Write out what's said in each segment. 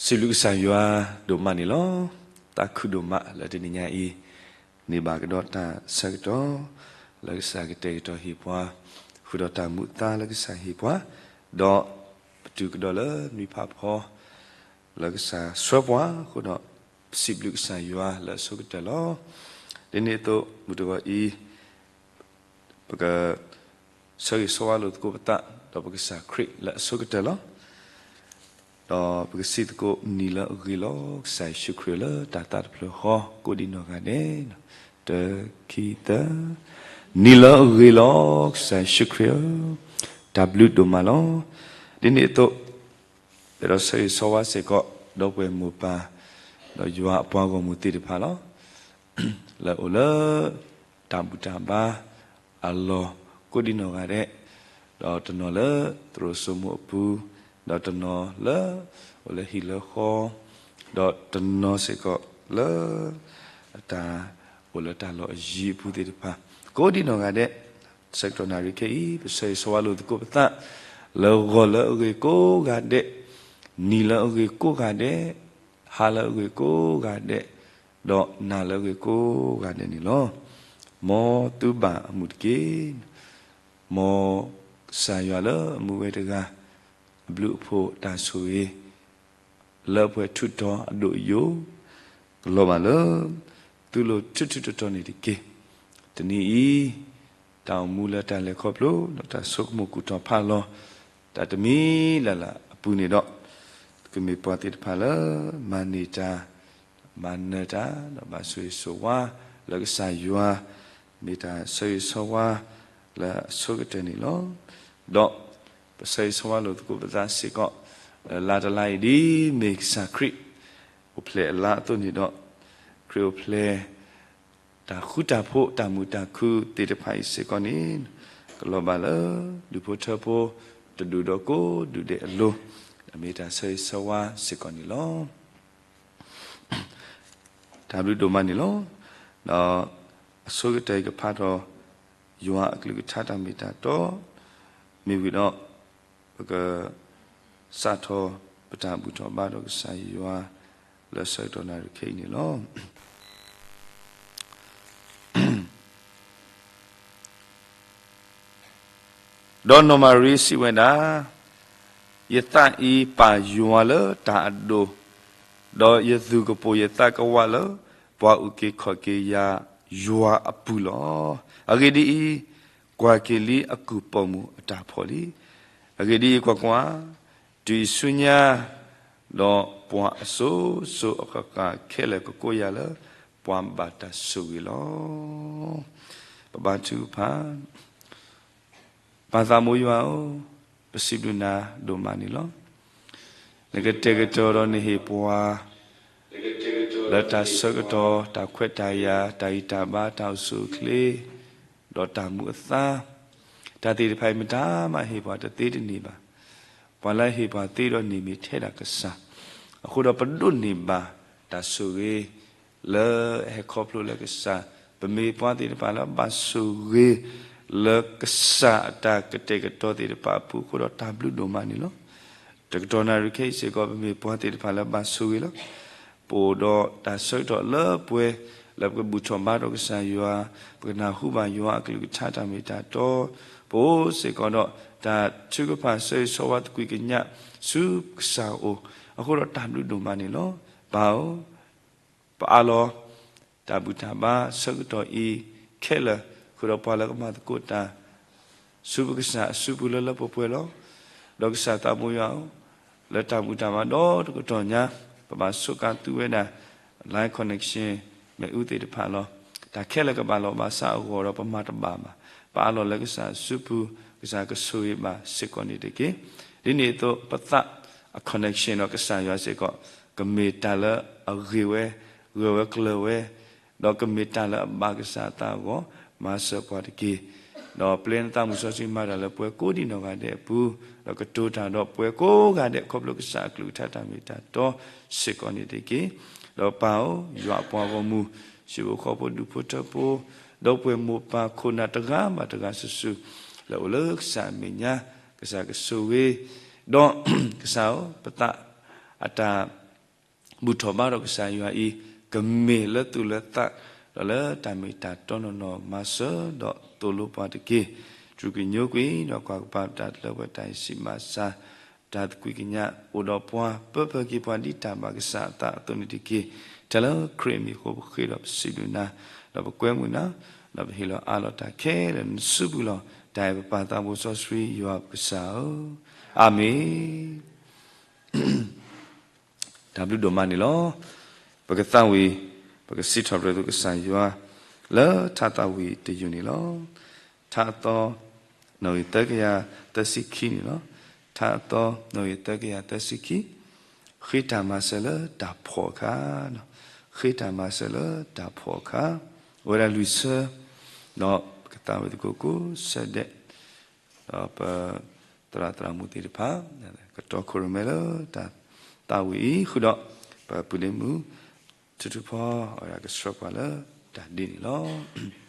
စံးဘျုးကစၢ်ယွၤဒိၣ်မးန့ၣ်လီၤ. သးခုဒိၣ်မးလၢတနံၤညါအံၤ န့ၢ်ဘၣ်ကဒီးတၢ်ဆၢကတီၢ် လၢကစၢ်ကတဲာ်ကတီၤဟ့ၣ်ပှၤ ဃုာ်ဒီးတၢ်မူအသါလၢကစၢ်ဟ့ၣ်ပှၤ, ဒီးပတုၤကဒီးလၢနွံဖးဖီ လၢကစၢ်ဆှၢပှၤအဃိဒီး ပစံးဘျုးကစၢ်ယွၤလၢအဆိကတၢၢ်လီၤ. ဒ်န့ၣ်အသိး မုၢ်တဂီၤအံၤ ပက ဆၢဂ့ၤဆၢဝါလိာ်သကိးပသး ဒီးပကစၢ်ခရံာ်လၢအဆိကတၢၢ်လီၤ. ဒီးပကစံးသကိး နံၤလၢအဂ့ၤလီၤ ကစၢ်ယ့ၣ်ၡူးခရံာ်ဧၢ လၢတၢ်သးတဖျၢၣ်ဃီ ကိးဒံနီၢ်ဂၤဒဲး, တၢ ခံ သၢ, နံၤလၢအဂ့ၤလီၤ ကစၢ်ယ့ၣ်ၡူးခရံာ်ဧၢ, တၢ်ဘျုးဒိၣ်မးလီၤ. ဒ်န့ၣ်အသိး ပအဲၣ်ဒိးဆၢဂ့ၤဆၢဝါစ့ၢ်ကီး ဒီပုၢ်ဝဲၢ်မိၢ်ပၢ် ဒီးယွၤအပှၤဂီၢ်မုၢ်သ့ၣ်တဖၣ်လီၤ. လၢအိၣ်လၢ တၢ်ဘူၣ်တၢ်ဘါအလီၢ် ကိးဒံနီၢ်ဂၤဒဲး, ဒီးတနီၤလၢသရိာ်စိမိၤအပူၤ, ဒီးတနီၤလၢအိၣ်လၢဟံၣ်လၢဃီ, ဒီးတနီၤစ့ၢ်ကီးလၢ အတၢ်အိၣ်လၢတၢ်လီၢ်အယံၤအပူၤသ့ၣ်တဖၣ်, ကိးဒံနီၢ်ဂၤဒဲး, ဆၢကတီၢ်နၣ်ရံၣ်ခဲအံၤ ပဆၢဂ့ၤဆၢဝါလိာ်သကိးပသး လၢဂီၤလၢအဂ့ၤကိးဂၤဒဲး, နံၤလၢအဂ့ၤကိးဂၤဒဲး, ဟါလၢအဂ့ၤကိးဂၤဒဲး, ဒီးနၤလၢအဂ့ၤကိးဂၤဒဲးန့ၣ်လီၤ. မ်သုဘၣ်အမုာ်တက့ၢ်. မ်ကစၢ်ယွၤလၢအမူဝဲတဂၤ အဘျုးအဖှိၣ်အတၢ်ဆိၣ်ဂ့ၤ လၢပှဲၤထူးတီၤအဒိၣ်အယိာ် ကလီၤဘၣ်လၢ သုလိၤထူးထူးတီၤတီၤန့ၣ်တက့ၢ်. တနံၤအံၤ တၢ်အိၣ်မူလၢတၢ်လဲၤခီဖျိ ဒီးတၢ်ဆိကမိၣ်ကူၣ်ထီၣ်ဖးလီၤ တၢ်တမံၤလၢ်လၢ်အပူၤန့ၣ်ဒီး ကမ့ၢ်ပှၤသ့ၣ်တဖၣ်လၢ မၤန့ၢ်တၢ် မၤနၢၤတၢ် ဒီးဘၣ်ဆိၣ်ဂ့ၤဆိၣ်ဝါ လၢကစၢ်ယွၤ မ့ၢ်တၢ်ဆၢဂ့ၤဆၢဝါ လၢအဆိကတၢၢ်န့ၣ်လီၤ. ဒီးပဆၢဂ့ၤဆၢဝါလိာ်သကိးပသးစ့ၢ်ကီး လၢလါတလါအံၤဒ်မ့ၢ်ကစၢ်ခရံာ် အိၣ်ဖျဲၣ်အလါအသိးန့ၣ်ဒီး ခရံာ်အိၣ်ဖျဲၣ် တၢ်ဃူတၢ်ဖိး တၢ်မုာ်တၢ်ခုသ့ၣ်တဖၣ်အံၤစ့ၢ်ကီးန့ၣ် ကလီၤဘၣ်လၢ ဒူၣ်ဖိထၢဖိ တဒူၣ်ဒီးကိးဒူၣ်ဒဲးအလိၤ မ့ၢ်တၢ်ဆၢဂ့ၤဆၢဝါစ့ၢ်ကီးန့ၣ်လီၤ. တၢ်ဘျုးဒိၣ်မးန့ၣ်လီၤ. ဒီးအဆိကတၢၢ်အံၤကဖးထီၣ် ယွၤအကလုၢ်ကထါတၢ်မ့ၢ်တၢ်တီ မ့ၢ်ဝံၤဒီး ပက စးထီၣ်ပတၢ်ဘူၣ်ထီၣ်ဘါထီၣ်ကစၢ်ယွၤ လၢဆၢကတီၢ်နၣ်ရံၣ်ခဲအံၤန့ၣ်လီၤ. ဒီးနီၢ်မၤရံစံးဝဲဒၣ်, ယသးအံၤပာ်ယွၤလၢတၢ်အဒိၣ်, ဒီးယသူၣ်ကပိာ်ယသးကဝးလၢ ပှၤအုၣ်က့ၤခီၣ်က့ၤယၤယွၤအပူၤလီၤ. အဂ့ၢ်ဒ်အံၤ, ကွၢ်က့ၤလံအကုၢ်ပိာ်မုၣ်အတၢ်ဖှီၣ်လံ. အဂ့ၢ်ဒ်အံၤ, ကွၢ်ကွၢ်, တုၤအံၤဆူညါ, ဒီးပှၤအစိၤစိၤအဃၣ်ဃၣ်ခဲလၢာ်ကကိးယၤလၢ ပှၤဘၣ်တၢ်ဆိၣ်ဂ့ၤလီၤ. ပဘါထုကဖၣ်. ပၢ်သးမိၢ်ယွၤဧၢ, ပစံးဘျုးနၤဒိၣ်မးန့ၣ်လီၤ. နကတဲာ်ကတီၤဒီးနဟ့ၣ်ပှၤ လၢတၢ်ဆၢကတီၢ် တၢ်ခွဲးတၢ်ယာ် တၢ်ဂံၢ်တၢ်ဘါ တၢ်အိၣ်ဆူၣ်အိၣ်ချ့ ဒီးတၢ်မူအသါ, တၢ်သ့ၣ်တဖၣ်အံၤမတၤမးဟ့ၣ်ပှၤတသ့တန့ၢ်ဘၣ်. ပှၤလၢဟ့ၣ်ပှၤသ့ဒီးန့ၣ်မ့ၢ်ထဲဒၣ်ကစၢ်. အဃိဒီးပဒိးန့ၢ်ဘၣ်တၢ်ဆိၣ်ဂ့ၤ လၢအဟဲခီဖျိလၢကစၢ်, ပမ့ၢ်ပှၤသ့ၣ်တဖၣ်လၢဘၣ်ဆိၣ်ဂ့ၤ လၢကစၢ်အတၢ်ကတဲာ်ကတီၤသ့ၣ်တဖၣ်အပူၤအဃိဒီးတၢ်ဘျုးဒိၣ်မးန့ၣ်လီၤ. တကတီၢ်နၣ်ရံၣ်ခဲအံၤစ့ၢ်ကီး ပမ့ၢ်ပှၤသ့ၣ်တဖၣ်လၢဘၣ်ဆိၣ်ဂ့ၤလီၤ. ပအိၣ်ဒီးတၢ်ဆၢကတီၢ်လၢပှဲၤ လၢပကဘူၣ်ထီၣ်ဘါထီၣ်ကစၢ်ယွၤ, ပကနၢ်ဟူဘၣ်ယွၤအကလုၢ်ကထါတၢ်မ့ၢ်တၢ်တီ, ပအိၣ်စ့ၢ်ကီးဒီးတၢ်ထုကဖၣ်ဆၢဂ့ၤဆၢဝါသကွံာ်ကညးဆူကစၢ်အအိၣ်, အဃိဒီးတၢ်ဘျုးဒိၣ်မးန့ၣ်လီၤ. ပၢ်ဧၢ, ပအးလီၤ တၢ်ဘူၣ်တၢ်ဘါဆၢကတီၢ်အံၤခဲလၢာ် ဃုာ်ဒီးပှၤလၢကမၤသကိးတၢ် ဆူပကစၢ်အစုပူၤလၢလၢပှဲၤပှဲၤလီၤ. ဒီးကစၢ်သးမိၢ်ယွၤဧၢ, လၢတၢ်ဘူၣ်တၢ်ဘါဒီတကတီၢ်ညါ ပဘၣ်စူးကါသူဝဲဒၣ် line connection မ့ၣ်အူသ့ၣ်တဖၣ်လီၤ. တၢ်ခဲလၢာ်ကဘၣ်လီၤဘၣ်စးအဂီၢ်ဒီးပမၤတဘၣ်ဘၣ်. ပအးလီၤလၢကစၢ်အစုပူၤ ကစၢ်ကဆိၣ်ဂ့ၤဘၣ်စ့ၢ်ကီးန့ၣ်တက့ၢ်. ဒ်န့ၣ်အသိး ပသးအ connection ဒီးကစၢ်ယွၤစ့ၢ်ကီး ကမ့ၢ်တၢ်လၢအဂ့ၤဝဲ, ဂၢၢ်ဝဲကျၢၤဝဲ ဒီးကမ့ၢ်တၢ်လၢအဘၣ်ကစၢ်အသးအဂီၢ် မၤစၢၤပှၤတက့ၢ်. ဒီးပျဲနသးမုၢ်စီဆှံမၤတၢ်လၢပှၤကိးဒံနီၢ်ဂၤဒဲးအပူၤ, ဒီးကတိၤတၢ်ဒီးပှၤကိးဂၤဒဲး ခီဖျိကစၢ်အကလုၢ်ကထါတၢ်မ့ၢ်တၢ်တီစ့ၢ်ကီးန့ၣ်တက့ၢ်. ဒီးပၢ်ဧၢ, ယွၤအပှၤဂီၢ်မုၢ်, ဟံၣ်ဖိဃီဖိဒူၣ်ဖိထၢဖိ, ဒီပုၢ်ဝဲၢ်မိၢ်ပၢ်ခိၣ်နၢ်တဂၤဘၣ်တဂၤစုာ်စုာ်, လၢအိၣ်လၢကစၢ်အမဲာ်ညါ, ကစၢ်ကဆိၣ်ဂ့ၤ, ဒီးကစၢ်ဧၢ, ပသးအတၢ် ဘူၣ်ထီၣ်ဘါထီၣ်ကစၢ်ယွၤအံၤ ကမ့ၢ်လၢသူၣ်လၢသး ဒီးလၢတၢ်မ့ၢ်တၢ်တီနီၢ်နီၢ် မၤစၢၤဒီးသိၣ်လိပှၤတက့ၢ်. တြူၢ်ကညိကွံာ်ဒီးကွၢ်ကပၤတၢ်လၢပှဲၤတၢ်စံးဘၣ်ဆၣ် တၢ်သကွံာ်ကညးအိၣ်ဒီးပှၤ ပၢဖၢက့ၤပှၤဒ်တၢ်ဘၣ်ကစၢ်အသးအသိးန့ၣ်တက့ၢ်. ထဲလၢခရံာ်အမံၤအဃိ ပဃ့ဒီးပစံးဘျုးနၤ ဒီးပကွဲမုာ်နၤ ဒီးပဟ့ၣ်လီၤအးလီၤတၢ်ခဲလၢာ်နစုပူၤလီၤ. တၢ်အဲၣ်ပပၢ်သးဘိစီဆှံယွၤပကစၢ်ဧၢ, အၤမ့ၣ်. တၢ်ဘျုးဒိၣ်မးန့ၣ်လီၤ. ပကသးဝံၣ် ပကစံးထီၣ်ပတြၢၤသကိးကစၢ်ယွၤ လၢထါသးဝံၣ်တယုၢ်န့ၣ်လီၤ. ထါအသီ နီၣ်ဂံၢ်သၢကယၤသၢဆံခံန့ၣ်လီၤ. ထါအသီ နီၣ်ဂံၢ်သၢကယၤသၢဆံခံ, ဃ့တၢ်မၤစၢၤလၢတၢ်ဖှီၣ်အခါ, ဃ့တၢ်မၤစၢၤလၢတၢ်ဖှီၣ်အခါ, အိၣ်ဝဲဒၣ်လွံၢ်ဆၢ, ဒီးပကသးဝံၣ်သကိးကိးဆၢဒဲး, ဒီးပသရၣ်သရၣ်မုၣ်သ့ၣ်တဖၣ် ကတီခိၣ်ရိၣ်မဲလၢတၢ်သးဝံၣ်အံၤ ဃုာ်ဒီး ပပုၢ်ဒ့မုၣ် ထူထူဖီ အဝဲဒၣ်ကဆှၢပှၤလၢတၢ်ဒ့န့ၣ်လီၤ.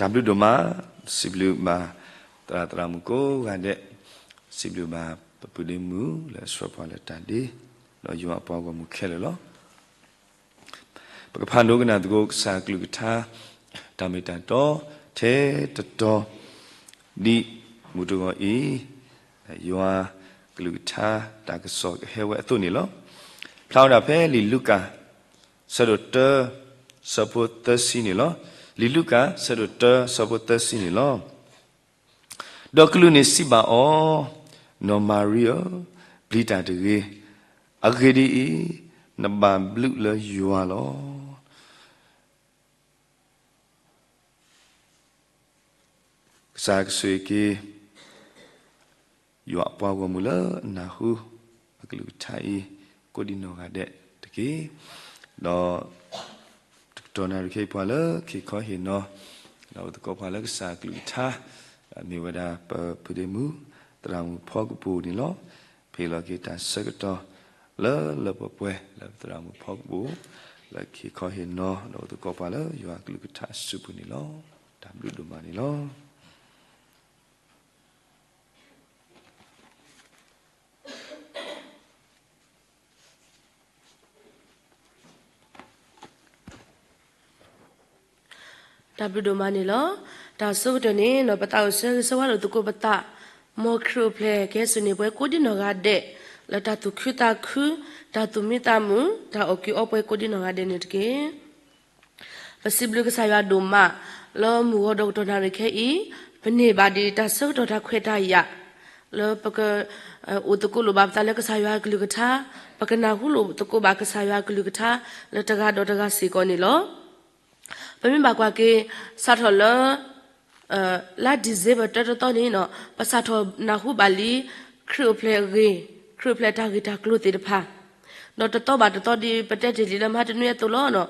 တၢ်ဘျုးဒိၣ်မး, စံးဘျုးဘၣ် သရၣ်သရၣ်မုၣ် ကိးဂၤဒဲး, စံးဘျုးဘၣ် ပပုၢ်ဒ့မုၣ် လၢအဆှၢပှၤလၢတၢ်ဒ့, ဒီးယွၤအပှၤဂီၢ်မုၢ်ခဲလၢာ်လီၤ. ပကဖးဒိကနၣ်သကိး ကစၢ်အကလုၢ်ကထါ တၢ်မ့ၢ်တၢ်တီထဲတတီၤ ဒ်မုၢ်တဂီၤအံၤ ယွၤကလုၢ်ကထါတၢ်ကစီၣ်ကဟဲဝဲအသိးန့ၣ်လီၤ. ဖျါဝဲဒၣ်ဖဲလံာ်လူၤကၣ် ဆၢဒိၣ်တၢ ဆၢဖိသၢဆံန့ၣ်လီၤ. လံာ်လူၤကၣ် ဆၢဒိၣ်တၢ ဆၢဖိသၢဆံန့ၣ်လီၤ. ဒီးကလူးန့ၣ်စံးဘၣ်အီၤ, နီၢ်မၤရံဧၢ, ပျံၤတၢ်တဂ့ၤ, အဂ့ၢ်ဒ်အံၤ, နဘၣ်ဘျုးလၢယွၤလီၤ. ကစၢ်ကဆိၣ်ဂ့ၤက့ၤ ယွၤအပှၤဂီၢ်မုၢ်လၢအနၢ်ဟူအကလုၢ်ကထါအံၤ ကိးဒံနီၢ်ဂၤဒဲးတက့ၢ်. ဒီးတကတီၢ်နၣ်ရံၣ်ခဲအံၤ ပှၤလၢက့ၤခီဟ့ၣ်နီၤ ဒီးအိၣ်သကိးပှၤလၢကစၢ်ကလုၢ်ကထါ မ့ၢ်ဝဲဒၣ်ပဖုဒ့မုၣ် သရၣ်မုၣ်ဖီကပူၤန့ၣ်လီၤ. ပဟ့ၣ်လီၤက့ၤတၢ်ဆၢကတီၢ်လၢလၢပှဲၤပှဲၤ လၢပသရၣ်မုၣ်ဖီကပူၤ လၢက့ၤခီဟ့ၣ်နီၤ ဒီးအိၣ်သကိးပှၤလၢယွၤကလုၢ်ကထါအစုပူၤန့ၣ်လီၤ. တၢ်ဘျုးဒိၣ်မးန့ၣ်လီၤ. တၢ်ဘျုးဒိၣ်မးန့ၣ်လီၤ. တၢ်ဆိကတၢၢ်န့ၣ် ပသးအိၣ်ဆၢဂ့ၤဆၢဝါလိာ်သကိးပသး မ်ခရံာ်အိၣ်ဖျဲၣ်ကဟဲစိာ်န့ၢ်ပှၤကိးဒံနီၢ်ဂၤဒဲး လၢတၢ်သူၣ်ခုသးခု, တၢ်သူၣ်မံသးမုာ်, တၢ်အီၣ်ကုးအီပှဲၤကိးဒံနီၢ်ဂၤဒဲးန့ၣ်တက့ၢ်. ပစံးဘျုးကစၢ်ယွၤဒိၣ်မး လၢမုၢ်ဂီၤဒီးကတီၢ်နၣ်ရံၣ်ခဲအံၤ ပန့ၢ်ဘၣ်ဒံးတၢ်ဆၢကတီၢ်တၢ်ခွဲးတၢ်ယာ် လၢပက အိၣ်သကိးလိာ်ဘၣ်ပသးလၢကစၢ်ယွၤကလုၢ်ကထါ, ပကနၢ်ဟူလိာ်သကိးဘၣ်ကစၢ်ယွၤကလုၢ်ကထါ လၢတဂၤဒီးတဂၤစ့ၢ်ကီးန့ၣ်လီၤ. ပမ့ၢ်ဘၣ်ကွၢ်က့ၤ စးထီၣ်လၢ လါ December တၢတသီန့ၣ် ပစးထီၣ်နၢ်ဟူဘၣ်လံ ခရံာ်အိၣ်ဖျဲၣ်အဂ့ၢ်, ခရံာ်အိၣ်ဖျဲၣ်တၢ်ဂ့ၢ်တၢ်ကျိၤသ့ၣ်တဖၣ် ဒီးတသီဘၣ်တသီဒ်ပတဲတ့ၢ်လံလၢမဟါတနွံအသိးလီၤ.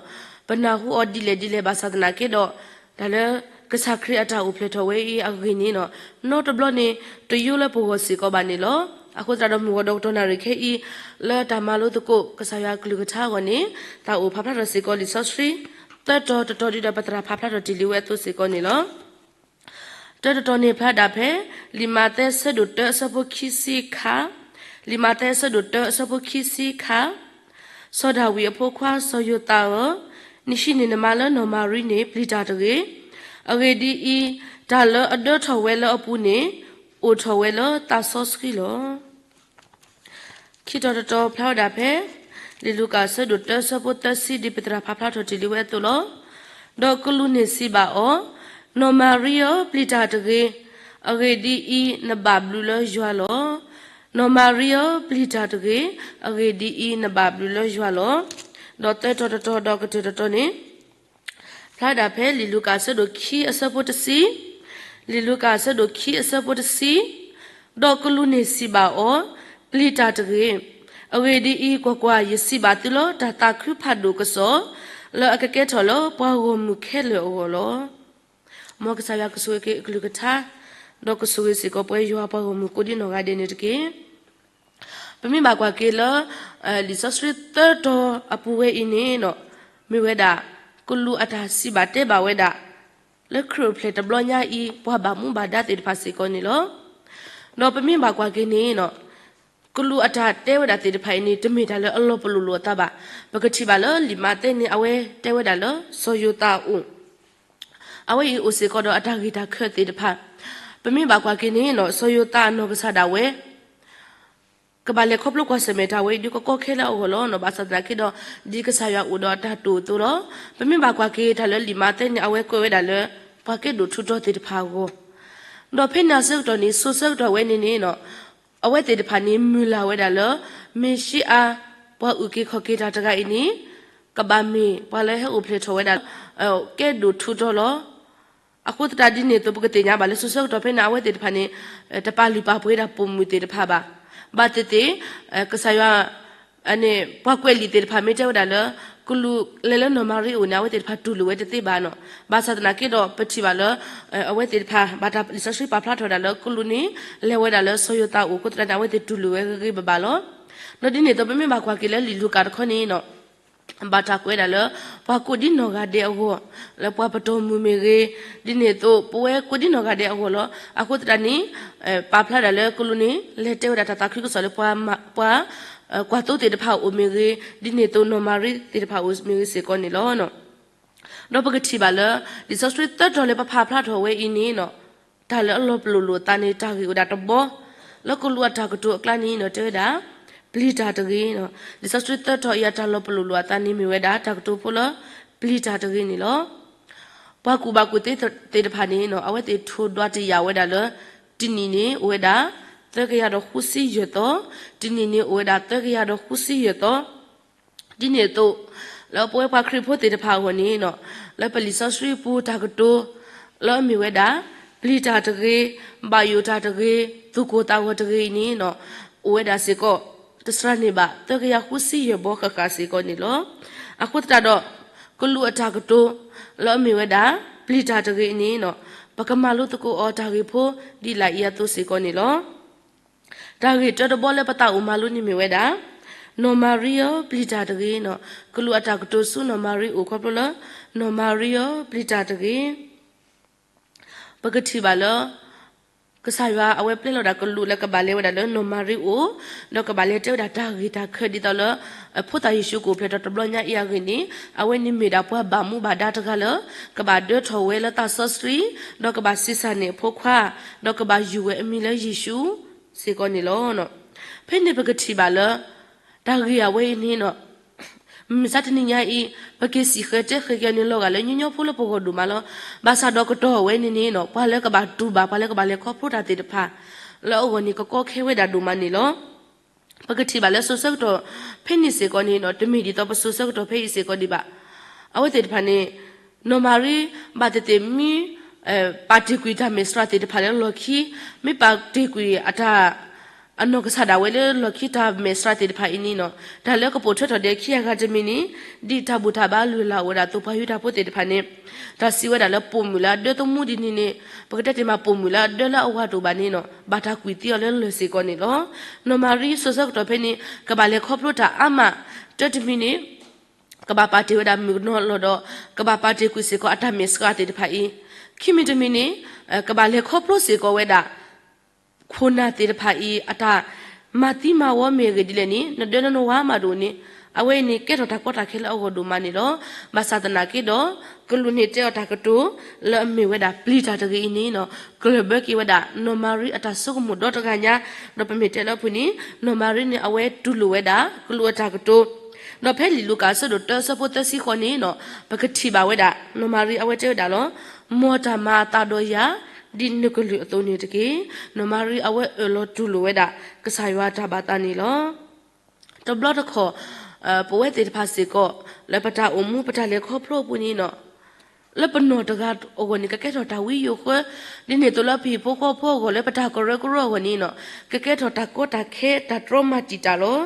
ပနၢ်ဟူအီၤဒ်လဲၣ်ဒ်လဲၣ်ဘၣ်ဆၣ်သနာ်က့ဒီး တၢ်လၢကစၢ်ခရံာ်အတၢ်အိၣ်ဖျဲၣ်ထီၣ်ဝဲအံၤအဂ့ၢ်န့ၣ် နီတဘျီန့ၣ် တယိလၢပဂီၢ်စ့ၢ်ကီးဘၣ်န့ၣ်လီၤ. အဃိသတးဒီးမုၢ်ဂီၤဒီးကတီၢ်နၣ်ရံၣ်ခဲအံၤ လၢတၢ်မၤလိသကိးကစၢ်ယွၤကလုၢ်ကထါအဂီၢ်န့ၣ် သးအိၣ်ဖးဖျါထီၣ်စ့ၢ်ကီးလံာ်စီဆှံ သၢတီၤတတီၤဒ်ဒီးပသရၣ်ဖးဖျါထီၣ်တ့ၢ်လံဝဲအသိးစ့ၢ်ကီးန့ၣ်လီၤ. တၢတတီၤန့ၣ်ဖျါဒၣ်ဖဲ လံာ်မးသဲအဆၢဒိၣ်တၢအဆၢဖိခံဆံခါ, လံာ်မးသဲအဆၢဒိၣ်တၢအဆၢဖိခံဆံခါ, စီၤဒၤဝံးအဖိခွါစီၤယိၤသးဧၢ, နဟံးန့ၢ်နမါလၢနီၢ်မၤရံန့ၣ် ပျံၤတၢ်တဂ့ၤ. အဂ့ၢ်ဒ်အံၤ, တၢ်လၢအဒၢထီၣ်ဝဲလၢအပူၤန့ၣ် အိၣ်ထီၣ်ဝဲလၢသးစီဆှံလီၤ. ခံတီၤတတီၤဖျါဝဲဒၣ်ဖဲ လံာ်လူၤကၣ်အဆၢဒိၣ်တၢအဆၢဖိသၢဆံ ဒ်ပသရၣ်ဖးဖျါထီၣ်တ့ၢ်လံဝဲအသိးလီၤ. ဒီးကလူးန့ၣ်စံးဘၣ်အီၤ, နီၢ်မၤရံဧၢ, ပျံၤတၢ်တဂ့ၤ, အဂ့ၢ်ဒ်အံၤ, နဘၣ်ဘျုးလၢယွၤလီၤ. နီၢ်မၤရံဧၢ, ပျံၤတၢ်တဂ့ၤ, အဂ့ၢ်ဒ်အံၤ, နဘၣ်ဘျုးလၢယွၤလီၤ. ဒီးသၢတီၤတတီၤဒီးကတၢၢ်တတီၤန့ၣ် ဖျါဒၣ်ဖဲလံာ်လူၤကၣ်အဆၢဒိၣ်ခံအဆၢဖိတဆံ, လံာ်လူၤကၣ်အဆၢဒိၣ်ခံအဆၢဖိတဆံ, ဒီးကလူးန့ၣ်စံးဘၣ်အီၤ, ပျံၤတၢ်တဂ့ၤ, အဂ့ၢ်ဒ်အံၤ, ကွၢ်ကွၢ်, ယစံးဘၣ်သုလၢတၢ်သးခုဖးဒိၣ်ကစီၣ်, လၢအကကဲထီၣ်လၢပှၤဂီၢ်မုၢ်ခဲလၢာ်အဂီၢ်လီၤ. မ်ကစၢ်ယွၤကဆိၣ်ဂ့ၤက့ၤအကလုၢ်ကထါ, ဒီးကဆိၣ်ဂ့ၤစ့ၢ်ကီးပှၤယွၤပှၤဂီၢ်မုၢ်ကိးဒံနီၢ်ဂၤဒဲးန့ၣ်တက့ၢ်. ပမ့ၢ်ဘၣ်ကွၢ်က့ၤလၢ လံာ်စီဆှံသၢတီၤအပူၤဝဲအံၤန့ၣ် မ့ၢ်ဝဲဒၣ် ကလူးအတၢ်စံးဘၣ်တဲဘၣ်ဝဲဒၣ် လၢခရံာ်အိၣ်ဖျဲၣ်တဘျီညါအံၤ ပှၤဘၣ်မူဘၣ်ဒါသ့ၣ်တဖၣ်စ့ၢ်ကီးန့ၣ်လီၤ. ဒီးပမ့ၢ်ဘၣ်ကွၢ်က့ၤန့ၣ် ကလူးအတၢ်တဲဝဲဒၣ်သ့ၣ်တဖၣ်အံၤန့ၣ် တမ့ၢ်တၢ်လၢအလီၤပလိာ်လိာ်အသးဘၣ်. ပကထံၣ်ဘၣ်လၢလံာ်မးသဲန့ၣ် အဝဲတဲဝဲဒၣ်လၢစီၤယိၤသးအအိၣ် အဝဲအံၤအိၣ်စ့ၢ်ကီးဒီးအတၢ်ဂ့ၢ်တၢ်ခၢၣ်သ့ၣ်တဖၣ်. ပမ့ၢ်ဘၣ်ကွၢ်က့ၤန့ၣ် စီၤယိၤသးအနီၢ်ကစၢ်ဒၣ်ဝဲ ကဘၣ်လဲၤခီဖျိကွၢ်ဆၢၣ်မဲာ်တၢ်ဝဲအံၤ ဒ်ကကီခဲလၢာ်အဂီၢ်လီၤ. ဘၣ်ဆၣ်သနာ်က့ဒီး ဒ်ကစၢ်ယွၤအိၣ်ဒီးအတၢ်တိာ်အသိးလီၤ. ပမ့ၢ်ဘၣ်ကွၢ်က့ၤတၢ်လၢလံာ်မးသဲန့ၣ် အဝဲကွဲးဝဲဒၣ်လၢ ပှၤကဲဒိၣ်ထူးတီၤသ့ၣ်တဖၣ်အဂီၢ် ဒီးဖဲန့ၣ်အဆၢကတီၢ်န့ၣ် စိၤဆၢကတီၢ်ဝဲန့ၣ်န့ၣ် အဝဲသ့ၣ်တဖၣ်န့ၣ် မုၢ်လၢ်ဝဲဒၣ်လၢ မ့ၣ်ၡံအၤ ပှၤအုၣ်က့ၤခီၣ်က့ၤတၢ်တဂၤအံၤန့ၣ် ကဘၣ်မ့ၢ်ပှၤလၢဟဲအိၣ်ဖျဲၣ်ထီၣ်ဝဲဒၣ် ကဲဒိၣ်ထူးတီၤလီၤ. အဃိသတးဒ်န့ၣ်အသိး ပကသ့ၣ်ညါဘၣ်လၢစိၤဆၢကတီၢ်ဖဲန့ၣ် အဝဲသ့ၣ်တဖၣ်န့ၣ် တပာ်လုၢ်ပာ်ပှ့ၤဒၣ်ပိာ်မုၣ်သ့ၣ်တဖၣ်ဘၣ်. ဘၣ်သ့ၣ်သ့ၣ် ကစၢ်ယွၤ န့ၣ် ပှၤကွဲးလံာ်သ့ၣ်တဖၣ်မ့ၢ်တဲဝဲဒၣ်လၢ ကလူးလဲၤလၢနီၢ်မၤရံအအိၣ်န့ၣ် အဝဲသ့ၣ်တဖၣ်တူၢ်လိာ်ဝဲတသ့ဘၣ်နီၤ. ဘၣ်ဆၣ်သနာ်က့ဒီး ပထံၣ်ဘၣ်လၢ အဝဲသ့ၣ်တဖၣ် ဘၣ်တၢ်လံာ်စီဆှံပာ်ဖျါထီၣ်ဝဲဒၣ်လၢ ကလူးန့ၣ် လဲၤဝဲဒၣ်လၢစီၤယိၤသးအအိၣ်အဃိသတးန့ၣ် အဝဲသ့ၣ်တူၢ်လိာ်ဝဲဂ့ၤဂ့ၤဘၣ်ဘၣ်လီၤ. ဒီးဒ်န့ၣ်အသိး ပမ့ၢ်ဘၣ်ကွၢ်က့ၤလၢလံာ်လူၤကၣ်တခီန့ၣ်နီၤ ဘၣ်တၢ်ကွဲးဒၣ်လၢ ပှၤကိးဒံနီၢ်ဂၤဒဲးအဂီၢ်, လၢပှၤပတီၢ်မုၢ်မ့ၢ်ဂ့ၤ, ဒ်န့ၣ်အသိး ပဝဲကိးဒံနီၢ်ဂၤဒဲးအဂီၢ်လီၤ. အဃိသတးန့ၣ် ပာ်ဖျါဒၣ်လၢကလူးန့ၣ် လဲၤတဲဝဲဒၣ်တၢ်သးခုကစီၣ်လၢပှၤ ပှၤ ကွၢ်သိသ့ၣ်တဖၣ်အအိၣ်မ့ၢ်ဂ့ၤ, ဒ်န့ၣ်အသိးနီၢ်မၤရံသ့ၣ်တဖၣ်အအိၣ်မ့ၢ်ဂ့ၤစ့ၢ်ကီးန့ၣ်လီၤ. ဒီးပကထံၣ်ဘၣ်လၢ လံာ်စီဆှံသၢတီၤလၢပဖးဖျါထီၣ်ဝဲအံၤန့ၣ်နီၤ, တၢ်လၢအလီၤပလိာ်လိာ်အသးန့ၣ် တၢ်ဂ့ၢ်အိၣ်ဒၣ်တဘီ, လၢကလူးအတၢ်ကတိၤအကျါန့ၣ်နီၤ တဲဝဲဒၣ် ပျံၤတၢ်တဂ့ၤနီၤ. လံာ်စီဆှံသၢတီၤအံၤအတၢ်လီၤပလိာ်လိာ်အသးန့ၣ် မ့ၢ်ဝဲဒၣ်တၢ်ကတိၤဖိလၢ ပျံၤတၢ်တဂ့ၤန့ၣ်လီၤ. ပှၤကူၣ်ဘၣ်ကူၣ်သ့သ့ၣ်တဖၣ်န့ၣ်နီၤ အဝဲသ့ၣ်ထိးဒွးတယာ်ဝဲဒၣ်လၢ တနံၣ်န့ၣ်အိၣ်ဝဲဒၣ် သၢကယၤဒီးဃုဆံယဲၢ်သီ, တနံၣ်န့ၣ်အိၣ်ဝဲဒၣ် သၢကယၤဒီးဃုဆံယဲၢ်သီ ဒ်န့ၣ်အသိး လၢပဝဲပှၤခရံာ်ဖိသ့ၣ်တဖၣ်အဂီၢ်န့ၣ်နီၤ, လၢပလံာ်စီဆှံပူၤတၢ်ကတိၤ လၢအမ့ၢ်ဝဲဒၣ် ပျံၤတၢ်တဂ့ၤ, ဘၣ်ယိၣ်တၢ်တဂ့ၤ, သူၣ်ကိၢ်သးဂီၤတဂ့ၤအံၤန့ၣ်နီၤ, အိၣ်ဝဲဒၣ်စ့ၢ်ကီး တစှၤန့ၢ်ဘၣ် သၢကယၤဃုဆံယဲၢ်ဘီဃၣ်ဃၣ်စ့ၢ်ကီးန့ၣ်လီၤ. အဃိသတးဒီး ကလူးအတၢ်ကတိၤ လၢအမ့ၢ်ဝဲဒၣ် ပျံၤတၢ်တဂ့ၤအံၤန့ၣ်နီၤ, ပကမၤလိသကိးအီၤတၢ်ဂ့ၢ်ဖိ ဒ်လာ်အံၤအသိးစ့ၢ်ကီးန့ၣ်လီၤ. တၢ်ဂ့ၢ်တၢတဘီလၢပသးအိၣ်မၤလိန့ၣ်မ့ၢ်ဝဲဒၣ် နီၢ်မၤရံဧၢ ပျံၤတၢ်တဂ့ၤနီၤ. ကလူးအတၢ်ကတိၤဆူနီၢ်မၤရံအိၣ်ခီဖျိလၢ နီၢ်မၤရံဧၢ ပျံၤတၢ်တဂ့ၤ. ပကထံၣ်ဘၣ်လၢ ကစၢ်ယွၤအဝဲပျဲလီၤဒၣ်ကလူးလၢကဘၣ်လဲၤဝဲဒၣ်လၢနီၢ်မၤရံအိၣ်, ဒီးကဘၣ်လဲၤတဲဝဲဒၣ်တၢ်ဂ့ၢ်တၢ်ခဲဒ်သိးလၢ ဖိသၣ်ယ့ၣ်ၡူးကအိၣ်ဖျဲၣ်ထီၣ်တဘျီညါအံၤအဂ့ၢ်န့ၣ်, အဝဲန့ၣ်မ့ၢ်ဒၣ်ပှၤဘၣ်မူဘၣ်ဒါတဂၤလၢ ကဘၣ်ဒၢထီၣ်ဝဲလၢသးစီဆှံ, ဒီးကဘၣ်ဆံးစၢ်န့ၢ်အဖိခွါ, ဒီးကဘၣ်ယုၢ်ဝဲအမံၤလၢယ့ၣ်ၡူး စ့ၢ်ကီးန့ၣ်လီၤ. ဖဲန့ၣ်ပကထံၣ်ဘၣ်လၢ တၢ်ဂ့ၢ်အဝဲအံၤန့ၣ်နီၤ, မုၢ်မဆါတနံၤညါအံၤ ပက့ၤစံၣ်ဃဲၤတဲဃဲၤက့ၤအီၤန့ၣ်လီၤဂာ်လၢညီညီဖိလၢပဂီၢ်ဒိၣ်မးလီၤ. ဘၣ်ဆၣ်ဒီးကတီၢ်ဝဲန့ၣ်န့ၣ်နီၤ, ပှၤလၢကဘၣ်တူၢ်ဘၣ် ပှၤလၢကဘၣ်လဲၤခီဖျိတၢ်သ့ၣ်တဖၣ် လၢအဂီၢ်န့ၣ် ကကီခဲဝဲဒၣ်ဒိၣ်မးန့ၣ်လီၤ. ပကထံၣ်ဘၣ်လၢစိၤဆၢကတီၢ်ဖဲန့ၣ်စ့ၢ်ကီးန့ၣ်နီၤ, တမ့ၢ်ဒ်သိးပစိၤဆၢကတီၢ်ဖဲအံၤစ့ၢ်ကီးဒံးဘၣ်. အဝဲသ့ၣ်တဖၣ်န့ၣ် နီၢ်မၤရံ ဘၣ်သ့ၣ်သ့ၣ်မံ ပာ်တ့ၢ်ကွံာ်တၢ်မဲာ်ဆှးသ့ၣ်တဖၣ်လၢလီၢ်ခံ, မ့ၢ်ပာ်တ့ၢ်ကွံာ်အတၢ် အနီၢ်ကစၢ်ဒၣ်ဝဲလၢလီၢ်ခံတၢ်မဲာ်ဆှးသ့ၣ်တဖၣ်အံၤန့ၣ်နီၤ, တၢ်လၢကပိာ်ထွဲထီၣ်ဒဲးခံအဂၤတမံၤန့ၣ် ဒ်တၢ်ဘူၣ်တၢ်ဘါလုၢ်လၢ်အိၣ်ဝဲဒၣ်သိးပှၤယူဒၤဖိသ့ၣ်တဖၣ်န့ၣ်, တၢ်စံးဝဲဒၣ်လၢပိာ်မုၣ်လၢအဒၢသမူဒ်န့ၣ်န့ၣ်, ပကတဲတ့ၢ်မးပိာ်မုၣ်လၢအဒၢလၢအဝၤတအိၣ်ဘၣ်န့ၣ်နီၤ, ဘၣ်တၢ်ကွံာ်သံအီၤလၢလၢၢ်စ့ၢ်ကီးန့ၣ်လီၤ. နီၢ်မၤရံစိၤဆၢကတီၢ်ဖဲန့ၣ် ကဘၣ်လဲၤခီဖျိတၢ်အါမး, တၢတမံၤန့ၣ် ကဘၣ်ပာ်တ့ၢ်ဝဲဒၣ်မုၣ်ကနီၤလီၤဒီး ကဘၣ်ပာ်တ့ၢ်ကွံာ်စ့ၢ်ကီးအတၢ်မဲာ်ဆှးသ့ၣ်တဖၣ်အံၤ, ခံမံၤတမံၤန့ၣ် ကဘၣ်လဲၤခီဖျိစ့ၢ်ကီးဝဲဒၣ် ခိၣ်နၢ်သ့ၣ်တဖၣ်အံၤ အတၢ်မၤသံမၤဝီမ့ၢ်အဂ့ၢ်ဒ်လဲၣ်န့ၣ် နဒၢနနဝၤမးတအိၣ်န့ၣ်, အဝဲအံၤန့ၣ် ကဲထီၣ်တၢ်ကီတၢ်ခဲလၢအဂီၢ်ဒိၣ်မးန့ၣ်လီၤ. ဘၣ်ဆၣ်သနာ်က့ဒီး ကလူးန့ၣ်တဲအီၤတၢ်ကတိၤ လၢအမ့ၢ်ဝဲဒၣ်ပျံၤတၢ်တဂ့ၤအံၤန့ၣ်နီၤ, ကျၢၢ်ဘၢက့ၤဝဲဒၣ် နီၢ်မၤရံအတၢ်ဆိကမိၣ်ဒီတဂၤညါ, ဒီးပမ့ၢ်တဲလၢအပူၤန့ၣ် နီၢ်မၤရံန့ၣ် အဝဲတူၢ်လိာ်ဝဲဒၣ် ကလူးအတၢ်ကတိၤ, ဒီးဖဲလံာ်လူၤကၣ်အဆၢဒိၣ်တၢအဆၢဖိသၢဆံဃိးန့ၣ်နီၤ, ပကထံၣ်ဘၣ်ဝဲဒၣ် နီၢ်မၤရံအဝဲတဲဝဲဒၣ်လီၤ. မ်တၢ်မၤအသးဒီးယၤ ဒ်နကလုၢ်အသိးန့ၣ်တက့ၢ်. နီၢ်မၤရံအဝဲအၢၣ်လီၤတူၢ်လိာ်ဝဲဒၣ် ကစၢ်ယွၤတၢ်ဘၣ်သးန့ၣ်လီၤ. တဘျီတခီၣ် ပဝဲသ့ၣ်တဖၣ်စ့ၢ်ကီး လၢပတၢ်အိၣ်မူပတၢ်လဲၤခီဖျိအပူၤန့ၣ်နီၤ, လၢပနီၢ်တဂၤအဂီၢ်န့ၣ် ကကဲထီၣ်တၢ်ဝံယိာ်ဃၢ, ဒ်န့ၣ်အသိးလၢပဟံၣ်ဖိဃီဖိအဂီၢ် လၢပတၢ်ကရၢကရိအဂီၢ်န့ၣ်နီၤ, ကကဲထီၣ်တၢ်ကီတၢ်ခဲ တၢ်တြီမၤတံာ်တာ်လီၤ.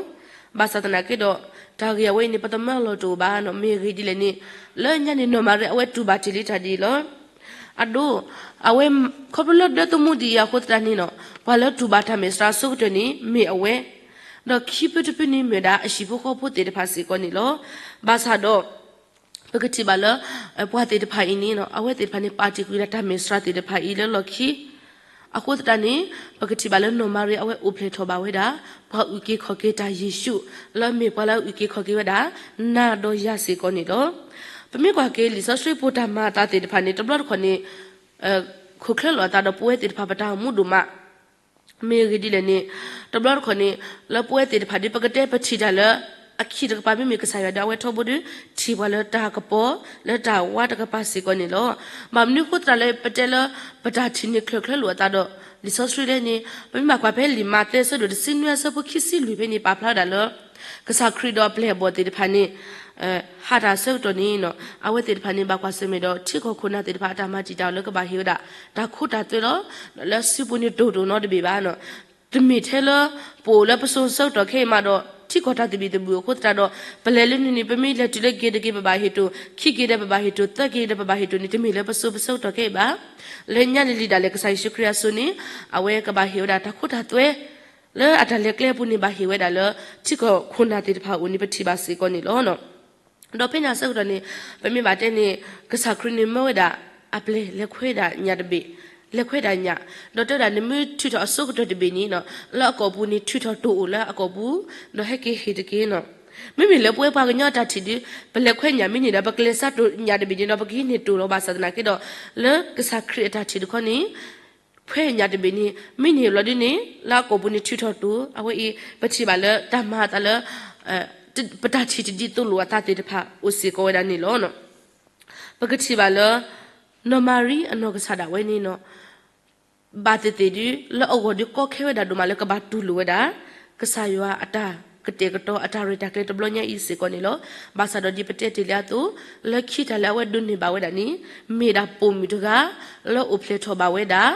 ဘၣ်ဆၣ်သနာ်က့ဒီး တၢ်ဂ့ၢ်အဝဲအံၤန့ၣ် ပသမၢအလီၢ်တအိၣ်ဘၣ်နီၤ, မ့ၢ်အဂ့ၢ်ဒ်လဲၣ်န့ၣ် လၢညါန့ၣ် နီၢ်မၤရံအဝဲတူၢ်ဘၣ်တ့ၢ်လံတၢ်ဒ်အံၤလီၤ. အဒိ အဝဲ ခီဖျိလၢဒၢသမူဒ်အံၤအဃိသတးန့ၣ်နီၤ, ပှၤလၢတူၢ်ဘၣ်တၢ်မဲာ်ဆှးအဆိကတၢၢ်န့ၣ် မ့ၢ်အဝဲ, ဒီးခံဖုတဖုန့ၣ်မ့ၢ်ဝဲဒၣ်အဟံၣ်ဖိဃီဖိသ့ၣ်တဖၣ်စ့ၢ်ကီးန့ၣ်လီၤ. ဘၣ်ဆၣ်ဒီး ပကထံၣ်ဘၣ်လၢ ပှၤသ့ၣ်တဖၣ်အံၤန့ၣ်နီၤ, အဝဲသ့ၣ်တဖၣ်န့ၣ် ပာ်တ့ၢ်ကွံာ်ဒၣ်တၢ်မဲာ်ဆှးသ့ၣ်တဖၣ်အံၤလၢလီၢ်ခံ အဃိသတးန့ၣ် ပကထံၣ်ဘၣ်လၢနီၢ်မၤရံအဝဲအိၣ်ဖျဲၣ်ထီၣ်ဘၣ်ဝဲဒၣ် ပှၤအုၣ်က့ၤခီၣ်က့ၤတၢ်ယ့ၣ်ၡူး လၢအမ့ၢ်ပှၤလၢအအုၣ်က့ၤခီၣ်က့ၤဝဲဒၣ် နၤဒီးယၤစ့ၢ်ကီးန့ၣ်လီၤ. ပမ့ၢ်ကွၢ်က့ၤလံာ်စီဆှံပူၤတၢ်မၤအသးသ့ၣ်တဖၣ်န့ၣ် တဘျီတခီၣ်န့ၣ် ခိၣ်ချၢလိာ်အသးဒီးပဝဲသ့ၣ်တဖၣ်ပတၢ်အိၣ်မူဒိၣ်မး မ့ၢ်အဂ့ၢ်ဒ်လဲၣ်န့ၣ် တဘျီတခီၣ်န့ၣ် လၢပဝဲသ့ၣ်တဖၣ်ဒီး ပကတဲပထံၣ်တၢ်လၢ အခံတကပၤမ့မ့ၢ်ကစၢ်ယွၤဒီးအဝဲထီဘိဒီး ထံၣ်ပှၤလၢတၢ်ကပီၤ လၢတၢ်ဝါတကပၤစ့ၢ်ကီးန့ၣ်လီၤ. ဘၣ်မနုၤအဃိသတးလၢပတဲလၢ ပတၢ်ထံၣ်န့ၣ်ချၢၣ်ချၢလိာ်အသးဒီး လံာ်စီဆှံလဲၣ်န့ၣ် ပမ့ၢ်ဘၣ်ကွၢ်ဖဲလံာ်မးသဲအဆၢဒိၣ်တဆံနွံအဆၢဖိခံဆံလွံၢ်ဖဲန့ၣ် ပာ်ဖျါဝဲဒၣ်လၢ ကစၢ်ခရံာ်ဒီးအပျဲၢ်အဘီၣ်သ့ၣ်တဖၣ်န့ၣ် ဟးတၢ်အဆၢကတီၢ်န့ၣ် အဝဲသ့ၣ်တဖၣ်န့ၣ် ဘၣ်ကွၢ်ဆၢၣ်မဲာ်ဒီး ထံကီၢ်ခိၣ်နၢ်သ့ၣ်တဖၣ်အတၢ်မၤတံာ်တာ်အီၤလၢကဘၣ်ဟ့ၣ်ဝဲဒၣ် တၢ်ခိတၢ်သွဲလီၤ. ဒီးလၢစုပူၤန့ၣ်တိၢ်တိၢ်နီတဘ့ၣ်ဘၣ်နီၤ. တမ့ၢ်ထဲလၢ ပအိၣ်လၢပစိၤဆၢကတီၢ်ခဲအံၤမးဒီး ထံကီၢ်တၢ်သဘံၣ်သဘုၣ်အဃိသတးဒီး ပလဲၤလၢန့ၣ်န့ၣ် ပမ့ၢ်လဲၤတုၤလၢဂ့ၤတဂ့ၤ ပဘၣ်ဟ့ၣ်တိၢ်, ခံဂ့ၤဒီးပဘၣ်ဟ့ၣ်တိၢ်, သၢဂ့ၤဒီးပဘၣ်ဟ့ၣ်တိၢ်န့ၣ် တမ့ၢ်လၢပစိၤပဆၢကတီၢ်ခဲအံၤဘၣ်. လၢညါန့ၣ်လံဒၣ်လဲာ် ကစၢ်ယ့ၣ်ၡူးခရံာ်အစိၤန့ၣ် အဝဲကဘၣ်ဟ့ၣ်ဝဲဒၣ်တၢ်ခိတၢ်သွဲ လၢအတၢ်လဲၤကျဲအပူၤန့ၣ် ဘၣ်ဟ့ၣ်ဝဲဒၣ်လၢ ထံကီၢ်ခိၣ်နၢ်သ့ၣ်တဖၣ်အအိၣ်န့ၣ် ပထံၣ်ဘၣ်စ့ၢ်ကီးန့ၣ်လီၤ. ဒီးဖဲန့ၣ်အဆၢကတီၢ်န့ၣ် ပမ့ၢ်ဘၣ်တဲန့ၣ် ကစၢ်ခရံာ်န့ၣ်မၢဝဲဒၣ် အပျဲၢ်လဲၤခွဲဒၣ်ညၣ်တဘ့ၣ်, လဲၤခွဲဒၣ်ညၣ်, ဒီးတဲဝဲဒၣ်န့ၣ် မ့ၢ်ထုးထီၣ်အစိကတၢၢ်တဘ့ၣ်န့ၣ်နီၤ လၢအကိာ်ပူၤန့ၣ် ထုးထီၣ်တိၢ်အိၣ်လၢအကိာ်ပူၤ, ဒီးဟဲက့ၤဟ့ၣ်တက့ၢ်နီၤ. မ့မ့ၢ်လၢပဝဲပှၤကညီအတၢ်ထံၣ်ဒီး ပလဲၤခွဲးညၣ်မ့ၢ်န့ၣ်ဒီး ပကလဲၤစးတိၢ်ညၣ်တဘ့ၣ်န့ၣ်ဒီး ပကဟံးန့ၢ်တိၢ်လီၤ. ဘၣ်ဆၣ်သနာ်က့ဒီး လၢကစၢ်ခရံာ်အတၢ်ထံၣ်တခီန့ၣ် ခွဲးညၣ်တဘ့ၣ်န့ၣ် မ့ၢ်န့ၢ်လီၤဒ်န့ၣ် လၢအကိာ်ပူၤန့ၣ်ထုးထီၣ်တိၢ်, အဝဲအံၤ ပထံၣ်ဘၣ်လၢတၢ်မၤအသးလၢ ပတၢ်ထံၣ်တဒ်သိးလိာ်အသးသ့ၣ်တဖၣ် အိၣ်စ့ၢ်ကီးဝဲဒၣ်န့ၣ်လီၤ. ပကထံၣ်ဘၣ်လၢ နီၢ်မၤရံအနီၢ်ကစၢ်ဒၣ်ဝဲန့ၣ် ဘၣ်သ့ၣ်သ့ၣ်ဒီး လၢအဂီၢ်ဒီးကီခဲဝဲဒၣ်ဒိၣ်မးလၢကဘၣ်တူၢ်လိာ်ဝဲဒၣ် ကစၢ်ယွၤအတၢ်ကတဲာ်ကတီၤ အတၢ်ရဲၣ်တၢ်ကျဲၤတဘျီညါအံၤစ့ၢ်ကီးန့ၣ်လီၤ. ဘၣ်ဆၣ်ဒီးဒ်ပတဲတ့ၢ်လံအသိး လၢခံတၢ်လၢအဝဲဒိးန့ၢ်ဘၣ်ဝဲဒၣ်န့ၣ် မ့ၢ်ဒၣ်ပိာ်မုၣ်တဂၤ လၢအိၣ်ဖျဲၣ်ထီၣ်ဘၣ်ဝဲဒၣ်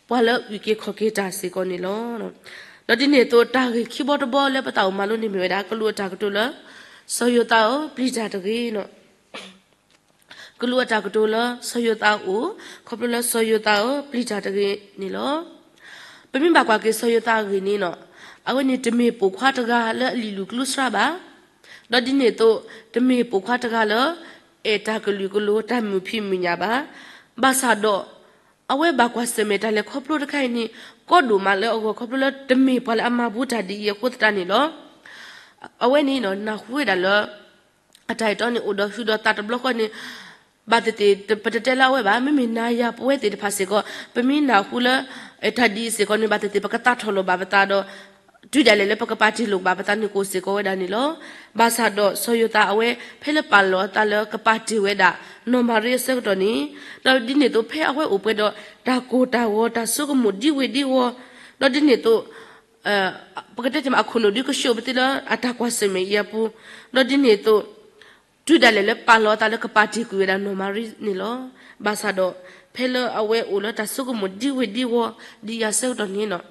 ပှၤလၢအုၣ်က့ၤခီၣ်က့ၤတၢ်စ့ၢ်ကီးန့ၣ်လီၤ. ဒီးဒ်န့ၣ်အသိး တၢ်ဂ့ၢ်ခံဘီတဘီလၢပသးအိၣ်မၤလိန့ၣ်မ့ၢ်ဝဲဒၣ် ကလူးအတၢ်ကတိၤလၢ စီၤယိၤသးဧၢ ပျံၤတၢ်တဂ့ၤ. ကလူးအတၢ်ကတိၤလၢစီၤယိၤသးအအိၣ် ခီဖျိလၢစီၤယိၤသးဧၢ ပျံၤတၢ်တဂ့ၤန့ၣ်လီၤ. ပမ့ၢ်ဘၣ်ကွၢ်က့ၤစီၤယိၤသးအဂ့ၢ်န့ၣ် အဝဲန့ၣ်တမ့ၢ်ပိာ်ခွါတဂၤလၢအလံာ်လူၤကျူစှၤဘၣ်. ဒီးဒ်န့ၣ်အသိး တမ့ၢ်ပိာ်ခွါတဂၤလၢ အဲၣ်တၢ်ကလုာ်ကလိၤ တၢ်မုာ်ဖံးမုာ်ညၣ်ဘၣ်. ဘၣ်ဆၣ်ဒီး အဝဲဘၣ်ကွၢ်ဆၢၣ်မဲာ်တၢ်လဲၤခီဖျိတခါအံၤန့ၣ် ကီဒိၣ်မးလၢအဂီၢ်ခီဖျိလၢတမ့ၢ်ပှၤလၢအမၤဘူးတၢ်ဒ်အံၤအဃိသတးန့ၣ်လီၤ. အဝဲန့ၣ် နၢ်ဟူဝဲဒၣ်လၢ အတၢ်အဲၣ်တီန့ၣ် အိၣ်ဒီးဟုးဒီးသးတဘျီဃီန့ၣ် ဘၣ်သ့ၣ်သ့ၣ် ပတတဲလၢအဝဲဘၣ်, မ့မ့ၢ်နၤယၤပဝဲသ့ၣ်တဖၣ်စ့ၢ်ကီး ပမ့ၢ်နၢ်ဟူလၢ တၢ်ဒ်အံၤစ့ၢ်ကီးန့ၣ် ဘၣ်သ့ၣ်သ့ၣ် ပကသးထီၣ်လိာ်ဘၣ်ပသးဒီး တုၤဒၣ်လဲာ်လၢပကပာ်တ့ၢ်လိာ်ဘၣ်ပသးန့ၣ်ကအိၣ်စ့ၢ်ကီးဝဲဒၣ်န့ၣ်လီၤ. ဘၣ်ဆၣ်ဒီးစီၤယိၤသးအဝဲ ဖဲလၢပာ်လီၤအသးလၢကပာ်တ့ၢ်ဝဲဒၣ် နီၢ်မၤရံအဆၢကတီၢ်န့ၣ် ဒီးဒ်န့ၣ်အသိးဖဲအဝဲအိၣ်ပှဲၤဒီး တၢ်ကိၢ်တၢ်ဂီၤ တၢ်ဆိကမိၣ်ဒ်ဝ့ၢ်ဒ်ဝီၤ, ဒီးဒ်န့ၣ်အသိး ပကတဲတ့ၢ်မး အခိၣ်နူာ်ဒုးကဆှီပသ့လၢအတၢ်ကွၢ်ဆၢၣ်မဲာ်အံၤအပူၤ, ဒီးဒ်န့ၣ်အသိး တုၤဒၣ်လဲာ်လၢပာ်လီၤအသးလၢကပာ်တ့ၢ်ကွံာ်ဝဲဒၣ်နီၢ်မၤရံန့ၣ်လီၤ. ဘၣ်ဆၣ်ဒီး ဖဲလၢအဝဲအိၣ်လၢတၢ်ဆိကမိၣ်ဒ်ဝ့ၢ်ဒ်ဝီၤ ဒ်အံၤအဆၢကတီၢ်န့ၣ်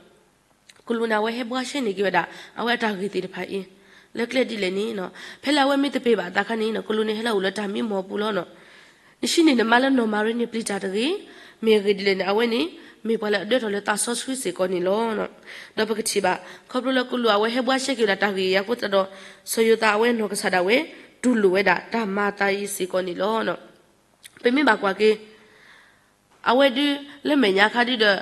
ကလူးန့ၣ် အဝဲဟဲဘှါရှဲန့ၢ်က့ၤဝဲဒၣ် အဝဲအတၢ်ဂ့ၢ်သ့ၣ်တဖၣ်အံၤ လၢကျဲဒ်လဲၣ်န့ၣ် ဖဲလၢအဝဲမ့ၢ်တပ့ၤဘၣ်အသးခါန့ၣ် ကလူးန့ၣ်ဟဲလၢအအိၣ်လၢတၢ်မံမီၢ်အပူၤလီၤ. နရှံန့ၣ်နမါလၢနီၢ်မၤရံန့ၣ်ပျံၤတၢ်တဂ့ၤ, မ့ၢ်အဂ့ၢ်ဒ်လဲၣ်န့ၣ် အဝဲန့ၣ် မ့ၢ်ပှၤလၢအဒၢထီၣ်လၢသးစီဆှံစ့ၢ်ကီးန့ၣ်လီၤ. ဒီးပကထံၣ်ဘၣ် ခီဖျိလၢကလူးအဝဲဟဲဘှါရှဲက့ၤဝဲဒၣ်တၢ်ဂ့ၢ်အံၤအဃိသတးဒီး စီၤယိၤသးအဝဲနီၢ်ကစၢ်ဒၣ်ဝဲ တူၢ်လိာ်ဝဲဒၣ်တၢ်မၤအသးအံၤစ့ၢ်ကီးန့ၣ်လီၤ. ပမ့ၢ်ဘၣ်ကွၢ်က့ၤ အဝဲဒုးလၢမဲာ်ညါခါဒုဒီး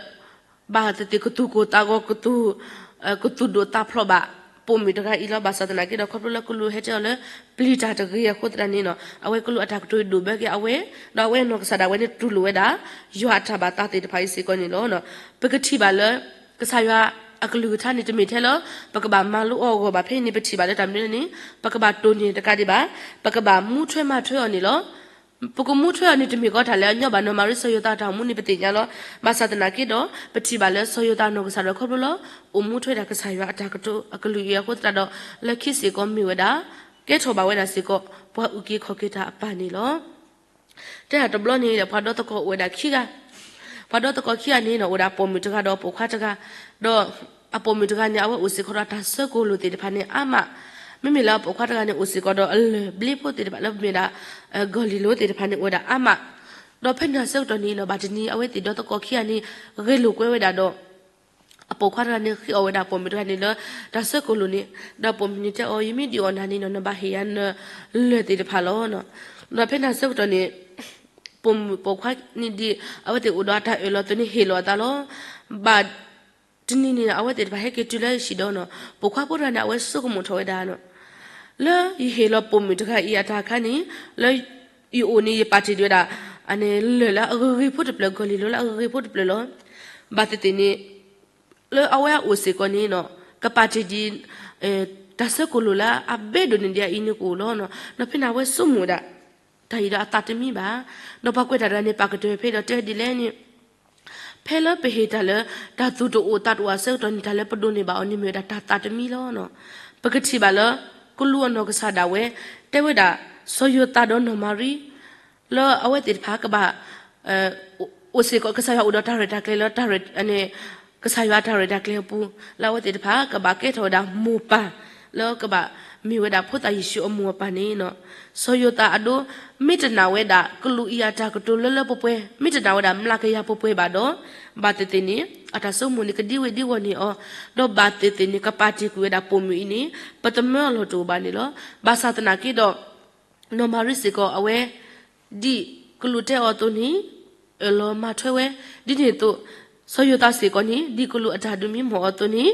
ဘၣ်သ့ၣ်သ့ၣ်ကသူၣ်ကိၢ်သးဂီၤ ကသူၣ်ဒိၣ်သးဖျိးဘၣ် ပိာ်မုၣ်တဂၤအံၤလီၤ. ဘၣ်ဆၣ်သနာ်က့ဒီး ခီဖျိလၢကလူးဟဲတဲအီၤလၢ ပျံၤတၢ်တဂ့ၤအဃိသတးန့ၣ် အဝဲကလူးအတၢ်ကတိၤဒိၣ်ဘၢက့ၤအဝဲ, ဒီးအဝဲနီၢ်ကစၢ်ဒၣ်ဝဲန့ၣ်တူၢ်လိာ်ဝဲဒၣ် ယွၤအတၢ်ဘၣ်သးသ့ၣ်တဖၣ်အံၤစ့ၢ်ကီးန့ၣ်လီၤ. ပကထံၣ်ဘၣ်လၢ ကစၢ်ယွၤအကလုၢ်ကထါန့ၣ် တမ့ၢ်ထဲလၢ ပကဘၣ်မၤလိအီၤအဂီၢ်ဘၣ်. ဖဲအံၤန့ၣ် ပထံၣ်ဘၣ်လၢတၢ်မနုၤန့ၣ် ပကဘၣ်တိၢ်န့ၢ်တကးဒံးဘၣ်, ပကဘၣ်မူထွဲမၤထွဲအီၤန့ၣ်လီၤ. ပကမူထွဲအီၤန့ၣ် တမ့ၢ်ကီးတၢ်လၢအညီဘၣ်. နီၢ်မၤရံစီၤယိၤသးအတၢ်အိၣ်မူန့ၣ် ပသ့ၣ်ညါလီၤ. ဘၣ်ဆၣ်သနာ်က့ဒီး ပထံၣ်ဘၣ်လၢစီၤယိၤသးနီၢ်ကစၢ်ဒီးခီဖျိလၢ အိၣ်မူထွဲဒၣ်ကစၢ်ယွၤအတၢ်ကတိၤအကလုၢ်အံၤအဃိသတးဒီး လၢခံစ့ၢ်ကီးမ့ၢ်ဝဲဒၣ် ကဲထီၣ်ဘၣ်ဝဲဒၣ်စ့ၢ်ကီး ပှၤအုၣ်က့ၤခီၣ်က့ၤတၢ်အပၢ်န့ၣ်လီၤ. တဲဒၣ်တဘျီန့ၣ်ဒီး ပှၤဒီသကိးအိၣ်ဝဲဒၣ်ခံဂၤ, ပှၤဒီသကိးခံဂၤန့ၣ် အိၣ်ဝဲဒၣ်ပိာ်မုၣ်တဂၤဒီးပိာ်ခွါတဂၤ, ဒီးအပိာ်မုၣ်တဂၤန့ၣ် အဝဲအိၣ်စ့ၢ်ကီးဒီးတၢ်ဆၢကိၢ်လိာ်သ့ၣ်တဖၣ်န့ၣ်အါမး, မ့မ့ၢ်လၢအပိာ်ခွါတဂၤန့ၣ် အိၣ်စ့ၢ်ကီးဒီးအလၢၢ်ဘျ့ဖိသ့ၣ်တဖၣ်လၢပမ့ၢ်ဒၣ် ဂီၢ်လံၢ်လိၤသ့ၣ်တဖၣ်န့ၣ် အိၣ်ဝဲဒၣ်အါမး, ဒီးဖဲန့ၣ်အဆၢကတီၢ်န့ၣ်ဒီး ဘၣ်တနံၤ အဝဲသ့ၣ်ဒီသကိးခံဂၤန့ၣ် ဂဲၤလိာ်ကွဲဝဲဒၣ်ဒီး အပိာ်ခွါတဂၤန့ၣ် ဃ့အီၣ်ဝဲဒၣ်ပိာ်မုၣ်တဂၤန့ၣ်လၢ တၢ်ဆၢကိၢ်လိာ်န့ၣ်, ဒီးပိာ်မုၣ်န့ၣ်တဲအီၤ ယမ့ၢ်ဒုးအီၣ်နၤန့ၣ်ဒီး နဘၣ်ဟ့ၣ်ယၤနလၢၢ်သ့ၣ်တဖၣ်လီၤ. ဒီးဖဲန့ၣ်အဆၢကတီၢ်န့ၣ် ပိာ်မုၣ်ပိာ်ခွါန့ၣ်ဒ် အဝဲသ့ၣ်အိၣ်ဒီးအတၢ်အၢၣ်လီၤအသိးန့ၣ် ဟ့ၣ်လီၤအသးလီၤ. ဘၣ်တနံၤန့ၣ် အဝဲသ့ၣ်တဖၣ်ဟဲက့ၤတုၤလၢဟံၣ်ဒီး ပိာ်ခွါဖိတဂၤန့ၣ် အဝဲဆိကမိၣ်ထီၣ်ဝဲဒၣ် လၢယဟ့ၣ်လီၤပိာ်မုၣ်တဂၤအံၤအတၢ်အခါန့ၣ် လၢယအိၣ်န့ၣ် ယပာ်တ့ၢ်ဒံးဝဲဒၣ် လၢၢ်လၢအဂ့ၤဂ့ၤဖိတဖျၢၣ် ဂီၢ်လံၢ်လိၤလၢအဂ့ၤဂ့ၤဖိတဖျၢၣ်လီၤ. ဘၣ်သ့ၣ်သ့ၣ်န့ၣ် လၢအဝဲအအိၣ်စ့ၢ်ကီးန့ၣ် ကပာ်တ့ၢ်ဒံး တၢ်ဆၢကိၢ်လိာ်လၢအဘဲဒိၣ်န့ၢ်ဒံးအအံၤန့ၣ်ကအိၣ်လီၤ. ဒီးဖဲန့ၣ် အဝဲဆိကမိၣ်ဝဲဒၣ် တၢ်အံၤဒီးအသးတမံဘၣ်. ဒီးပှၤကွဲးတၢ်တဂၤန့ၣ် ပာ်ကတၢၢ်ဖဲဒီးတဲဒ်လဲၣ်န့ၣ် ဖဲလၢပဟ့ၣ်တၢ်လၢ တၢ်သူၣ်တအိၣ်သးတအိၣ်အဆၢကတီၢ်န့ၣ် တၢ်လၢပဒိးန့ၢ်ဘၣ်အီၤန့ၣ်မ့ၢ်ဝဲဒၣ်တၢ်သးတမံလီၤ. ပကထံၣ်ဘၣ်လၢ ကလူးအနီၢ်ကစၢ်ဒၣ်ဝဲ တဲဝဲဒၣ် စီၤယိၤသးဒီးနီၢ်မၤရံ လၢအဝဲသ့ၣ်တဖၣ်ကဘၣ် အိၣ်စ့ၢ်ကီး ကစၢ်ယွၤအိၣ်ဒီးတၢ်ရဲၣ်တၢ်ကျဲၤလၢ ကစၢ်ယွၤတၢ်ရဲၣ်တၢ်ကျဲၤအပူၤ လၢအဝဲသ့ၣ်တဖၣ် ကဘၣ်ကဲထီၣ်ဝဲဒၣ်မိၢ်ပၢ် လၢကဘၣ်မ့ၢ်ဝဲဒၣ်ဖိသၣ်ယ့ၣ်ၡူးအမိၢ်အပၢ်န့ၣ် စီၤယိၤသးအဒိ မ့ၢ်တနာ်ဝဲဒၣ် ကလူးအံၤအတၢ်ကတိၤလၢလၢပှဲၤပှဲၤ မ့ၢ်တနာ်ဝဲဒၣ်မျးကယၤပှဲၤပှဲၤဘၣ်ဒီး ဘၣ်သ့ၣ်သ့ၣ်န့ၣ် အတၢ်ဆိကမိၣ်န့ၣ် ကဒံဝ့ၤဒံဝီၤန့ၢ်အီၤ, ဒီးဘၣ်သ့ၣ်သ့ၣ်န့ၣ် ကပာ်တ့ၢ်ကွံာ်ဝဲဒၣ်ပိာ်မုၣ်အံၤန့ၣ် ပသမၢအလီၢ်တအိၣ်ဘၣ်န့ၣ်လီၤ. ဘၣ်ဆၣ်သနာ်က့ဒီး နီၢ်မၤရံစ့ၢ်ကီး အဝဲ ဒ်ကလူးတဲအီၤအသိးန့ၣ် အၢၣ်လီၤမၤထွဲဝဲ, ဒ်န့ၣ်အသိး စီၤယိၤသးစ့ၢ်ကီးန့ၣ် ဒ်ကလူးအတၢ်ဒုးမံမီၢ်အီၤအသိးန့ၣ်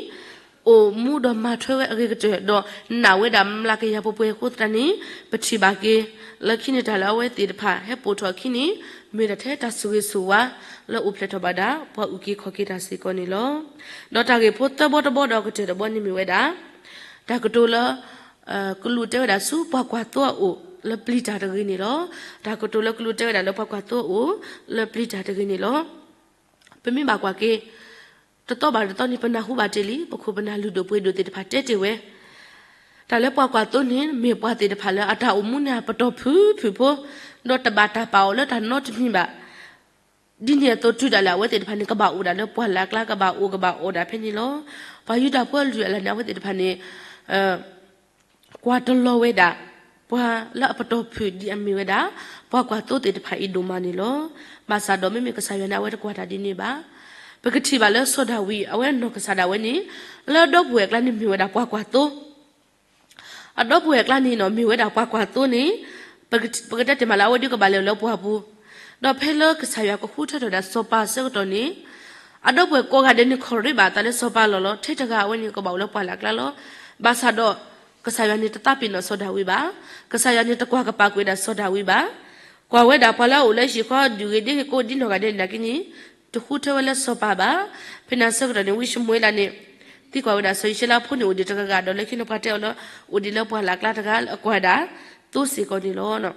အိၣ်မူဒီးမၤထွဲဝဲအဂ့ၤကတၢၢ် ဒီးနာ်ဝဲဒၣ်မျးကယၤပှဲၤပှဲၤအဃိသတးန့ၣ် ပထံၣ်ဘၣ်က့ၤ လၢခံန့ၣ်တၢ်လၢအဝဲသ့ၣ်တဖၣ်ဟဲပိာ်ထီၣ်အခံန့ၣ် မ့ၢ်ဒၣ်ထဲတၢ်ဆိၣ်ဂ့ၤဆိၣ်ဝါ လၢအိၣ်ဖျဲၣ်ထီၣ်ဘၣ်ဒၣ် ပှၤအုၣ်က့ၤခီၣ်က့ၤတၢ်စ့ၢ်ကီးန့ၣ်လီၤ. ဒီးတၢ်ဂ့ၢ်ဖိသၢဘီတဘီဒီးကတၢၢ်တဘီန့ၣ်မ့ၢ်ဝဲဒၣ် တၢ်ကတိၤလၢ ကလူးတဲဝဲဒၣ်ဆူပှၤကွၢ်သိအအိၣ် လၢပျံၤတၢ်တဂ့ၤန့ၣ်လီၤ. တၢ်ကတိၤလၢကလူးတဲဝဲဒၣ်လၢပှၤကွၢ်သိအအိၣ် လၢပျံၤတၢ်တဂ့ၤန့ၣ်လီၤ. ပမ့ၢ်ဘၣ်ကွၢ်က့ၤ တသီဘၣ်တသီန့ၣ် ပနၢ်ဟူဘၣ်တ့ၢ်လံ ပခိၣ်ပနၢ်လုၢ်ဒိၣ်ပှ့ၤဒိၣ်သ့ၣ်တဖၣ်တဲတ့ၢ်ဝဲ တၢ်လၢပှၤကွၢ်သိန့ၣ် မ့ၢ်ပှၤသ့ၣ်တဖၣ်လၢအတၢ်အိၣ်မူန့ၣ် အပတီၢ်ဖုၣ်ဖုၣ်ဖိ ဒီးတဘၣ်တၢ်ပာ်အီၤလၢတၢ်နီတမံၤဘၣ်. ဒ်န့ၣ်အသိးတုၤဒၣ်လဲာ် အဝဲသ့ၣ်တဖၣ်န့ၣ် ကဘၣ်အိၣ်ဒၣ်လၢပှၢ်လၢ်ကျါ ကဘၣ်အိၣ်ကဘၣ်အီၣ်ဒၣ်ဖဲန့ၣ်လီၤ. ပှၤယူဒၤဖိအလုၢ်အလၢ်န့ၣ် အဝဲသ့ၣ်တဖၣ်န့ၣ် ကွၢ်တလီၤဝဲဒၣ် ပှၤလၢအပတီၢ်ဖုၣ်ဒ်အမ့ၢ်ဝဲဒၣ် ပှၤကွၢ်သိသ့ၣ်တဖၣ်အံၤဒိၣ်မးန့ၣ်လီၤ. ဘၣ်ဆၣ်ဒီးမ့မ့ၢ်ကစၢ်ယွၤန့ၣ် အဝဲတကွၢ်တၢ်ဒ်န့ၣ်ဘၣ်. ပကထံၣ်ဘၣ်လၢစီၤဒၤဝံး အဝဲနီၢ်ကစၢ်ဒၣ်ဝဲန့ၣ် လၢအဒီပုၢ်ဝဲၢ်အကျါန့ၣ်မ့ၢ်ဝဲဒၣ်ပှၤကွၢ်သိ အဒီပုၢ်ဝဲၢ်အကျါန့ၣ်နီၤ မ့ၢ်ဝဲဒၣ်ပှၤကွၢ်သိန့ၣ် ပကတဲတ့ၢ်မးလၢအဝဲဒုးကဘၣ်လဲၤလၢပှၢ်ပူၤ, ဒီးဖဲလၢကစၢ်ယွၤကဃုထၢထီၣ်ဝဲဒၣ်စီၤပၤအဆၢကတီၢ်န့ၣ် အဒီပုၢ်ဝဲၢ်ကိးဂၤဒဲးန့ၣ် ခီၣ်ရ့ဘၣ်အသးလၢစီၤပၤလီၢ်လီၤ. ထဲတဂၤအဝဲန့ၣ်ကဘၣ်အိၣ်လၢပှၢ်လၢ်ကျါလီၤ. ဘၣ်ဆၣ်ဒီး ကစၢ်ယွၤန့ၣ်တသးပ့ၤနီၣ်စီၤဒၤဝံးဘၣ်. ကစၢ်ယွၤန့ၣ်တကွၢ်ကပာ်ကွံာ်ဝဲဒၣ်စီၤဒၤဝံးဘၣ်. ကွၢ်ဝဲဒၣ်ပှၤလၢအအိၣ်လၢဟံၣ်ဃီဒုၣ်ဂ့ၤဒ့ဂ့ၤကိးဒ်နီၢ်ဂၤဒဲးန့ၣ်နာ်က့န့ၣ် တဃုထၢဝဲလၢစီၤပၤဘၣ်. ဖဲန့ၣ်အဆၢကတီၢ်န့ၣ် ဝံၡမူၤအ့လးန့ၣ် သံကွၢ်ဝဲဒၣ်စီၤအံၣ်စရ့လးဖိန့ၣ် အိၣ်ဒံးတဂၤဂၤဒီးလၢခံန့ၣ်ပှၤတဲအီၤလၢ အိၣ်ဒံးလၢပှၢ်လၢ်ကျါတဂၤလၢအကွၢ်ဒၣ်သိစ့ၢ်ကီးန့ၣ်လီၤ.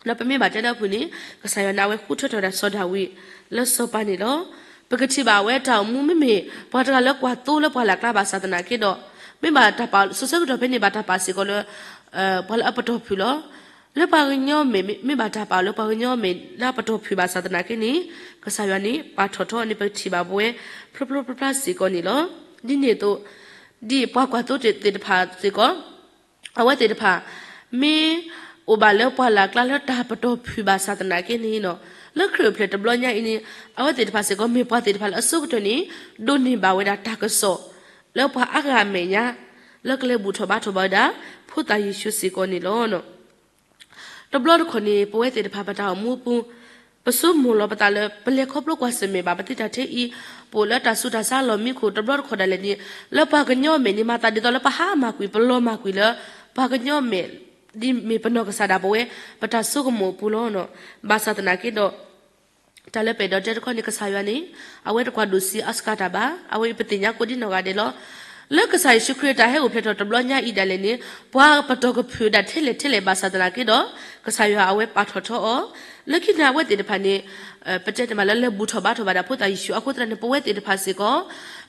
ဒီးပမ့ၢ်ဘၣ်တဲလၢအပူၤန့ၣ် ကစၢ်ယွၤန့ၣ် အဝဲဃုထၢထီၣ်ဝဲဒၣ်စီၤဒၤဝံးလၢစီၤပၤန့ၣ်လီၤ. ပကထံၣ်ဘၣ်အဝဲတၢ်အိၣ်မူမ့မ့ၢ် ပှၤတဂၤလၢကွၢ်သိလၢပှၢ်လၢ်ကျါဘၣ်ဆၣ်သနာ်က့ဒီး မ့ၢ်ဘၣ်တၢ်ပာ် စိၤဆၢကတီၢ်ဖဲန့ၣ် ဘၣ်တၢ်ပာ်စ့ၢ်ကီးလၢ ပှၤလၢအပတီၢ်ဖုၣ်လီၤ. လၢပှၤကညီမဲာ် မ့ၢ်ဘၣ်တၢ်ပာ်အီၤလၢပှၤကညီမဲာ်လၢအပတီၢ်ဖုၣ်ဘၣ်ဆၣ်သနာ်က့န့ၣ် ကစၢ်ယွၤန့ၣ် ပာ်ထီၣ်ထီအီၤန့ၣ် ပကထံၣ်ဘၣ်ပဝဲ ဖျိဖျိဖျါဖျါစ့ၢ်ကီးန့ၣ်လီၤ. ဒ်န့ၣ်အသိး ဒ်ပှၤကွၢ်သိသ့ၣ်တဖၣ်စ့ၢ်ကီး အဝဲသ့ၣ်တဖၣ် မ့ၢ်အိၣ်ဘၣ်လၢပှၢ်လၢ်ကျါလၢတၢ်ပတီၢ်ဖုၣ်ဘၣ်ဆၣ်သနာ်က့န့ၣ်နီၤ လၢခရံာ်အိၣ်ဖျဲၣ်တဘျီညါအံၤန့ၣ် အဝဲသ့ၣ်တဖၣ်စ့ၢ်ကီး မ့ၢ်ပှၤသ့ၣ်တဖၣ်လၢအဆိကတၢၢ်န့ၣ် ဒိးန့ၢ်ဘၣ်ဝဲဒၣ်တၢ်ကစီၣ် လၢပှၤအါဂၤအမဲာ်ညါ လၢကလဲၤဘူၣ်ထီၣ်ဘါထီၣ်ဘၣ်ဝဲဒၣ် ဖိသၣ်ယ့ၣ်ၡူးစ့ၢ်ကီးန့ၣ်လီၤ. တဘျီတခီၣ်န့ၣ် ပဝဲသ့ၣ်တဖၣ်ပတၢ်အိၣ်မူအပူၤ ပဆိကမိၣ်လီၤပသးလၢ ပလဲၤခီဖျိကွၢ်ဆၢၣ်မဲာ်ဘၣ်ပသံတၢ်ထဲအံၤ ပအိၣ်လၢတၢ်ဆူးတၢ်ဆါလီၢ်မံခိၣ် တဘျီတခီၣ်ဒၣ်လဲာ်န့ၣ် လၢပှၤကညီအမဲာ်န့ၣ် မၤသးဒ်သိးလၢပဟးမၤကွံာ် ပလီၤမၢ်ကွံာ်လၢ ပှၤကညီအမဲာ် ဒ်မ့ၢ်ပနီၢ်ကစၢ်ဒၣ်ပဝဲ ပတၢ်ဆိကမိၣ်အပူၤလီၤ. ဘၣ်ဆၣ်သနာ်က့ဒီး တၢ်လၢပအဲၣ်ဒိးတဲတခီန့ၣ် ကစၢ်ယွၤန့ၣ် အဝဲတကွၢ်ဒိၣ်ဆံးအါစှၤတၢ်ဘၣ်. အဝဲအံၤပသ့ၣ်ညါကိးဒ်နီၢ်ဂၤဒဲးလီၤ. လၢကစၢ်ယ့ၣ်ၡူးခရံာ်အတၢ်ဟဲအိၣ်ဖျဲၣ်ထီၣ်တဘျီညါအံၤဒၣ်လဲာ်န့ၣ် ပှၤပတီၢ်ကဖုၣ်ဒၣ်ထဲလဲၣ်ထဲလဲၣ်ဘၣ်ဆၣ်သနာ်က့ဒီး ကစၢ်ယွၤအဝဲပာ်ထီၣ်ထီအီၤ လၢခံန့ၣ်အဝဲသ့ၣ်တဖၣ်န့ၣ် ပတဲတမးလၢလဲၤဘူၣ်ထီၣ်ဘါထီၣ်ဘၣ်ဒၣ်ဖိသၣ်ယ့ၣ်ၡူးအဃိသတးန့ၣ် ပဝဲသ့ၣ်တဖၣ်စ့ၢ်ကီး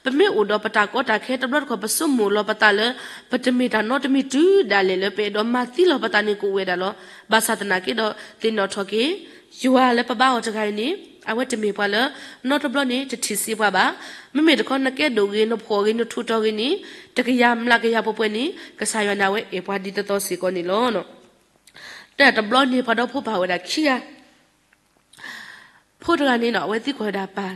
ပမ့ၢ်အိၣ်ဒီးပတၢ်ကီတၢ်ခဲတဘျီတခီၣ် ပဆိကမိၣ်လီၤပသးလၢ ပတမ့ၢ်တၢ်နီတမံၤတုၤဒၣ်လဲာ်လၢပအဲၣ်ဒိးမၤသံလီၤပသးန့ၣ်ကအိၣ်ဝဲဒၣ်လီၤ. ဘၣ်ဆၣ်သနာ်က့ဒီး သ့ၣ်နီၣ်ထီၣ်က့ၤ ယွၤလၢပဘါအီၤတဂၤအံၤန့ၣ် အဝဲတမ့ၢ်ပှၤလၢ နီတဘျီန့ၣ် တထံၣ်စ့ပှၤဘၣ်. မ့မ့ၢ်တခီ နကဲဒိၣ်ဂ့ၤ နဖှီၣ်ဂ့ၤ နထူးတီၤဂ့ၤန့ၣ် တကယၤမျးကယၤပှဲၤပှဲၤန့ၣ် ကစၢ်ယွၤန့ၣ် အဝဲအဲၣ်ပှၤဒ်သိးသိးစ့ၢ်ကီးန့ၣ်လီၤ. တၢ်တဘျီန့ၣ် ပှၤဒီဖိပၢ်ဝဲဒၣ်ခံဂၤ ဖိတဂၤန့ၣ်နီၤ အဝဲသံကွၢ်ဝဲဒၣ်ပၢ်,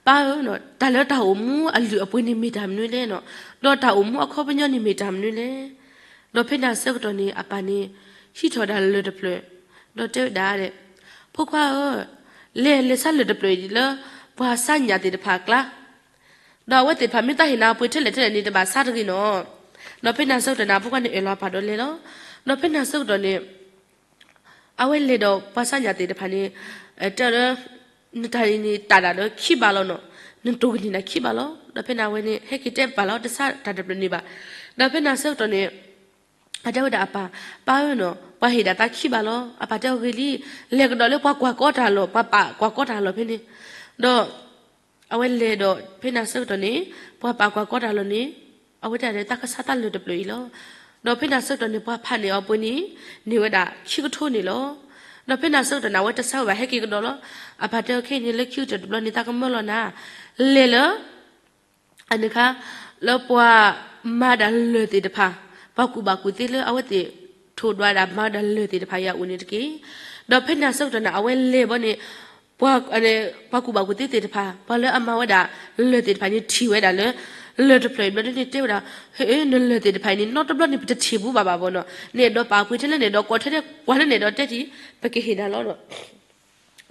ပၢ်ဧၢ, တၢ်လၢတၢ်အိၣ်မူအလုၢ်အပှ့ၤန့ၣ်မ့ၢ်တၢ်မနုၤလဲၣ်နီၤ, ဒီးတၢ်အိၣ်မူအခီပညီန့ၣ်မ့ၢ်တၢ်မနုၤလဲၣ်. ဒီးဖဲန့ၣ်အဆၢကတီၢ်န့ၣ် အပၢ်န့ၣ် ဟံးထီၣ်ဝဲဒၣ်လၢၢ်တဖျၢၣ်, ဒီးတဲဝဲဒၣ်, ဖိခွါဧၢ, လဲၤ လဲၤဆါလၢၢ်တဖျၢၣ်အံၤလၢ ပှၤဆါညၣ်သ့ၣ်တဖၣ်အကျါ ဒီးအဝဲသ့ၣ်တဖၣ်မ့ၢ်သးဟ့ၣ်နၤပှ့ၤထဲလဲၣ်ထဲလဲၣ်န့ၣ် တဘၣ်ဆါတဂ့ၤနီၤ. ဒီးဖဲန့ၣ်အဆၢကတီၢ်န့ၣ် အဖိခွါန့ၣ်အဲၣ်လီၤအပၢ်ဒီးလဲၤလီၤ. ဒီးဖဲန့ၣ်အဆၢကတီၢ်န့ၣ် အဝဲလဲၤဒီးပှၤဆါညၣ်သ့ၣ်တဖၣ်န့ၣ် တဲအီၤလၢ နတၢ်န့ၣ်တၢ်ဒၣ်လၢခံဘးလီၤနီၤ, နတိၢ်ကနံၣ်ဒၣ်ခံဘးလီၤ. ဒီးဖဲန့ၣ်အဝဲန့ၣ် ဟဲက့ၤတဲပၢ်လီၤ တဆါတၢ်တဖျၢၣ်န့ၣ်ဘၣ်. ဒီးဖဲန့ၣ်အဆၢကတီၢ်န့ၣ် အတဲဝဲဒၣ်အပၢ်, ပၢ်ဧၢနီၤ, ပှၤဟ့ၣ်ဒၣ်သးခံဘးလီၤ. အပၢ်တဲအီၤဂ့ၤလံ, လဲၤကဒီးလၢပှၤကွၢ်ကီတၢ်လီၢ်, ပှၤပာ်ကွၢ်ကီတၢ်လီၢ်ဖဲန့ၣ်. ဒီး အဝဲလဲၤဒီး ဖဲန့ၣ်အဆၢကတီၢ်န့ၣ် ပှၤပာ်ကွၢ်ကီတၢ်လီၢ်န့ၣ် အဝဲတဲဒၣ်လၢသးကဆါသးလၢၢ်တဖျၢၣ်အံၤလီၤ. ဒီးဖဲန့ၣ်အဆၢကတီၢ်န့ၣ် ပှၤဖးန့ၢ်အီၤပှ့ၤန့ၣ် န့ၢ်ဝဲဒၣ်ခံကထိန့ၣ်လီၤ. ဒီးဖဲန့ၣ်အဆၢကတီၢ်န့ၣ် အဝဲတဆါဝဲဘၣ် ဟဲက့ၤကဒီးလီၤ. အပၢ်တဲအီၤခဲအံၤန့ၣ် လၢခံကတၢၢ်တဘျီန့ၣ် သးကမၢလီၤနၤ, လဲၤလၢ အန့ၣ်ခါ လၢပှၤမၤဒၣ်လၢၢ်သ့ၣ်တဖၣ်, ပှၤကူၣ်ဘၣ်ကူၣ်သ့လၢအဝဲသ့ၣ်ထိၣ်ဒွးဒၣ်မၤဒၣ်လၢၢ်သ့ၣ်တဖၣ်အံၤအအိၣ်န့ၣ်တက့ၢ်. ဒီးဖဲန့ၣ်အဆၢကတီၢ်န့ၣ် အဝဲလဲၤဘီန့ၣ် ပှၤ ပှၤကူၣ်ဘၣ်ကူၣ်သ့သ့ၣ်တဖၣ် ပှၤလၢအမၤဝဲဒၣ်လၢၢ်သ့ၣ်တဖၣ်န့ၣ် ထံၣ်ဝဲဒၣ်လၢ လၢၢ်တဖျၢၣ်အံၤဘျီဒ်န့ၣ် တဲဝဲဒၣ်, ဟ့ နလၢၢ်သ့ၣ်တဖၣ်အံၤန့ၣ် နီတဘျီန့ၣ် ပတထံၣ်ဘူးဘၣ်ဘၣ်ဘီနီၤ, နအဲၣ်ဒိးပာ်ကွံာ်ထဲလဲၣ် နအဲၣ်ဒိးကိးထဲလဲၣ် ပှၤလၢနအဲၣ်ဒိးတဲထံၣ် ပကဟ့ၣ်နၤလီၤ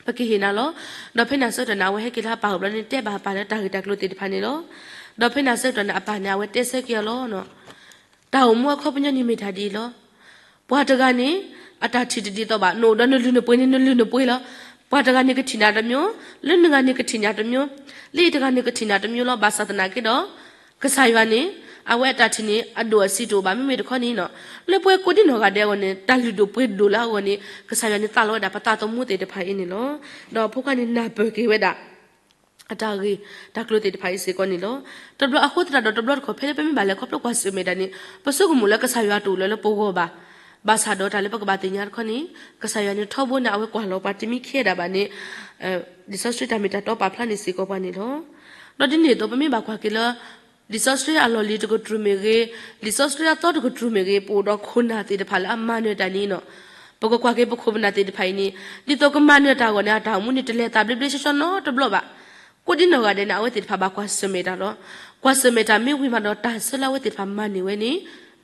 ပကဟ့ၣ်နၤလီၤ. ဒီးဖဲန့ၣ်အဆၢကတီၢ်န့ၣ် အဝဲဟဲက့ၤလၢအပၢ်အအိၣ်ဘျီန့ၣ် တဲဘၣ်အပၢ်လၢတၢ်ဂ့ၢ်တၢ်ကျိၤသ့ၣ်တဖၣ်န့ၣ်လီၤ. ဒီးဖဲန့ၣ်အဆၢကတီၢ်န့ၣ် အပၢ်န့ၣ် အဝဲတဲဆၢက့ၤအီၤလီၤ. တၢ်အိၣ်မူအခီပညီန့ၣ်မ့ၢ်တၢ်ဒ်အံၤလီၤ. ပှၤတဂၤန့ၣ် အတၢ်ထံၣ်တဒ်သိးဘၣ်, နအိၣ်ဒီးနလုၢ်နပှ့ၤန့ၣ် နလုၢ်နပှ့ၤလီၤ. ပှၤတဂၤန့ၣ်ကထံၣ်နၤတမျိုး, လၢနဂၤန့ၣ်ကထံၣ်နၤတမျိုး, လၢအံၤတဂၤန့ၣ်ကထံၣ်နၤတမျိုးလီၤ. ဘၣ်ဆၣ်သနာ်က့ဒီး ကစၢ်ယွၤန့ၣ် အဝဲအတၢ်ထံၣ်န့ၣ် အဒိၣ်အဆံးတအိၣ်ဘၣ်. မ့မ့ၢ်တခီန့ၣ်နီၤ, လၢပဝဲကိးဒံနီၢ်ဂၤဒဲးအဂီၢ်န့ၣ် တၢ်လုၢ်ဒိၣ်ပှ့ၤဒိၣ်လၢအဂီၢ်န့ၣ် ကစၢ်ယွၤန့ၣ်သးလီဝဲဒၣ်ပသးသမူသ့ၣ်တဖၣ်အံၤန့ၣ်လီၤ. ဒီးအဖိခွါန့ၣ်နၢ်ပၢၢ်က့ၤဝဲဒၣ် အတၢ်ဂ့ၢ်တၢ်ကျိၤသ့ၣ်တဖၣ်အံၤ စ့ၢ်ကီးန့ၣ်လီၤ. တဘျီအဃိသတးဒီး တဘျီတခီၣ်ဖဲလၢပမ့ၢ်ဘၣ်လဲၤခီဖျိကွၢ်ဆၢၣ်မဲာ်တၢ်န့ၣ် ပဆိကမိၣ်လၢကစၢ်ယွၤတအိၣ်လၢၤလၢပဂီၢ်ဘၣ်. ဘၣ်ဆၣ်ဒီးတၢ်လၢပကဘၣ်သ့ၣ်ညါတခီန့ၣ် ကစၢ်ယွၤန့ၣ်ထီဘိန့ၣ် အဝဲကွၢ်လီၤပှၤတမံၤခံဒၣ်ဘၣ်န့ၣ် လံာ်စီဆှံတၢ်မ့ၢ်တၢ်တီပာ်ဖျါန့ၣ်စ့ၢ်ကီးပှၤန့ၣ်လီၤ. ဒီးဒ်န့ၣ်အသိး ပမ့ၢ်ဘၣ်ကွၢ်က့ၤလၢ လံာ်စီဆှံအလီၢ်လံၤတကတြူၢ်မ့ၢ်ဂ့ၤ, လံာ်စီဆှံအသီတကတြူၢ်မ့ၢ်ဂ့ၤ, ပအိၣ်ဒီးခိၣ်နၢ်သ့ၣ်တဖၣ်လၢအမၤနၢၤတၢ်န့ၣ်နီၤ, ပကကွၢ်က့ၤပခိၣ်ပနၢ်သ့ၣ်တဖၣ်အံၤန့ၣ် ဒ်သိးကမၤနၢၤတၢ်အဂီၢ်န့ၣ် အတၢ်အိၣ်မူန့ၣ် တလဲၤသးဘျ့ဘျ့ဆှီဆှီနီတဘျီဘၣ်. ကိးဒံနီၢ်ဂၤဒဲးန့ၣ် အဝဲသ့ၣ်တဖၣ်ဘၣ်ကွၢ်ဆၢၣ်မဲာ်တၢ်လီၤ. ကွၢ်ဆၢၣ်မဲာ်တၢ်မ့ၢ်ဝံၤမးဒီး တၢ်ဆၢလၢအဝဲသ့ၣ်တဖၣ်မၤန့ၢ်ဝဲန့ၣ်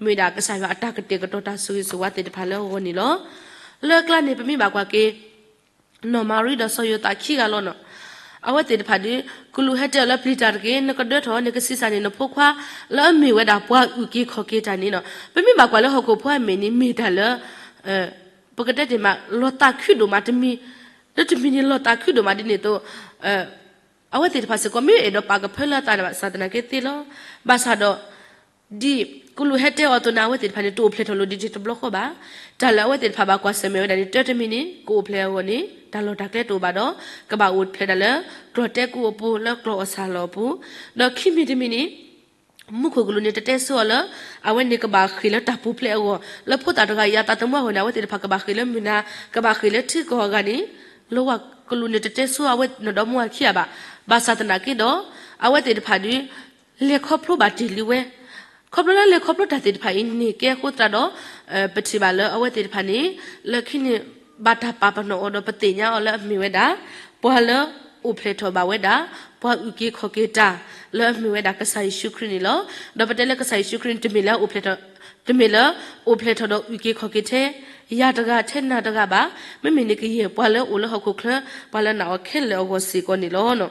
မ့ၢ်ဝဲဒၣ်ကစၢ်ယွၤအတၢ်ကတဲာ်ကတီၤတၢ်ဆိၣ်ဂ့ၤဆိၣ်ဝါသ့ၣ်တဖၣ်လၢအဂီၢ်န့ၣ်လီၤ. လၢအကျါန့ၣ် ပမ့ၢ်ဘၣ်ကွၢ်က့ၤ နီၢ်မၤရံဒီးစီၤယိၤသးခံဂၤလီၤနီၤ. အဝဲသ့ၣ်တဖၣ်ဒီး ကလူးဟဲတဲအီၤလၢပျံၤတၢ်တက့ၢ်, နကဒၢထီၣ် နကဆံးစၢ်န့ၢ်နဖိခွါ လၢအမ့ၢ်ဝဲဒၣ်ပှၤအုၣ်က့ၤခီၣ်က့ၤတၢ်န့ၣ်နီၤ. ပမ့ၢ်ဘၣ်ကွၢ်လၢဟီၣ်ခိၣ်ဖိအမ့ၢ်န့ၣ် မ့ၢ်တၢ်လၢ ပကတဲတ့ၢ်မး လီၤသးခုဒိၣ်မးတမံၤ, လၢတမံၤန့ၣ်လီၤသးခုဒိၣ်မးဒ်န့ၣ်အသိး အဝဲသ့ၣ်တဖၣ်စ့ၢ်ကီးမ့ၢ်အဲၣ်ဒိးပာ်ကဖၢလၢအသးဘၣ်ဆၣ်သနာ်က့သ့လီၤ. ဘၣ်ဆၣ်ဒီး ဒ်ကလူးဟဲတဲအီၤအသိးန့ၣ် အဝဲသ့ၣ်တဖၣ်န့ၣ် တအိၣ်ဖျဲၣ်ထီၣ်လိာ်ဒ်တဘျီဃီဘၣ်. တၢ်လၢအဝဲသ့ၣ်တဖၣ်ဘၣ်ကွၢ်ဆၢၣ်မဲာ်ဝဲဒၣ်န့ၣ် တၢတမံၤန့ၣ် ကအိၣ်ဖျဲၣ်အဂီၢ်န့ၣ် တၢ်လီၢ်တၢ်ကျဲတအိၣ်ဘၣ်ဒီး ကဘၣ်အိၣ်ဖျဲၣ်ဒၣ်လၢ ကျီၢ်တဲကူအပူၤ လၢကျီၢ်အီၣ်ဆၣ်လီၢ်အပူၤ, ဒီးခံမံၤတမံၤန့ၣ် မူခိၣ်ကလူးန့ၣ် တတဲဆိအီၤလၢ အဝဲန့ၣ်ကဘၣ်ဃ့ၢ်လၢတၢ်ပူၤဖျဲးအဂီၢ်, လၢဖိသၣ်တဂၤအံၤအသးသမူအဂီၢ်န့ၣ် အဝဲသ့ၣ်တဖၣ်ကဘၣ်ဃ့ၢ်လၢမုၢ်နၤ, ကဘၣ်ဃ့ၢ်လၢထံကီၢ်အဂၤန့ၣ် လၢဝဲကလူးန့ၣ်တတဲဆိအဝဲနီၢ်ဒီမါဝၤခံဂၤဘၣ်. ဘၣ်ဆၣ်သနာ်က့ဒီး အဝဲသ့ၣ်တဖၣ်ဒီး လဲၤခီဖျိဘၣ်တ့ၢ်လံဝဲ, ခီဖျိလၢလဲၤခီဖျိတၢ်သ့ၣ်တဖၣ်အံၤန့ၣ် ကဲအဃိသတးဒီး ပထံၣ်ဘၣ်လၢအဝဲသ့ၣ်တဖၣ်န့ၣ် လၢခံန့ၣ် ဘၣ်တၢ်ပာ်ပနီၣ်အီၤဒီး ပသ့ၣ်ညါအီၤလၢအမ့ၢ်ဝဲဒၣ် ပှၤလၢအိၣ်ဖျဲၣ်ထီၣ်ဘၣ်ဝဲဒၣ် ပှၤအုၣ်က့ၤခီၣ်က့ၤတၢ် လၢအမ့ၢ်ဝဲဒၣ်ကစၢ်ယ့ၣ်ၡူးခရံာ်န့ၣ်လီၤ. ဒီးပတဲလၢကစၢ်ယ့ၣ်ၡူးခရံာ်န့ၣ် တမ့ၢ်လၢအိၣ်ဖျဲၣ်ထီၣ် တမ့ၢ်လၢအိၣ်ဖျဲၣ်ထီၣ်ဒီးအုၣ်က့ၤခီၣ်က့ၤထဲ ယၤတဂၤထဲနၤတဂၤဘၣ်. မ့မ့ၢ်န့ၣ်ကယဲၢ်ပှၤလၢအိၣ်လၢဟီၣ်ခိၣ်ချၢ ပှၤလၢနာ်အီၤခဲလၢာ်အဂီၢ်စ့ၢ်ကီးန့ၣ်လီၤ.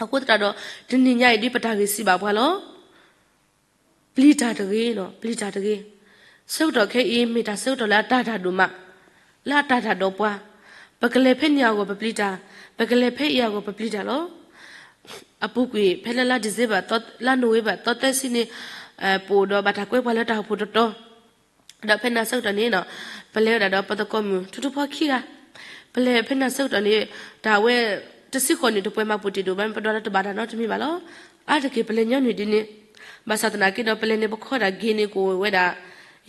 အဃိသတးဒီး တနံၤညါအံၤဒ်ပတၢ်ဂ့ၢ်စံးဘၣ်ပှၤလီၤ. ပျံၤတၢ်တဂ့ၤနီၤ, ပျံၤတၢ်တဂ့ၤ. ဆၢကတီၢ်ခဲအံၤ မ့ၢ်တၢ်ဆၢကတီၢ်လၢအတၢ်တၢ်ဒိၣ်မး, လၢအတၢ်တၢ်ဒီးပှၤ, ပကလဲၤဖဲန့ၣ်အဂီၢ်ပပျံၤတၢ်, ပကလဲၤဖဲအံၤအဂီၢ်ပပျံၤတၢ်လီၤ. အပူၤကွံာ် ဖဲလၢလါ December လါ November သီသၢဆံန့ၣ် ပအိၣ်ဒီးဘၣ်တၢ်ကွဲပှၤလၢတၢ်အိၣ်ဖှိၣ်တတီၤ ဒီးဖဲန့ၣ်အဆၢကတီၢ်န့ၣ်နီၤ ပလဲၤဝဲဒၣ်ဒီးပသကိးမုၣ်ထူထူဖီခံဂၤ, ပလဲၤဖဲန့ၣ်အဆၢကတီၢ်န့ၣ် တၢ်ဝဲ တဆံဃိးနံၣ်တပှဲၤမၤပူၤတ့ၢ်ဒိၣ်ဘၣ် ပဒွးလၢတဘၣ်တၢ်နီတမံၤဘၣ်လီၤ. အါတက့ၢ်ပလဲၤညီနုၢ်ဒ်န့ၣ်, ဘၣ်ဆၣ်သနာ်က့ဒီး ပလဲၤန့ၣ်ပခီဒၣ်က့ၤန့ၣ်ကအိၣ်ဝဲဒၣ်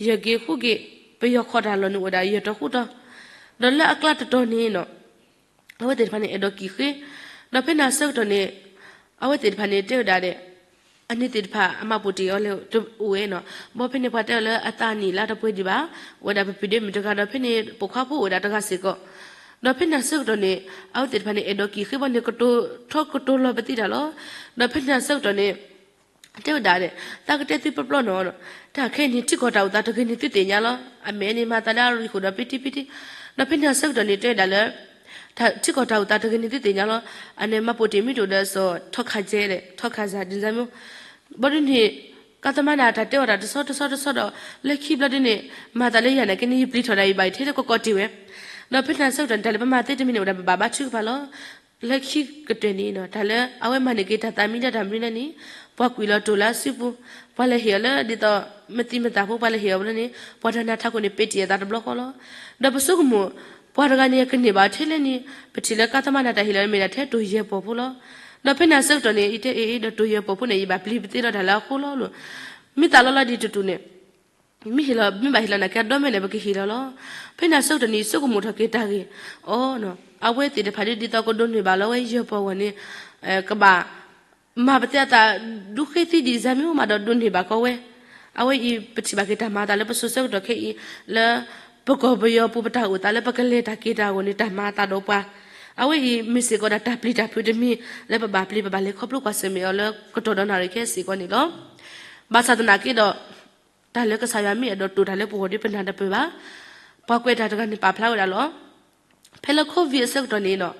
ယဲၢ်က့ၤဃုက့ၤ, ပယီၤခီတၢ်လီၢ်န့ၣ်အိၣ်ဝဲဒၣ်ယဲၢ်တီၤဃုတီၤ, ဒီးလၢအကျါတတီၤန့ၣ်နီၤ အဝဲသ့ၣ်တဖၣ်န့ၣ် အဲၣ်ဒိးကံၣ်ဃ့, ဒီးဖဲန့ၣ်အဆၢကတီၢ်န့ၣ် အဝဲသ့ၣ်တဖၣ်န့ၣ် တဲဝဲဒၣ်ဒီး အန့ၣ်သ့ၣ်တဖၣ်အမၤပူၤတ့ၢ်အီၤလဲၣ်တအိၣ်ဝဲနီၤ, ဘီဖဲန့ၣ်ပှၤတဲအီၤလၢအသးနံၣ်လါတပှဲၤဒံးဘၣ်, အိၣ်ဝဲဒၣ်ပပုၢ်ဒ့မုၣ်တဂၤဒီး ဖဲန့ၣ်ပိာ်ခွါဖိအိၣ်ဝဲဒၣ်တဂၤစ့ၢ်ကီး, ဒီးဖဲန့ၣ်အဆၢကတီၢ်န့ၣ် အဝဲသ့ၣ်တဖၣ်န့ၣ် အဲၣ်ဒိးကံၣ်ဃ့ဘီန့ၣ် ကတိၤထီကတိၤလီၤပသံတၢ်လီၤ. ဒီးဖဲန့ၣ်အဆၢကတီၢ်န့ၣ် တဲဝဲဒၣ်ဒီး သးကတဲသုပျီပျီနီၤ, တၢ်ခဲအံၤန့ၣ် ထံကီၢ်တၢ်အိၣ်သးတဂ့ၤန့ၣ် သုသ့ၣ်ညါလီၤ. အမဲာ်န့ၣ် မၤသးလၢအရံၣ်ဃုာ်ဒီးပံတံပံတံ, ဒီးဖဲန့ၣ်အဆၢကတီၢ်န့ၣ် တဲဝဲဒၣ်လၢ ထံကီၢ်တၢ်အိၣ်သးတဂ့ၤန့ၣ် သုသ့ၣ်ညါလီၤ. အန့ၣ်မၤပူၤတ့ၢ်မ့ၢ်တအိၣ်ဒီးစီၤထီခးကဲလဲၣ် ထီခးစၢ်ဒ်န့ၣ်မ့ၢ်, ဘီဒ်န့ၣ် ကါသမါန့ၣ် တၢ်တဲအီၤတၢ်တဆီတဆီတဆီဒီး လၢခံဘျီဒ်န့ၣ် မၤသးလၢယၤနာ်က့န့ၣ် ယပျံၤထီၣ်ဒၣ်အံၤဘၣ် ယထဲလၢကီကီးတ့ၢ်ဝဲ, ဒီးဖဲန့ၣ်အဆၢကတီၢ်န့ၣ် တၢ်လၢပမၤသ့တမံၤန့ၣ် အိၣ်ဒၣ်ပဘၣ်ဘါထုကဖၣ်လီၤ. လၢခံကတၢၢ်န့ၣ်နီၤ တၢ်လၢအဝဲမၤန့ၢ်က့ၤတၢ်သးမံလၢတၢ်မနုၤလဲၣ်န့ၣ် ပှၤကွံာ်လီၤတိၢ်လၢအစုပူၤ, ပှၤလဲၤဟ့ၣ်အီၤလၢဒ်သိး မသံမသးဖိ ပှၤလဲၤဟ့ၣ်အီၤဘျီန့ၣ် ပှၤတဂၤန့ၣ် ထးခိၣ်န့ၣ် ပ့တံၢ်အသးတဘျီဃီလီၤ. ဒီးပဆိကမိၣ် ပှၤတဂၤန့ၣ် ကန့ၢ်ဘၣ်ထဲလဲၣ်န့ၣ် ပထံၣ်လၢကါသမါန့ၣ် တၢ်ဟ့ၣ်လီၤမ့ၢ်ဒၣ်ထဲတိၢ်ယဲၢ်ပီၢ်ဖိလီၤ. ဒီးဖဲန့ၣ်အဆၢကတီၢ်န့ၣ် ယတဲအ့ၣ်အ့ၣ်ဒီးတိၢ်ယဲၢ်ပီၢ်ဖိန့ၣ် ယဘၣ်ပျံၤပသ့လီၤတၢ်လၢအဃိလီၤလီၤ. မ့ၢ်သးလီၤလီၤဒ်တတူၢ်န့ၣ် မ့ၢ်ဟ့ၣ်လီၤ မ့ၢ်ဘၣ်ဟ့ၣ်လီၤနာ်က့ အဒီမဲာ်န့ၣ် ပကဟ့ၣ်လီၤလီၤ. ဖဲန့ၣ်အဆၢကတီၢ်န့ၣ် ယဆိကမိၣ်ထီၣ်က့ၤတၢ်ဂ့ၢ်, အီ အဝဲသ့ၣ်တဖၣ်ဒ်သိးကဒိးန့ၢ်ဘၣ်လၢအဝဲယဲၢ်ပီၢ်အဂီၢ်န့ၣ် ကဘၣ် မၤပသ့အသးဒူဃ့သံဒံးစၢ်မ့ၢ်အိၣ်မးဒီးဒိးန့ၢ်ဘၣ်ကီဝဲ. အဝဲအံၤပထံၣ်ဘၣ်က့ၤတၢ်မၤအသးလၢပစိၤဆၢကတီၢ်ခဲအံၤ လၢ ပကီၢ်ပယီၤပူၤပတၢ်အိၣ်သးလၢပကလဲၤတၢ်က့ၤတၢ်အဂီၢ်န့ၣ် တၢ်မၤအသးဒီးပှၤ. အဝဲအံၤမ့ၢ်စ့ၢ်ကီးဒၣ်တၢ်ပျံၤတၢ်ဖုးတမံၤ လၢပဘၣ်ပျံၤပဘၣ်လဲၤခီဖျိကွၢ်ဆၢၣ်မဲာ်အီၤလၢကတီၢ်ဒီးနၣ်ရံၣ်ခဲစ့ၢ်ကီးန့ၣ်လီၤ. ဘၣ်ဆၣ်သနာ်က့ဒီး တၢ်လၢကစၢ်ယွၤမ့ၢ်အဲၣ်ဒိးတိၢ်တၢ်လၢပဂီၢ်ဒီးပနၢ်တပၢၢ်ဘၣ်. ပှၤကွဲးတၢ်တဂၤန့ၣ်ပာ်ဖျါဝဲဒၣ်လီၤ. ဖဲလၢ COVID အဆၢကတီၢ်န့ၣ်ဒီး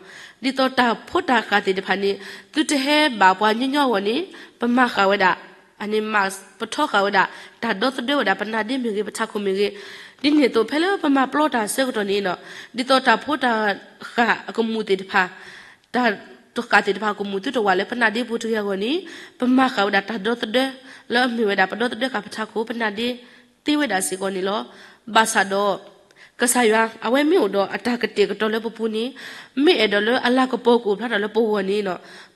ဒ်သိးတၢ်ဖိတၢ်ဃာ်သ့ၣ်တဖၣ်န့ၣ် သုတဟဲဘၣ်ပှၤညီညီအဂီၢ်န့ၣ် ပမၤဃာ်ဝဲဒၣ် အန့ၣ်မး ပထီဃာ်ဝဲဒၣ် တၢ်ဒီသဒၢဝဲဒၣ် ပနၢ်ဒ့မ့ၢ်ဂ့ၤ ပထးခိၣ်မ့ၢ်ဂ့ၤ, ဒ်န့ၣ်အသိး ဖဲလၢပမၤပျီတၢ်အဆၢကတီၢ်န့ၣ် ဒ်သိးတၢ်ဖိတၢ်ဃာ်အကမူၣ်သ့ၣ်တဖၣ် တၢ်တဃာ်သ့ၣ်တဖၣ်အကမူၣ် သုတဝးလၢပနၢ်ဒ့ပူၤတဂ့ၤအဂီၢ်န့ၣ် ပမၤဃာ်ဝဲဒၣ်တၢ်ဒီသဒၢ လၢအမ့ၢ်ဝဲဒၣ် ပဒီသဒၢဃာ်ပထးခိၣ် ပနၢ်ဒ့သ့ဝဲဒၣ်စ့ၢ်ကီးန့ၣ်လီၤ. ဘၣ်ဆၣ်ဒီး ကစၢ်ယွၤ အဝဲမ့ၢ်အိၣ်ဒီးအတၢ်ကတဲာ်ကတီၤလၢပပူၤန့ၣ် မ့ၢ်အဲၣ်ဒိးလၢအလၤကပီၤကအိၣ်ဖျါထီၣ်လၢပဂီၢ်န့ၣ်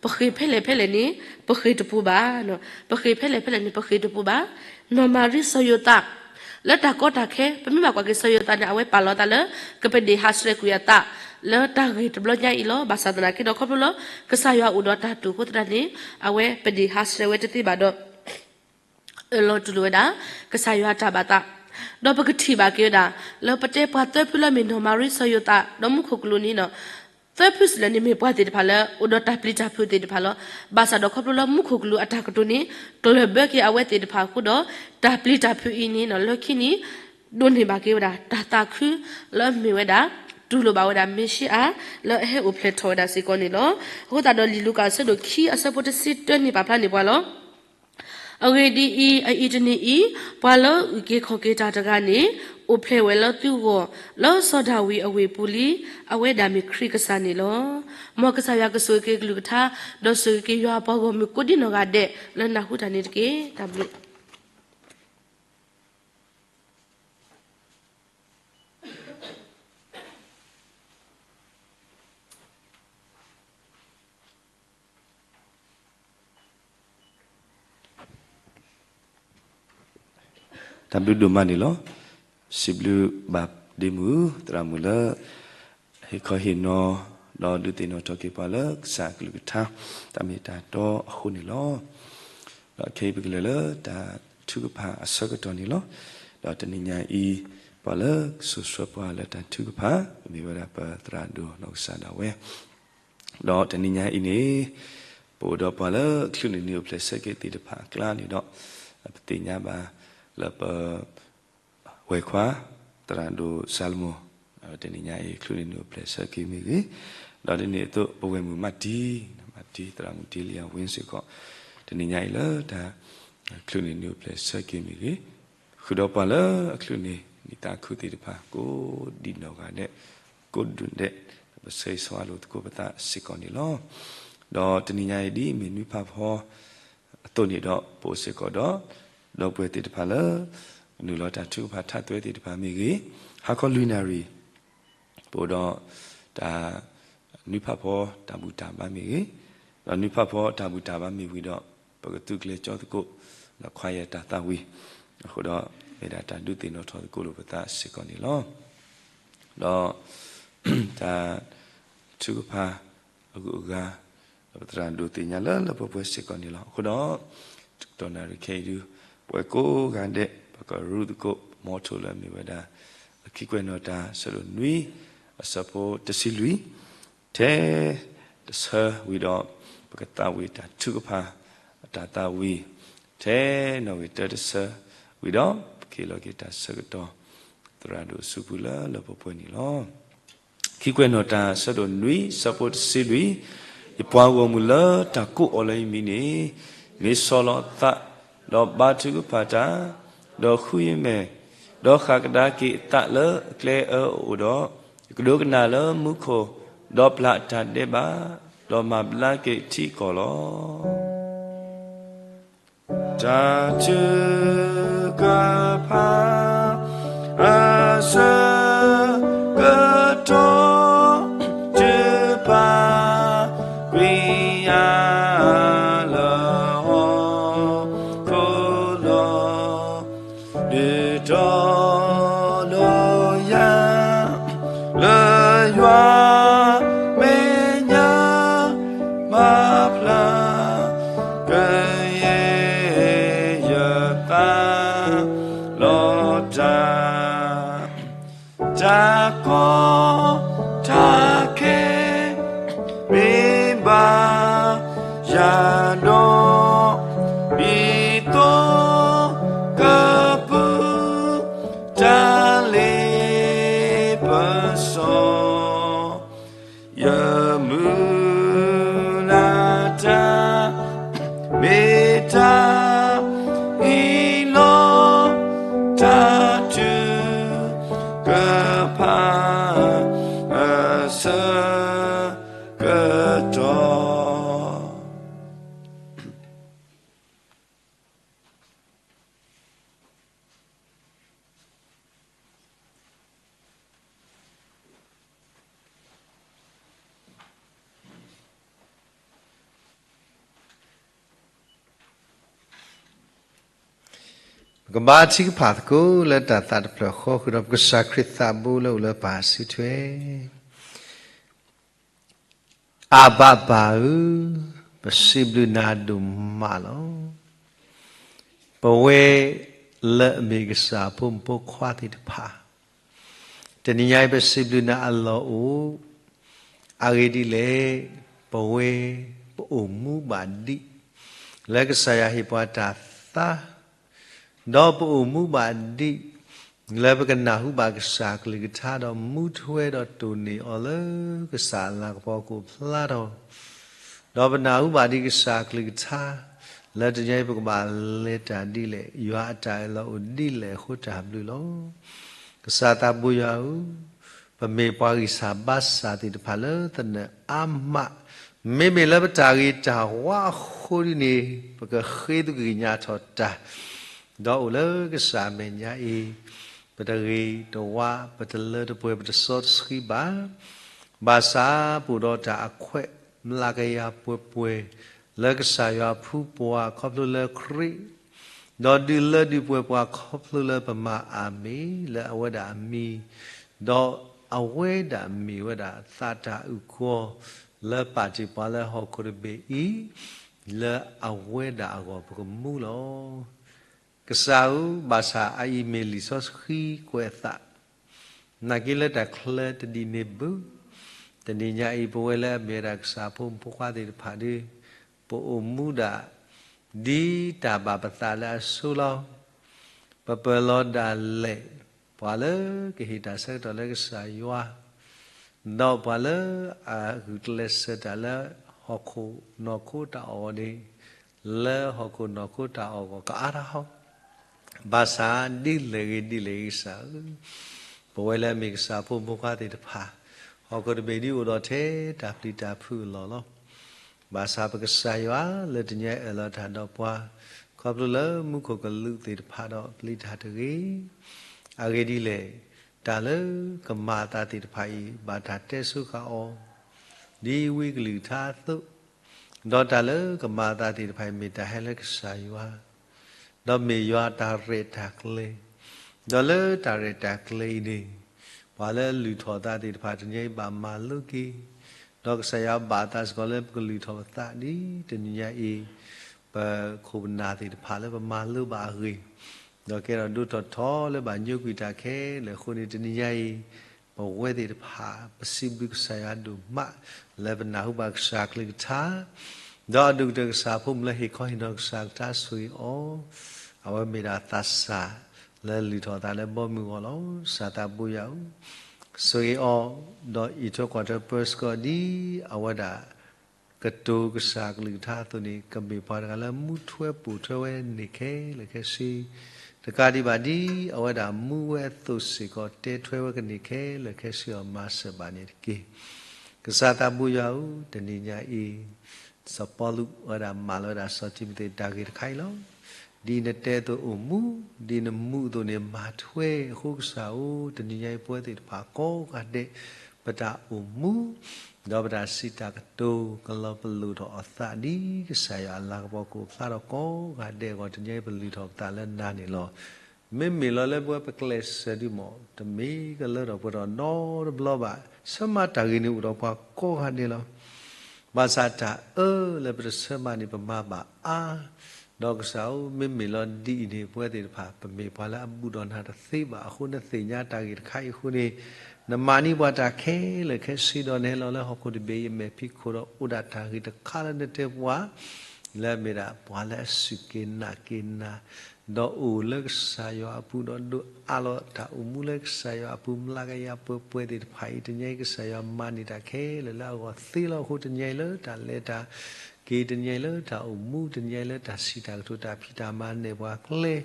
ပဃ့ၢ်ဖဲလဲၣ်ဖဲလဲၣ်န့ၣ် ပဃ့ၢ်တပူၤဘၣ်. ပဃ့ၢ်ဖဲလဲၣ်ဖဲလဲၣ်န့ၣ် ပဃ့ၢ်တပူၤဘၣ်. နီၢ်မၤရံစီၤယိၤသး လၢတၢ်ကီတၢ်ခဲ ပမ့ၢ်ဘၣ်ကွၢ်က့ၤစီၤယိၤသးန့ၣ် အဝဲပာ်လီၤသးလၢ ကပဒ့ၣ်ဟးဆှဲးကွံာ်အသး လၢတၢ်ဂ့ၢ်တဘျီညါအံၤလီၤ. ဘၣ်ဆၣ်သနာ်က့ဒီးခီဖျိလၢ ကစၢ်ယွၤအိၣ်ဒီးတၢ်တိာ်အဃိသတးန့ၣ် အဝဲပဒ့ၣ်ဟးဆှဲးဝဲတသ့ဘၣ်ဒီး အၢၣ်လီၤတူၢ်လိာ်ဝဲဒၣ် ကစၢ်ယွၤတၢ်ဘၣ်သး, ဒီးပကထံၣ်ဘၣ်က့ၤဝဲဒၣ် လၢပတဲပှၤသၢဖုလၢအမ့ၢ်နီၢ်မၤရံစီၤယိၤသး ဒီးမူခိၣ်ကလူးန့ၣ် သၢဖုစ့ၢ်လၢာ်န့ၣ်မ့ၢ်ပှၤသ့ၣ်တဖၣ်လၢ အိၣ်ဒီးတၢ်ပျံၤတၢ်ဖုးသ့ၣ်တဖၣ်လီၤ. ဘၣ်ဆၣ်ဒီးခီဖျိလၢမူခိၣ်ကလူးအတၢ်ကတိၤန့ၣ် ကျၢၢ်ဘၢက့ၤအဝဲသ့ၣ်တဖၣ်အဃိဒီး တၢ်ပျံၤတၢ်ဖုးအံၤန့ၣ် လၢခံန့ၣ် ဒိးန့ၢ်ဘၣ်က့ၤဝဲဒၣ် တၢ်သးခု လၢအမ့ၢ်ဝဲဒၣ် တူၢ်လိာ်ဘၣ်ဝဲဒၣ်မ့ၣ်ၡံအၤ လၢအဟဲအိၣ်ဖျဲၣ်ထီၣ်ဝဲဒၣ်စ့ၢ်ကီးန့ၣ်လီၤ. အဃိသတးဒီးလံာ်လူၤကၣ်အဆၢဒိၣ်ခံအဆၢဖိတဆံတၢန့ၣ်ပာ်ဖျါန့ၢ်ပှၤလီၤ. အဂ့ၢ်ဒ်အံၤ, အအံၤတနံၤအံၤ, ပှၤလၢအုၣ်က့ၤခီၣ်က့ၤတၢ်တဂၤန့ၣ် အိၣ်ဖျဲၣ်ဝဲလၢသုဂီၢ်, လၢစီၤဒၤဝံးအဝ့ၢ်ပူၤလံ, အဝဲဒၣ်မ့ၢ်ခရံာ်ကစၢ်န့ၣ်လီၤ. မ်ကစၢ်ယွၤကဆိၣ်ဂ့ၤက့ၤကလုၢ်ကထါ, ဒီးဆိၣ်ဂ့ၤက့ၤယွၤအပှၤဂီၢ်မုၢ်ကိးဒံနီၢ်ဂၤဒဲး လၢနၢ်ဟူတၢ်န့ၣ်တက့ၢ်. တၢ်ဘျုး တၢ်ဘျုးဒိၣ်မးန့ၣ်လီၤ. စံးဘျုးဘၣ်ဒ့မုၣ် သရၣ်မုၣ်လၢ ဟ့ၣ်ခီဟ့ၣ်နီၤ ဒီးဒုးသ့ၣ်နီၣ်ထီၣ်က့ၤပှၤလၢကစၢ်အကလုၢ်ကထါ တၢ်မ့ၢ်တၢ်တီအဃိန့ၣ်လီၤ. ဒီးခဲအံၤပကလဲၤလၢတၢ်ထုကဖၣ်အဆၢကတီၢ်န့ၣ်လီၤ. ဒီးတနံၤညါအံၤ ပှၤလၢကစိာ်ဆှၢပှၤလၢတၢ်ထုကဖၣ် မ့ၢ်ဝဲဒၣ်ပသရၣ်ဒိၣ်နီၢ်ကစၢ်ဒၣ်ဝဲ ဒီးတနံၤညါအံၤန့ၣ် ပအိၣ်ဒီးပှၤလၢချုးန့ၢ်နံၤအိၣ်ဖျဲၣ်ဆၢက့ၤသ့ၣ်တဖၣ်အကျါန့ၣ်ဒီး ပသ့ၣ်ညါဘၣ်လၢပ ဝဲၢ်ခွါ သရၣ်ဒိၣ်စၤလမိၣ် တနံၤညါအံၤ ချုးန့ၢ်နံၤအိၣ်ဖျဲၣ်ဆၢက့ၤမ့ၢ်ဂ့ၤ, ဒီးဒ်န့ၣ်အသိး ပဝဲၢ်မုၣ်မၤတံ မၤတံ သရၣ်မုၣ်တံလံယၤဝ့စ့ၢ်ကီး တနံၤညါအံၤလၢတၢ်ချုးန့ၢ်နံၤအိၣ်ဖျဲၣ်ဆၢက့ၤမ့ၢ်ဂ့ၤ, ဃုာ်ဒီးပှၤလၢအချုးန့ၢ်နံၤသးခုသ့ၣ်တဖၣ် ကိးဒံနီၢ်ဂၤဒဲး ကိးဒူၣ်ဒဲး ပဆၢဂ့ၤဆၢဝါလိာ်သကိးပသးစ့ၢ်ကီးန့ၣ်လီၤ. ဒီးတနံၤညါအံၤဒ်အမ့ၢ်နွံဖးဖီ အသိးန့ၣ်ဒီး ပအိၣ်စ့ၢ်ကီးဒီး ဒီပုၢ်ဝဲၢ်သ့ၣ်တဖၣ်လၢ နုာ်လီၤတၢ်ထုကဖၣ်ထါသွဲသ့ၣ်တဖၣ်မ့ၢ်ဂ့ၤ, ဟါခီလွံၢ်နၣ်ရံၣ် ပအိၣ်ဒီး တၢ် နွံဖးဖီတၢ်ဘူၣ်တၢ်ဘါမ့ၢ်ဂ့ၤ, ဒီးနွံဖးဖီတၢ်ဘူၣ်တၢ်ဘါမ့ၢ်ဝံၤဒီး ပကသုးကျဲၤကၠီသကိး ဒီးခွါယဲၢ်တၢ်သးဝံၤ အဃိဒီး မ့ၢ်ဒၣ်တၢ်ဒုးသ့ၣ်နီၣ်ထီၣ်သကိးလိာ်ပသးစ့ၢ်ကီးန့ၣ်လီၤ. ဒီး တၢ်ထုကဖၣ်အဂုၤအဂၤ ဒီးပသရၣ်ဒိၣ်သ့ၣ်ညါလၢလၢပှဲၤပှဲၤစ့ၢ်ကီးန့ၣ်လီၤ. အဃိဒီး တကတီၢ်နၣ်ရံၣ်ခဲအံၤဒု ပဝဲကိးဂၤဒဲး ပကရူသကိး မီထိလၢအမ့ၢ်ဝဲဒၣ် အခံကွဲးနီၣ်တၢ် ဆၢဒိၣ်နွံ အဆၢဖိတဆံလွံၢ် ထဲတဆၢဝံၤဒီး ပကသးဝံၣ်တၢ်ထုကဖၣ် အတၢ်သးဝံၣ် ထဲနီၣ်ဂံၢ်တၢတဆၢဝံၤဒီး ပကဟ့ၣ်လီၤက့ၤတၢ်ဆၢကတီၢ် သရၣ်ဒိၣ်အစုပူၤလၢလၢပှဲၤပှဲၤန့ၣ်လီၤ. ခံကွဲးနီၣ်တၢ် ဆၢဒိၣ်နွံ ဆၢဖိတဆံလွံၢ်, ယပှၤဂီၢ်မုၢ်လၢတၢ်ကိးအီၤလၢယမံၤန့ၣ် မ့ၢ်ဆီၣ်လီၤအသး, ဒီးဘါထုကဖၣ်တၢ်, ဒီးဃုယမဲာ်, ဒီးဃၣ်ကဒါက့ၤအသးလၢအကျဲအၢအအိၣ်ဒီး, ယကဒိကနၣ်လၢမူခိၣ်, ဒီးပျၢ်အတၢ်ဒဲးဘး, ဒီးမၤဘျါက့ၤထံကီၢ်လီၤ. တၢ်ထုကဖၣ် အဆၢကတီၢ် ထုကဖၣ် ကွံာ်ယၤလၢဟီၣ်ခိၣ်လီၤ. ဒုးတီၤလိာ်ယၤ လၢယွၤမဲာ်ညါ မၤဖျါ ကယဲၢ်ယသး လီၤတၢ် တၢ်ကီတၢ်ခဲ မ့ၢ်ဘၣ်ယၤဒီး ဒ်သိးကပုၢ် တၢ်လ့ပစီ ယမုၢ် ပကဘါထုကဖၣ်သကိးလၢတၢ်သးတဖျၢၣ်ဃီ ဃုာ်ဒီးပကစၢ်ခရံာ်သးဘိလၢအိၣ်လၢပၢ်စုထွဲ အၤဘၣ်ပၢ်ဧၢ, ပစံးဘျုးနၤဒိၣ်မးလီၤ. ပဝဲလၢအမ့ၢ်ကစၢ်အဖိမုၣ်ဖိခွါသ့ၣ်တဖၣ်, တနံၤညါအံၤပစံးဘျုးနၤအလီၢ်အိၣ်, အဂ့ၢ်ဒ်လဲၣ်, ပဝဲပအိၣ်မူဘၣ်ဒံး လၢကစၢ်ယွၤဟ့ၣ်ပှၤတၢ်သါ ဒီးပအိၣ်မူဘၣ်ဒံး လၢပကနၢ်ဟူဘၣ်ကစၢ်ကလုၢ်ကထါ ဒီးမူထွဲဒီးတိၢ်န့ၢ်အီၤလၢကစၢ်အလၤကပီၤကအိၣ်ဖျါထီၣ်, ဒီးပနၢ်ဟူဘၣ်ဒံးကစၢ်ကလုၢ်ကထါ လၢတနံၤညါအံၤပကဘၣ်လဲၤတၢ်ဒ်လဲၣ်, ယွၤအတၢ်အၢၣ်လီၤအိၣ်ဒ်လဲၣ်အဃိတၢ်ဘျုးလီၤ. ကစၢ်သးဘိယွၤဧၢ, ပမ့ၢ်ပှၤဂံၢ်စၢ်ဘါစၢ်သ့ၣ်တဖၣ်လၢသနၢၣ်အါမး, မ့မ့ၢ်လၢပတၢ်ဂ့ၤတၢ်ဝါအဃိဒ်န့ၣ် ပကဃ့သကညးထီၣ်တၢ်, ဒီးအိၣ်လၢကစၢ်အမဲာ်ညါအံၤ, ပတဂ့ၤတဝါ, ပတလၢတပှဲၤ, ပတစီတဆှံဘၣ်. ဘၣ်ဆၣ်ပအိၣ်ဒီးတၢ်အခွဲးမျးကယၤပှဲၤပှဲၤ လၢကစၢ်ယွၤအဖုပှၤခီဖျိလၢခရံာ် ဒီးဒုးလၢဒုးပှဲၤပှၤခီဖျိလၢပမၤအမ့ၢ်လၢအဝဲဒၣ်အမံၤ, ဒီးအဝဲဒၣ်မ့ၢ်ဝဲဒၣ်သးတၢ်အုၣ်ကီၤ လၢပာ်တ့ၢ်ပှၤလၢဟီၣ်ခိၣ်တဘ့ၣ်အံၤ, လၢအဝဲဒၣ်အဂီၢ်ပကမူလီၤ. ကစၢ်ဧၢ, ဘၣ်ဆၣ်အအံၤမ့ၢ်လံာ်စီဆှံကွဲးအသး နာ်က့လၢတၢ်ချၢတဒ်န့ၣ်ဘၣ်, တနံၤညါအံၤ ပဝဲလၢအမ့ၢ်ဝဲဒၣ်ကစၢ်ဖိမုၣ်ဖိခွါသ့ၣ်တဖၣ်ဒီး, ပအိၣ်မူဒၣ် ဒ်တၢ်ဘၣ်ပသးလၢအဆိလီၤ. ပပၢၤလီၤဒၣ်လဲာ် ပှၤလၢကဟ့ၣ်တၢ်ဆၢကတီၢ်လၢကစၢ်ယွၤ ဒီးပှၤလၢအဂုာ်ကျဲးစၢးတၢ်လၢဟီၣ်ခိၣ်နီၢ်ခိတၢ်အီၣ်န့ၣ်, လၢဟီၣ်ခိၣ်နီၢ်ခိတၢ်အီၣ်အဂီၢ်ကအါထီၣ်, ဘၣ်ဆၣ်ဒ်လဲၣ်ဂ့ၤဒ်လဲၣ်ဂ့ၤကစၢ်ဧၢ, ပဝဲလၢအမ့ၢ်ကစၢ်ဖိမုၣ်ဖိခွါသ့ၣ်တဖၣ်, ဟီၣ်ခိၣ်တဘ့ၣ်ဒ်အိၣ်ဒီးထဲတၢ်ပျံၤတၢ်ဖုးအလီၢ်လီၤ. ဘၣ်ဆၣ်ပကစၢ်ယွၤလၢတနံၤအံၤအၢၣ်လီၤတၢ်ဒီးပှၤ, ခီဖျိလၢမူခိၣ်ကလူးသ့ၣ်တဖၣ်ဒီးပျံၤတၢ်တဂ့ၤ, အဂ့ၢ်ဒ်လဲၣ်, တၢ်လၢကမၤအသးသ့ၣ်တဖၣ်အံၤ ဘၣ်တၢ်တဲဆိဃာ်အီၤ ဒ်ဝံကလုၢ်ကထါအသိး, ဒီးတၢ်လၢကမၤအသးသ့ၣ်တဖၣ်အံၤ မ့ၢ်တၢ်ဟဲလၢကစၢ်ယွၤ, ဒီးမ့ၢ်ယွၤတၢ်ရဲၣ်တၢ်ကျဲၤ, ဒီးလၢတၢ်ရဲၣ်တၢ်ကျဲၤအံၤန့ၣ်, ပှၤလၢလုၢ်ထီၣ်အသးသ့ၣ်တဖၣ်တနံၤအံၤဘၣ်မၤလိက့ၤ, ဒီးကစၢ်ယွၤဘၣ်အသးစ့ၢ်ကီးလၢပကလုၢ်ထီၣ်ပသးဒ်တနံၤညါအံၤ, ပခိၣ်ပနၢ်သ့ၣ်တဖၣ်လၢပမၤလိဘၣ်အဂ့ၢ်, ဒီးကဲထီၣ်ဒိၣ်ထီၣ်ထီလၢဘၣ်ညိကွံာ်တၢ်ခဲလၢာ်အဃိန့ၣ် တနံၤညါအံၤ, ပဝဲသ့ၣ်တဖၣ် ပစံးဘျုးကစၢ်ယွၤဒိၣ်မး လၢပနၢ်ဟူဘၣ်ကစၢ်ကလုၢ်ကထါ, ဒီးအဒိၣ်ကတၢၢ်ကစၢ်ဖိမုၣ်လၢဟ့ၣ်ခီဟ့ၣ်နီၤကစၢ်ကထါဆိၣ်ဂ့ၤအီၤ, အဝဲမ့ၢ်ဒၣ်သးစၢ်လၢလုၢ်ထီၣ်အသးလၢဘီမုၢ်အဂီၢ်လီၤ. ကစၢ်သးဘိယွၤဧၢ, ဆိၣ်ဂ့ၤအီၤ, ဒီးအံးထွဲကွၢ်ထွဲပၢဆှၢအီၤဒ်အဝဲဒၣ် ကတိၤကစၢ်ကလုၢ်ကထါအသိးန့ၣ် ကမ့ၢ်ပှၤတဂၤလၢမူထွဲပိာ်ထွဲဝဲန့ၣ်ခဲလၢာ်ခဲဆ့, တကးဒံးဘၣ်ဒ်အဝဲဒၣ်မူဝဲအသိးစ့ၢ်ကီး တဲထွဲဝဲကန့ၢ်ခဲလၢာ်ခဲဆ့အီၤမၤစၢၤဘၣ်န့ၣ်တက့ၢ်. ကစၢ်သးဘိယွၤဧၢ, တနံၤညါအံၤ စီၤပီလူးအဝဲဒၣ်မၤလီၤဝဲဒၣ်စီၤတံၤမသ့းတၢ်ဂ့ၢ်တခါအံၤလီၤ. ဒ်နတဲအသိးအိၣ်မူ, ဒ်နမူအသိးန့ၣ်မၤထွဲအဃိကစၢ်ဧၢ, တနံၤညါအံၤပဝဲသ့ၣ်တဖၣ်ကိးဂၤဒဲး ပတၢ်အိၣ်မူ ဒီးပတၢ်စံးတၢ်ကတိၤ ကလီၤပလိာ်ထီၣ်အသးဒ်ကစၢ်ယွၤအလၤကပီၤကအိၣ်ဖျါထီၣ်ကိးဂၤဒဲးအဂီၢ် တနံၤညါအံၤပလုၢ်ထီၣ်ပသးလၢနၤန့ၣ်လီၤ. မ့မ့ၢ်လီၤလၢပဝဲပကျဲးစၢးဒုးမး တမ့ၢ်ကလၢထီၣ်ပှဲၤထီၣ်နီတဘျီဘၣ်. ဆၢမၤတၢ်ဂ့ၤန့ၣ်အိၣ်ဒီးပှၤကိးဂၤဒဲးလီၤ. ဘၣ်ဆၣ်တၢ်အၢလၢပတဆၢမၤန့ၣ် ပမၤဘၣ်အါ ဒီးကစၢ်ဧၢ, မ့မ့ၢ်လီၤဒ်အံၤန့ၣ် ပဝဲသ့ၣ်တဖၣ် ပမ့ၢ်ပှၤလၢအဘူၣ်ဒီးနၤတသ့ဘၣ်အဃိ နသ့ၣ်ညါတၢ်ဂ့ၢ်တခါအံၤအဃိန့ၣ်, နမၤန့ၢ်ပှၤတၢ်ခဲလၢာ်ခဲဆ့ဒီး နဟဲလီၤလၢဟီၣ်ခိၣ်တဘ့ၣ်အံၤအမဲာ်ဖံးခိၣ်ဒီး အိၣ်ဒၣ်တၢ်ဂ့ၢ်တခါလၢနတဲပှၤ လၢအမ့ၢ်ဒၣ်ပှၤလၢအစူၢ်က့ၤနာ်က့ၤနၤ ဒီးအိၣ်လၢကစၢ်ယွၤအပူၤ ဒီးဒိးအးလီၤတၢ်အိၣ်မူလၢကစၢ်ယွၤအပူၤ မျးကယၤပှဲၤပှဲၤသ့ၣ်တဖၣ်အံၤ တနံၤအံၤကစၢ်ယွၤမၤန့ၢ်တၢ်ခဲလၢာ်လၢအဂီၢ်သ့လီၤအဃိ တနံၤအံၤလၢတၢ်လဲၤတၢ်က့ၤ တနံၤအံၤလၢတၢ်အိၣ်မူ တနံၤအံၤလၢတၢ်စံးတၢ်ကတိၤတၢ်ဖံးတၢ်မၤနဲၣ်ပှၤကျဲ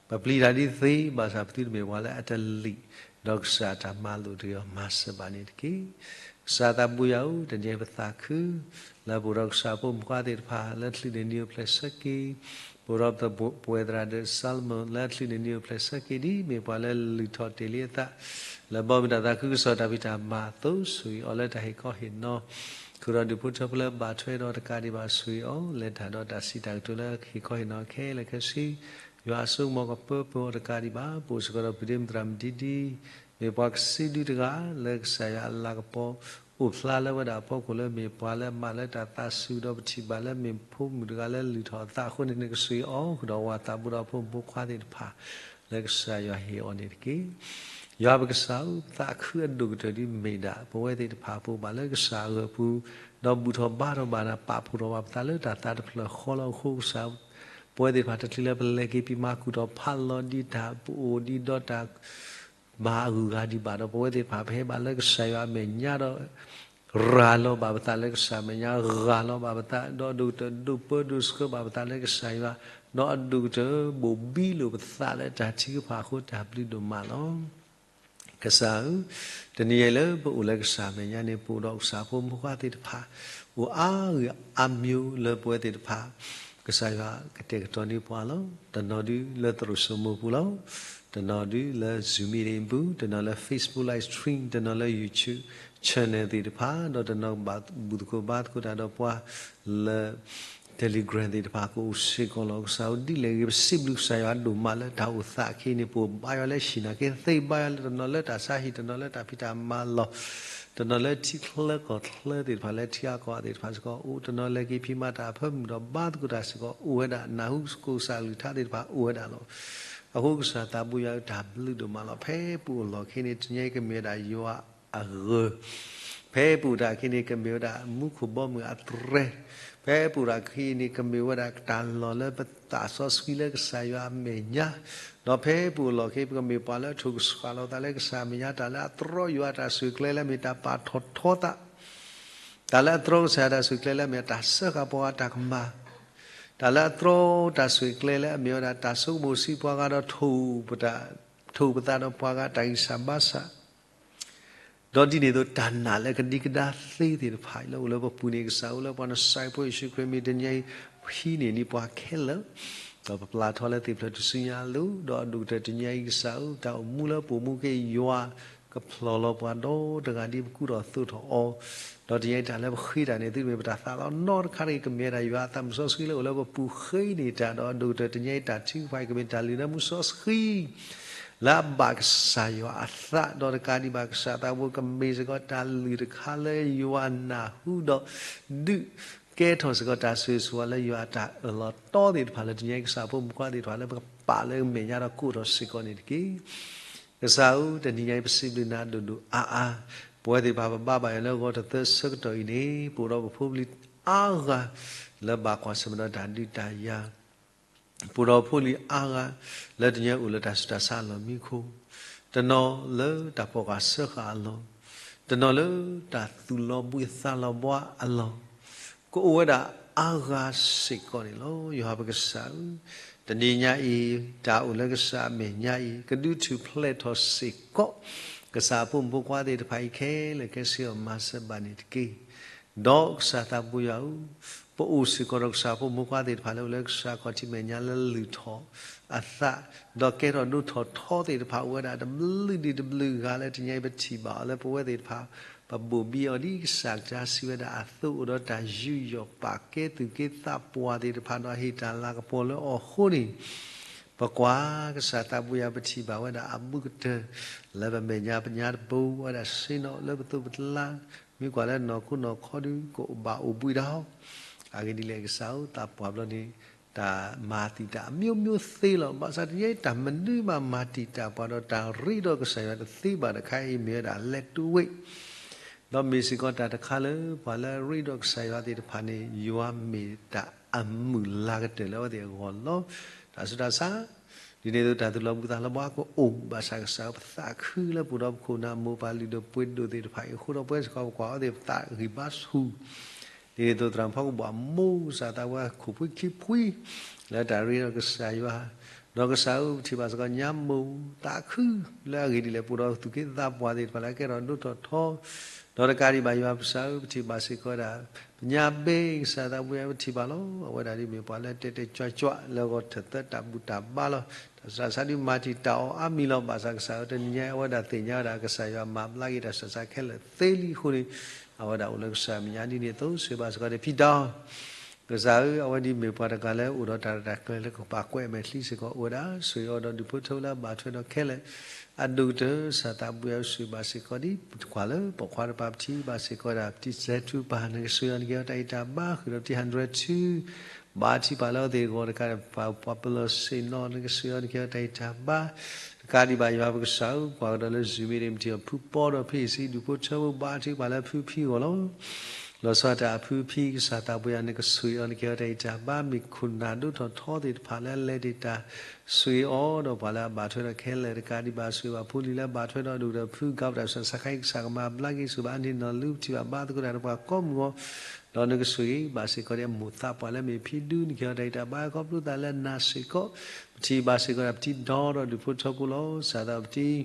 ပပျံၤတၢ်ဒ်သ့ ဘၣ်ဆၣ်ပသုတမ့ၢ်ပှၤလၢအတလံာ် ဒီးကစၢ်အတၢ်မၤလိာ်တဂ့ၤအီၤ မၤစၢၤဘၣ်န့ၣ်တက့ၢ်. ကစၢ်သးဘိယွၤဧၢ, တနံၤအံၤပသးခု လၢပအိၣ်ဒီးကစၢ်ဖိမုၣ်ဖိခွါသ့ၣ်တဖၣ် လၢချုးန့ၢ်နံၤအိၣ်ဖျဲၣ်ဆၢက့ၤ, ပအိၣ်ဒီးပဝဲသရၣ်ဒိၣ်စၤလမုန် လၢချုးန့ၢ်နံၤအိၣ်ဖျဲၣ်ဆၢက့ၤ ဒ်မ့ၢ်ပှၤလၢလုၢ်ထီၣ်တ့ၢ်လံအသး လၢဘီမုၢ်တၢ်သးခုကစီၣ်တၢ်ဖံးတၢ်မၤအသိး ဆိၣ်ဂ့ၤအီၤလၢတၢ်ဟ့ၣ်ခီဟ့ၣ်နီၤ ဃုာ်ဒီးဒူၣ်ဖိထၢဖိလၢဘၣ်ထွဲဒီးတကးဒံးဘၣ် ဆိၣ်ဂ့ၤအီၤ လဲၤတၢ်ဒီးတၢ်စံးတၢ်ကတိၤလၢဟ့ၣ်ခီဟ့ၣ်နီၤခဲလၢာ်ခဲဆ့ ယွၤအစိကမီၤကပၢပၢၤအီၤတကးဒံးဘၣ်. ပအိၣ်စ့ၢ်ကီးဒီးပဒ့မုၣ်သရၣ်မုၣ်ဒံဒံ မ့ၢ်ပှၤကစံးဒုတဂၤ လၢကစၢ်ယွၤအလၤကပီၤ အိၣ်ဖျါလၢဝဲဒၣ်အဖီခိၣ်လၢမ့ၢ်ပှၤလၢအမၤလၢတၢ်သးစူၤဒီးပထံၣ်ဘၣ်လၢမ့ၢ်ဖိမုၣ်တဂၤလၢလုၢ်ထီၣ်အသးအဃိန့ၣ် နကဆှၢအီၤဃုာ်ဒီးဝၤသးဘိဒီးဖိမုၣ်ဖိခွါသ့ၣ်တဖၣ် လၢကစၢ်ယွၤဟ့ၣ်အီၤန့ၣ်တက့ၢ်. ယွၤပကစၢ်ဧၢ, သးခုအဒိၣ်ကတၢၢ်ဒ်မ့ၢ်ဒၣ် ပဝဲသ့ၣ်တဖၣ်အပူၤဘၣ်လၢကစၢ်အဂီၢ်အပူၤ, ဒီးဘူၣ်ထီၣ်ဘါထီၣ်ဘၣ်နၤ ပာ်ဖှိၣ်ထီၣ်ဘၣ်ပသးလၢတၢ်သးတဖျၢၣ်ဃီလီၤ. အဃိကစၢ် ပဝဲသ့ၣ်တဖၣ်တချုးလၢပလဲၤက့ၤဖံးမၤကူၣ်ထီၣ်ဖးလီၤဒ်တၢ်ပအိၣ်ဒ်ဒီးတၢ် မၤအဂုၤအဂၤဒံးဘၣ်ဒီး ပဝဲသ့ၣ်တဖၣ်ပဟဲဘၣ်လၢကစၢ်ယွၤအမဲာ်ညါဒီး ရၤလီၤဘၣ်ပသးလၢကစၢ်အမဲာ်ညါ, ရၤလီၤဘၣ်ပသး ဒီးအဒိၣ်ကတၢၢ်ဒိးပၢဒိးဆှၢဘၣ်ပသးလၢကစၢ်ယွၤ, ဒီးအဒိၣ်ကတၢၢ်ဘိၣ်ဘံလိာ်ပသးလၢတၢ်ထုကဖၣ်အဃိ တၢ်ဘျုးဒိၣ်မးလီၤ. ကစၢ်ဧၢ, တနံၤအံၤလၢပအိၣ်လၢကစၢ်အမဲာ်ညါန့ၣ် ပအိၣ်ဒီးကစၢ်ဖိမုၣ်ဖိခွါသ့ၣ်တဖၣ် အိၣ်အါဂၤအါမံၤလၢပဝဲသ့ၣ်တဖၣ် ကစၢ်ယွၤကတဲာ်ကတီၤန့ၢ်ပှၤလီၤ. တနီၤဒုလၢသရိာ်စိမိၤပူၤလီၤ. တနီၤဒုလၢ Zoom meeting ပူၤ, တနီၤလၢ Facebook live stream, တနီၤလၢ YouTube channel သ့ၣ်တဖၣ်, ဒီးတနီၤကဘၣ်ဘူၣ်သကိးဘါသကိးတၢ်ဒီးပှၤလၢ Telegram သ့ၣ်တဖၣ်ကအိၣ်စ့ၢ်ကီးလီၤ. ကစၢ်ဧၢ, ဒ်လဲၣ်ဂ့ၤ ပစံးဘျုးကစၢ်ယွၤဒိၣ်မးလၢတၢ်အိၣ်သးအခံန့ၣ် ပအိၣ်ဘါယွၤလၢဟံၣ်နာ်က့သ့, ဘါယွၤလၢတနီၤလၢတၢ်ဆါဟံၣ်, တနီၤလၢတၢ်ဖံးတၢ်မၤလီၢ်, တနီၤလၢထံချၢကီၢ်ချၢသ့ၣ်တဖၣ် လၢထံဂၤကီၢ်ဂၤသ့ၣ်တဖၣ်စ့ၢ်ကီးအိၣ်, တနီၤလဲၤက့ၤဖံးမၤတၢ်အဖၢမုၢ်ဒီးဘါသကိးတၢ်စ့ၢ်ကီးအိၣ်ဝဲဒၣ်, နၢ်ဟူသကိးကစၢ်အကလုၢ်ကထါသ့ၣ်တဖၣ်အိၣ်ဝဲဒၣ်လီၤ. အဃိကစၢ်သးဘိယွၤဧၢ, တၢ်ဘျုးဒိၣ်မးလီၤ. ဖဲပအိၣ်လီၢ်ခံန့ၣ် တနံၤအံၤကမ့ၢ်ဝဲဒၣ်ယွၤအဂီၤ, ဖဲပအိၣ်တၢ်ခံန့ၣ် ကမ့ၢ်ဝဲဒၣ်မူခိၣ်ဘီမုၢ်အသရဲ, ဖဲပအိၣ်တၢ်ခံန့ၣ် ကမ့ၢ်ဝဲဒၣ်တၢ်လီၢ်လၢပသးစီဆှံလၢကစၢ်ယွၤအမဲာ်ညါ, ဒီးဖဲပအိၣ်လီၢ်ခံ ပကမ့ၢ်ပှၤလၢထိၣ်ကဆှီလီၤပသးလၢကစၢ်အမဲာ်ညါ, တၢ်လၢအတြီယွၤတၢ်ဆိၣ်ဂ့ၤကျဲလၢအမ့ၢ်တၢ်ပာ်ထီၣ်ထီသး, တၢ်လၢအတြီကစၢ်ယွၤတၢ်ဆိၣ်ဂ့ၤကျဲလၢအမ့ၢ်တၢ်စၢဃာ်ပှၤဂၤတၢ်ကမၣ်, တၢ်လၢအတြီတၢ်ဆိၣ်ဂ့ၤကျဲလၢအမ့ၢ်ဝဲဒၣ်တၢ်ဆိကမိၣ်ဆံးပှၤဂၤဒီး ထိၣ်ပသးဒီးပှၤဂၤတၢ်ဂံၢ်စၢ်ဘါစၢ် ဒီးဒ်န့ၣ်အသိး တၢ်နာ်လၢကဒံကဒါသ့သ့ၣ်တဖၣ်အံၤ လၢအိၣ်လၢပပူၤန့ၣ် ကစၢ်အိၣ်လၢပှၤနစၤရ့းဖိယ့ၣ်ၡူးခရံာ်မ့ၢ်တနံၤအံၤ ဟံးန့ၢ်န့ၢ်ပှၤခဲလၢာ်, ဒီးပပျၢ်ထီၣ်လၢသ့ၣ်ဖျၢၣ်ထူၣ်စုညါအလိၤ, ဒီးအဒိၣ်ကတၢၢ်တနံၤအံၤကစၢ်ဧၢ, တၢ်အိၣ်မူလၢပအိၣ်မူက့ၤယွၤ ကဖျီၣ်လီၤပှၤဒီတဂၤဒ်ပကူထီၣ်သိးထီၣ်အီၤ, ဒီးတနံၤအံၤတၢ်လၢပဃ့တၢ်န့ၣ် သုတမ့ၢ်ပတၢ်သးလီနီတခါတဂ့ၤ, ကမ့ၢ်ဝဲဒၣ်ယွၤအသးမုၢ်စီဆှံလၢအိၣ်လၢပပူၤဃ့န့ၢ်တၢ်, ဒီးအဒိၣ်ကတၢၢ်တနံၤအံၤတၢ်ထုကဖၣ်အံၤ ကမ့ၢ်တၢ်လုၢ်လၢမူစီဆှံ လၢအဘၣ်ကစၢ်ယွၤအသး, ဒီးတကးဒံးဘၣ် ကစၢ်သးဘိကမ့ၢ်စ့ၢ်ကီးတၢ်လုၢ်တခါလၢယွၤနၢ်ဟူဒီး ဒုးကဲထီၣ်စ့ၢ်ကီးတၢ်ဆိၣ်ဂ့ၤဆိၣ်ဝါလၢယွၤအတၢ်အၢၣ်လီၤတီသ့ၣ်တဖၣ်လၢတနံၤအံၤ ကစၢ်ဖိမုၣ်ခွါသ့ၣ်တဖၣ်လၢပကပာ်လၢမဲာ်ညါဒီးကိးထီၣ်စ့ၢ်ကီးန့ၣ်တက့ၢ်. ကစၢ်ဧၢ, တနံၤညါအံၤပစံးဘျုးနၤဒိၣ်ဒိၣ်အါအါ, ပဝဲသ့ၣ်တဖၣ်ပဘါဘၣ်ယွၤလၢဂီၤတသၢဆၢကတီၢ်အံၤန့ၣ် ပအိၣ်ဒီးပဖိပလံၤအါဂၤ လၢဘၣ်ကွၢ်ဆၢၣ်မဲာ်ဒီးတၢ်ဒုးတၢ်ယၤ ပအိၣ်ဒီးဖိလံၤအါဂၤ လၢတနံၤအံၤအိၣ်လၢတၢ်ဆူးတၢ်ဆါအလီၢ်မံခိၣ်, တနီၤလၢတၢ်ဖီၣ်ဃာ်စၢဃာ်အလီၢ်, တနီၤလၢတၢ်သူၣ်လီၤဘှံးသးလီၤဘှါအလီၢ်, ကအိၣ်ဝဲဒၣ်အါဂၤစ့ၢ်ကီးန့ၣ်လီၤ. ယွၤပကစၢ်ဧၢ, တနံၤညါအံၤ တၢ်အိၣ်လၢကစၢ်အမဲာ်ညါအံၤ ကဒုးထူၣ်ဖျဲးထီၣ်စ့ၢ်ကီး ကစၢ်အဖိမုၣ်ဖိခွါသ့ၣ်တဖၣ်အံၤခဲလၢာ်ခဲဆ့အီၤမၤစၢၤဘၣ်န့ၣ်တက့ၢ်. ဒီးကစၢ်သးပူၤယွၤဧၢ, ပအိၣ်စ့ၢ်ကီးဒီးကစၢ်ဖိမုၣ်ဖိခွါသ့ၣ်တဖၣ်လၢအိၣ်လၢကစၢ်ခီၣ်ထံးမဲာ်ညါလၢလုၢ်ထီၣ် အသး, ဒီးကဲထီၣ်ဒိၣ်ထီၣ်ထီသ့ၣ်တဖၣ်အိၣ်ဝဲဒၣ်တဘျုးဒံးတဘျုးဂၤလၢတနံၤအံၤပထံၣ်ဘၣ်အီၤလၢပဝဲသ့ၣ်တဖၣ် ပဘိၣ်ဘံအီၤဒ်ကစၢ်ကစၢ်စံးဝဲဒၣ်အသိးအိၣ်ဒီးတၢ်ယူးယီၣ်ပာ်ကဲသူၣ်က့သးပှၢ်သ့ၣ်တဖၣ်ဒီးဟ့ၣ်တၢ်လၤကပီၤလၢအီၤအဃိန့ၣ် ပကွၢ်ကစၢ်သးပူၤယွၤပထံၣ်ဘၣ်ဝဲဒၣ်အဘူးကတၢၢ် လၢပမဲာ်ညါပညါတပူၤဝဲဒၣ်ဆ့ၣ်နီၤလၢပသိးပတလါ မ့ၢ်ကွၢ်လၢနီၢ်ခိနီၢ်ခီဒုးကအိၣ်ဘၣ်အိၣ်ဘှံးဒၣ်အီၤ အဂ့ၢ်ဒ်လဲၣ်ကစၢ်ဧၢ သးပှၢ်ဘျီန့ၣ် တၢ်မၤတံာ်တာ်အမျိုးမျိုးသ့လီၤ. ဘၣ်ဆၣ်တနံၤအံၤတၢ်မနုၤမးမၤတံာ်တာ်ပှၤဒီးတၢ်ရ့ဒီးကစၢ်ယွၤတသ့ဘၣ်တခါအံၤမ့ၢ်ဝဲဒၣ်လဲၤတူာ်ဝဲ ဒီးမ့ၢ်စ့ၢ်ကီးတၢ်တခါလၢပှၤလၢအရ့ဒီးကစၢ်ယွၤသ့ၣ်တဖၣ်န့ၣ် ယွၤမ့ၢ်တၢ်အမုၢ်လၢ်ကတၢၢ်လၢအဝဲသ့ၣ်အဂီၢ်လီၤ. တၢ်ဆူးတၢ်ဆါ ဒ်န့ၣ်အသိးတၢ်သူၣ်လီၤဘှံးသးလီၤဘှါကအိၣ် ဘၣ်ဆၣ်ကစၢ်ပသးခုလၢပအိၣ်ဒီးပခိၣ်နၢ်မိၢ်ပၢ်လုၢ်ဒိၣ်ပှ့ၤဒိၣ်သ့ၣ်တဖၣ်အံၤအဃိဒီးပဝဲစ့ၢ်ကီးပကွၢ်အဝဲသ့ၣ်ပသးဂံၢ်ဘါဆူၣ် ဒ်န့ၣ်အသိးသရၣ်မုၣ်ဖီကဘီၣ်အမိၢ်ကစၢ်သးပှၢ်ခိၣ်ဖှံခံဖှံ လၢတၢ်ရ့ဒီးကစၢ်ယွၤ ဒီးကစၢ်ဧၢ ပထံၣ်ဘၣ်စ့ၢ်ကီးညါမိၢ်သးခု လၢအဂ့ၢ်ဒ်လဲၣ် ပအိၣ်ဒီးသူၣ်က့သးပှၢ်သ့ၣ်တဖၣ်လၢအကဲထီၣ်ဒိၣ်ထီၣ်ထီ ဒီးတကးဒံးဘၣ်ယွၤကစၢ်ဧၢ ပထံၣ်ဘၣ်စ့ၢ်ကီးဝဲဒၣ် ပညါဘ့ကစၢ်သးပှၢ်ယွၤ ပထံၣ်ဘၣ်လီၤ. အဝဲဒၣ်ဒ်မ့ၢ်ပှၤလၢတဲတဲကၠွကၠွလၢဂီၤထၢၣ်သၢတၢ်ဘူၣ်တၢ်ဘါလီၤ. တၢ်ဆူးတၢ်ဆါဒ်မၤတံာ်တာ်အီၤအါမံၤလီၤ. ဘၣ်ဆၣ်ကစၢ်ဧၢ တနံၤညါအံၤ အဝဲဒၣ်သ့ၣ်ညါဝဲဒၣ်ကစၢ်ယွၤမၤဘျါက့ၤတၢ်ဆူးတၢ်ဆါခဲလၢာ်သ့လံအဃိန့ၣ် အဝဲဒၣ်အိၣ်လၢကစၢ်အမဲာ်ညါဒ်န့ၣ်အသိး ဆိၣ်ဂ့ၤဘၣ်စ့ၢ်ကီးန့ၣ်ဖံးတၢ် ကစၢ်ဧၢ, အဝဲဒ်မ့ၢ်ပှၤတဂၤလၢအိၣ်ဒီးတၢ်ရဲၣ်တၢ်ကျဲၤလၢကပာ်ကွဲးအမဲာ်ချံစ့ၢ်ကီးအိၣ်ဝဲဒၣ်, ဆိၣ်ဂ့ၤအီၤဒီးဒုးဖိထၢဖိလၢအဘၣ်ထွဲဒီးခဲလၢာ်အဒိၣ်ကတၢၢ်, ကစၢ်သးဘိယွၤဆိၣ်ဂ့ၤဘၣ်စ့ၢ်ကီးဒ်ပကွၢ်လၢပိာ်ခွါတပၤပထံၣ်ဘၣ်စ့ၢ်ကီးဝဲဒၣ် ပတံၣ်စဲးထူပၢ် နကဆိၣ်ဂ့ၤအီၤနကဲအီၤတၢ်အံးတၢ်ဘါ ဃုာ်ဒီးပတံၣ် hundred two ဘၣ်ထံၣ်ပှၤလၢအဝဲသ့ၣ်အဂီၢ်တကးဒံး ပှၤပၢၤလီၢ်ဆ့ၣ်နီၤ နကဆိၣ်ဂ့ၤအီၤနကဲအီၤတၢ်အံးတၢ်ဘါ, တကးဒံးဘၣ်ယွၤပကစၢ်ဧၢ, ပှၤကဒီးလၢ Zoom meeting မ့ၢ်ထံၣ်အီၤဖုပီဒီးဖံအံၤစံး ဒုးဖိထၢဖိဘၣ်ထံၣ်ပှၤလၢဖုဖံအဂီၢ်လီၤ. လီၤဆီဒၣ်တၢ်အဖုဖံ ကစၢ်သးဘိယွၤနကဆိၣ်ဂ့ၤအီၤနကဲအီၤတၢ်အံးတၢ်ဘါ, မ့ၢ်ခိၣ်နၢ်ဒိၣ်ထီၣ်ထီသ့ၣ်တဖၣ်လၢအလဲၤတ့ၢ်တၢ် ဆိၣ်ဂ့ၤအီၤဒီးပှၤလၢအဘၣ်ထွဲဒီးခဲလၢာ်တကးဒံးဘၣ် ဆိၣ်ဂ့ၤဘၣ်ဖိလံၤလၢအဘၣ်ထွဲဒီးဒိၣ်ဒီးဖု ကးပတၢ်ဆၢစခါအံၤ ကစၢ်ကမၤဘျါက့ၤ ဆိၣ်ဘၣ်အန့ၢ်နီၢ်လူ ပထံၣ်ဘၣ်ဘါသကိးတၢ်ဒီးပှၤကိးမုၢ်ဂီၤ ဒီးနကဆိၣ်ဂ့ၤဘၣ်စ့ၢ်ကီးဒ်အမိၢ်သးပှၢ်လၢမ့ၢ်ဖံဒု နကဲအီၤတၢ်အံးတၢ်ဘါ ခီဖျိသးလၢနၤစ့ၢ်ကီး, ပထံၣ်ဘၣ်စ့ၢ်ကီးဒ်ပတံၣ်ဒီဒီးဒုးဖိထၢဖိလီၤ. စၢ်သးပတံၣ်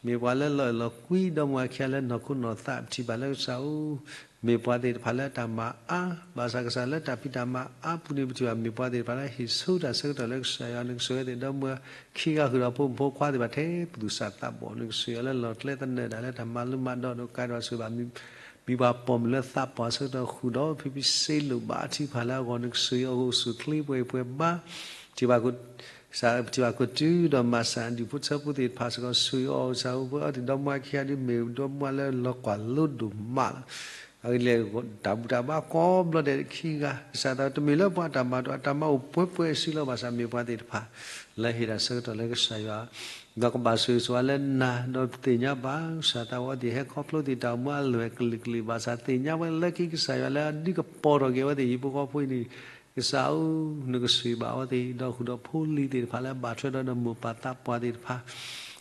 မ့ၢ်ပှၤလၢလီၤအဲၣ်လီၤကွံ ဒီမါဝၤခံဂၤလၢနီၢ်ခိနီၢ်သး ပထံၣ်ဘၣ်လၢကစၢ်ဧၢ, မ့ၢ်ပှၤသ့ၣ်တဖၣ်လၢတၢ်မၤအါ, ဘၣ်ဆၣ်ကစၢ်လၢတၢ်ဖံးတၢ်မၤအါပူၤန့ၣ် ပထံၣ်ဘၣ်မ့ၢ်ပှၤသ့ၣ်တဖၣ်လၢဟ့ၣ်ဆိတၢ်ဆၢကတီၢ်လၢကစၢ်ယွၤ နကဆိၣ်ဂ့ၤသ့ၣ်ဒီမါဝၤခံဂၤဃုာ်ဒီးဖိမုၣ်ဖိခွါသ့ၣ်တဖၣ်ထဲပသူၣ်စၢ်သးဘီၣ် နကဆိၣ်ဂ့ၤအီၤလၢလီၢ်ကျဲသနၢၣ်ဒၣ်လၢတၢ်မၤလိမၤဒိးဒီးကးဒံးဘၣ်ဆိၣ်ဂ့ၤဘၣ် မံၤပှၤပိာ်မုၣ်လၢသးပှၢ်ဆၢကတီၢ်ဃုာ်ဒီး ဖံဖံစ့လိာ်ဘၣ်ထံၣ်ဖးလၢအဂီၢ် နကဆိၣ်ဂ့ၤအီၤအိၣ်ဆူၣ်ချ့ပှဲၤပှဲၤဘါ, ပထံၣ်ဘၣ် ပထံၣ်ဘၣ်ခိၣ်တုၤဒီးမၤစၢ်ဒုးဖိထၢဖိသ့ၣ်တဖၣ်စ့ၢ်ကီး ဆိၣ်ဂ့ၤအီၤ ကစၢ်ဧၢ, ပဝဲအီၤသ့ၣ်ဒီမါဝၤခံဂၤဒ်မ့ၢ်ဒီမါဝၤလၢလီၤကွၢ်လိဒိၣ်မးလီၤ. အဂ့ၢ်ဒ်လဲၣ် တၢ်ဘူၣ်တၢ်ဘါကိးဘျီဒဲးခံဂၤ ကစၢ်သးတမ့ၢ်လၢပှၤတၢ်မၤဒီးအတၢ်မၤအိၣ်ပှဲၤပှဲၤစုလီၤ ဘၣ်ဆၣ်မ့ၢ်ပှၤသ့ၣ်တဖၣ် လၢဟ့ၣ်တၢ်ဆၢကတီၢ်လၢကစၢ်ယွၤ ဒီးကဘၣ်ဆိၣ်ဂ့ၤဆိၣ်ဝါလၢနၤ ဒီးပသ့ၣ်ညါဘၣ် ကစၢ်သးဝဲအီၤသ့ၣ်ဟဲခီဖျိသ့ၣ်တၢ်အိၣ်မူအလွဲၢ်ကလုာ်ကလုာ် ဘၣ်ဆၣ်သ့ၣ်ညါဝဲလၢခံကစၢ်ယွၤလၢအဒုးကပီၤထီၣ်က့ၤအဝဲသ့ၣ်ဟံၣ်ဖိဃီဖိအံၤန့ၣ် ကစၢ်ဧၢ, နကဆိၣ်ဂ့ၤဘၣ်အဝဲသ့ၣ် ဒီးဃုာ်ဒီးဖိလံၤသ့ၣ်တဖၣ်လၢအဘၣ်ထွဲဒီးနမိၢ်ပၢ်သးပှၢ်သ့ၣ်တဖၣ်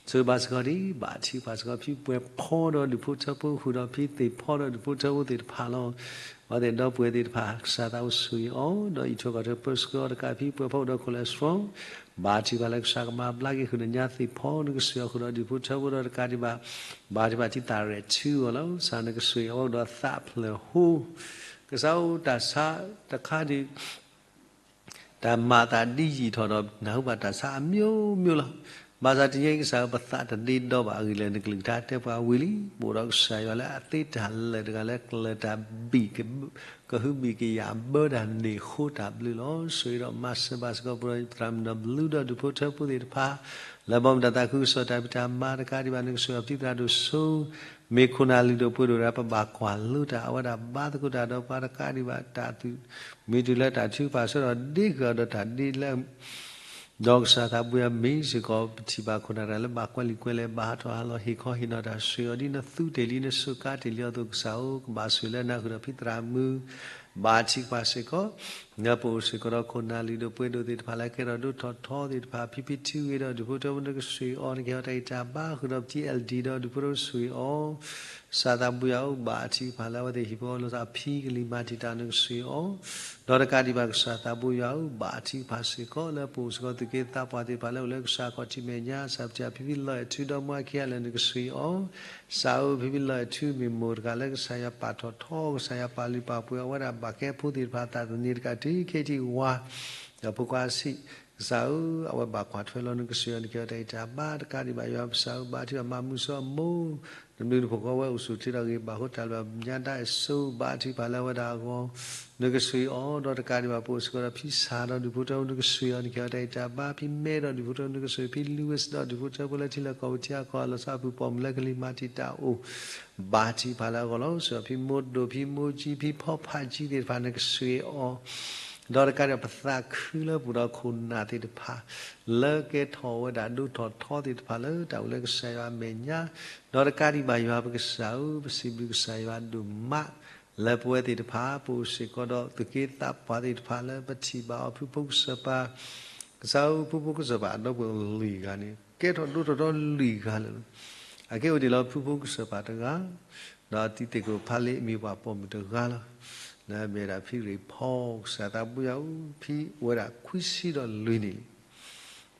ဆိၣ်ဂ့ၤဘၣ်စ့ၢ်ကီးဒ် ဘၣ်ထံၣ်ပှၤစ့ၢ်ကီး ဖံပှဲၤဖီဒီးဒုးဖိထၢဖိ ဃုာ်ဒီးဖံသ့ၣ်ဖီဒီးဒုးဖိထၢဖိသ့ၣ်တဖၣ်လီၤ. အဝဲသ့ၣ်ဒီပုၢ်ဝဲၢ်သ့ၣ်တဖၣ် ကစၢ်သးအိၣ်ဆိၣ်ဂ့ၤအီၤ ဒီးအံးထွဲကွၢ်ထွဲပၢဆှၢအီၤတကးဖံပှဲၤဖီဒီး cholesterol ဘၣ်ထံၣ်ပှၤလၢကစၢ်ကမၤဘျါက့ၤဃုာ်ဒီးညါသ့ၣ်ဖီ နကဆိၣ်ဂ့ၤအီၤဃုာ်ဒီးဒုးဖိထၢဖိဒီးတကးဒံးဘၣ် ဘၣ်ထံၣ်ဘၣ်ထံသးရဲၣ်ထူအီၤလီၤ. ကစၢ်နကဆိၣ်ဂ့ၤအီၤဒီးသးဖျၢၣ်ဟိ ကစၢ်ဧၢ တၢ်ဆါတခါဒုး တၢ်မၤအသးဒ်ယံာ်ထီၣ်ဒီး နၢ်ဟူဘၣ်တၢ်ဆါအမျိုးမျိုးလီၤ. ဘၣ်ဆၣ်တနံၤအံၤကစၢ်ဧၢ ပသးတဒ့ဒီဘၣ်အဂ့ၢ်လၢနကလုၢ်ကထါတဲပှၤဝံၤလံ, ပအိၣ်ဒီးကစၢ်ယွၤလၢအသ့တၢ်လၢာ်တဂၤလၢကျၢၤတၢ်ဘံၣ် ကဟုဘံၣ်ကယာ်ဘၢတၢ်န့ၢ်ဃိတၢ်ဘျုးလီၤ. ဆိၣ်ဂ့ၤဒီးမၤစၢၤဘၣ်စ့ၢ်ကီးပသရၣ်မုၣ်ဒီးဘျုးဒီးဒုးဖိထၢဖိသ့ၣ်တဖၣ် လၢဘီမုၢ်တၢ်သးခုကစီၣ်တၢ်ဖံးတၢ်မၤတကးဒံးဘၣ် နကဆိၣ်ဂ့ၤအီၤပထံသရၣ်ဒိၣ်စိ မ့ၢ်ခိၣ်နၢ်လုၢ်ဒိၣ်ပှ့ၤဒိၣ်တဂၤ ပဘၣ်ကွၢ်လိတၢ် အဝဲဒၣ်ဘါသကိးတၢ်ဒီးပှၤတကးဒံးဘၣ် တၢ်သုးမ့ၢ်တုၤလၢတၢ်ထုကဖၣ်ဆၢဒီးဒ့ဃုာ်အီၤဒီးတၢ်ဒ့လၢ ဒီးကစၢ်သးဘိယွၤမ့ၢ်စ့ၢ်ကီး ပထံၣ်ဘၣ်ခိၣ်နၢ်တဂၤလၢဘၣ်ကွဲးလံာ်ကွဲးလဲၢ် ဘၣ်ဟးထီၣ်ဟးလီၤ ဟ့ၣ်ခီဟ့ၣ်နီၤတၢ် ဆိၣ်ဂ့ၤအီၤဒ်နသူတ့ၢ်လံ နစူးကါတ့ၢ်လံအသိး ကစၢ်ဧၢ ကဘၣ်ဆိၣ်ဂ့ၤလၢနၤဃုာ်ဒီးဖံသရၣ်မုၣ် ဘၣ်ထံၣ်ပှၤစ့ၢ်ကီး လၢပအိၣ်စ့ၢ်ကီးဒီးခိၣ်နၢ်လုၢ်ဒိၣ်ပှ့ၤဒိၣ်သ့ၣ်တဖၣ်လၢကဲထီၣ်ဒိၣ်ထီၣ်ထီသ့ၣ်တဖၣ် ဖံဖံထံဂ့ၤဒီးဒုးဖိထၢဖိ နကဆိၣ်ဂ့ၤအီၤ နကဟဲအီၤတၢ်ဂံၢ်တၢ်ဘါ ဃုာ်ဒီးပတံၢ် L D ဒီးဒုးဖိထၢဖိဆိၣ်ဂ့ၤအီၤ ကစၢ်သးဘိယွၤဧၢ ဘၣ်ထံၣ်ပှၤလၢအဝဲသ့ၣ်ဟံၣ်ဖိဃီဖိလၢသးဖံကလံၤမၤတံာ်တာ် နကဆိၣ်ဂ့ၤအီၤ ဒီးတကးဒံးဘၣ် ကစၢ်သးဘိယွၤဧၢ ဘၣ်ထံၣ်ပှၤစ့ၢ်ကီး လၢပအိၣ်စ့ၢ်ကီးသုးက့သးပှၢ်သ့ၣ်တဖၣ်လၢအိၣ်လၢကစၢ်ခီၣ်ထံးမဲာ်ညါ စၢ်ပတံၢ်ဖံဖံလီၤအဲၣ်ထူဒီမါဝၤခံဂၤလၢာ် နကဆိၣ်ဂ့ၤအီၤ ကစၢ်ဧၢ ဖံဖံလီၤအဲၣ်ထူမ့ၢ်မိၢ်တဂၤလၢကစၢ်ယွၤပာ်ထီၣ်ထီ ကစၢ်ယွၤပာ်လုၢ်ပာ်ပှ့ၤအဝဲဒၣ် ဘၣ်ကဲဖိသ့ၣ်တဖၣ်အသးသန့ၤတကး ထံခံထံဝၤ ဒီးဖိခွါဆံး ကစၢ်ဧၢ အဝဲဘၣ်ကွၢ်ထွဲလီၤ နကဆိၣ်ဂ့ၤအီၤ နကဟဲအီၤတၢ်ဂံၢ်တၢ်ဘါ တကးဒံးဘၣ် ယွၤပကစၢ်ဧၢ ဘၣ်ထံၣ်ဘၣ်မၤမုာ်ဆိအမိၢ် နဘျုးနဖှိၣ်ဃီဝဲအိၣ်ဆူၣ်ချ့ဒီးဂ့ၤ ဘၣ်ဃိတၢ်လၢညါဒၣ်အစိ ဘၣ်ထံၣ်ပှၤလၢအဝဲဒၣ်အဂီၢ် နကဆိၣ်ဂ့ၤအီၤ ဒီးတကးဒံးဘၣ် ပအိၣ်စ့ၢ်ကီးဒီးဖံစၢ်ဒီးဒုးဖိထၢဖိ နကဆိၣ်ဂ့ၤအီၤ နကဟဲအီၤတၢ်ဂံၢ်တၢ်ဘါ ဖံမဲဒီးဒုးဖိထၢဖိ နကဆိၣ်ဂ့ၤ ဖံ Louis ဒီးဒုးဖိထၢဖိလၢထံလၢကီၢ်ပူၤထံအကီၢ် လီၤဆီအဖုၣ်ပိာ်မုၣ်လၢကလံၤမၤတံာ်တာ်အိၣ် ဘၣ်ထံၣ်ပှၤလၢအဂီၢ်လီၤ. ဆိၣ်ဂ့ၤဖံမိၢ်ဒိၣ် ဖံမိၢ်ကၠံ ဖံဖီဖးကၠံသ့ၣ်တဖၣ် နကဆိၣ်ဂ့ၤအီၤ ဒီးတကးဒံးဘၣ် ပသးခုလၢပအိၣ်ဒီးခိၣ်နၢ်သ့ၣ်တဖၣ် လၢကဲထီၣ်ဝဲဒၣ်ဒိၣ်ထီၣ်ထီသ့ၣ်တဖၣ်လၢတၢ်အိၣ်လၢကစၢ်ယွၤအမဲာ်ညါ ဒီးတကးဒံးဘၣ်ယွၤပကစၢ်ဧၢ ပစံးဘျုးကစၢ်ယွၤဒိၣ်မး လၢပဝဲသ့ၣ်တဖၣ် ပအိၣ်စ့ၢ်ကီးဒီးသုးက့သးပှၢ်သ့ၣ်တဖၣ်လၢပထံၣ်ဘၣ်အီၤဖုဖိကစၢၢ်ပၤ ကစၢ်ဧၢ ဖုဖိကစၢၢ်ပၤအဒီပုၢ်ဝဲၢ်လွံၢ်ဂၤန့ၣ် ကဲထီၣ်ဒိၣ်ထီၣ်ထီလွံၢ်ဂၤလၢာ်လီၤ. အကဲအိၣ်ဒံးလၢဖုဖိကစၢၢ်ပၤတဂၤ ဒီးတံၤသကိးဖးလ့အမံၤပှၢ်ပိာ်မုၣ်တဂၤလီၤ. လၢအမ့ၢ်ဝဲဒၣ်ဖံရ့ၣ်ဖီ ကစၢ်သးဘိယွၤဧၢ ဖံအိၣ်ဝဲဒၣ်ခွံဆံဒီးလွံၢ်နံၣ်လံ.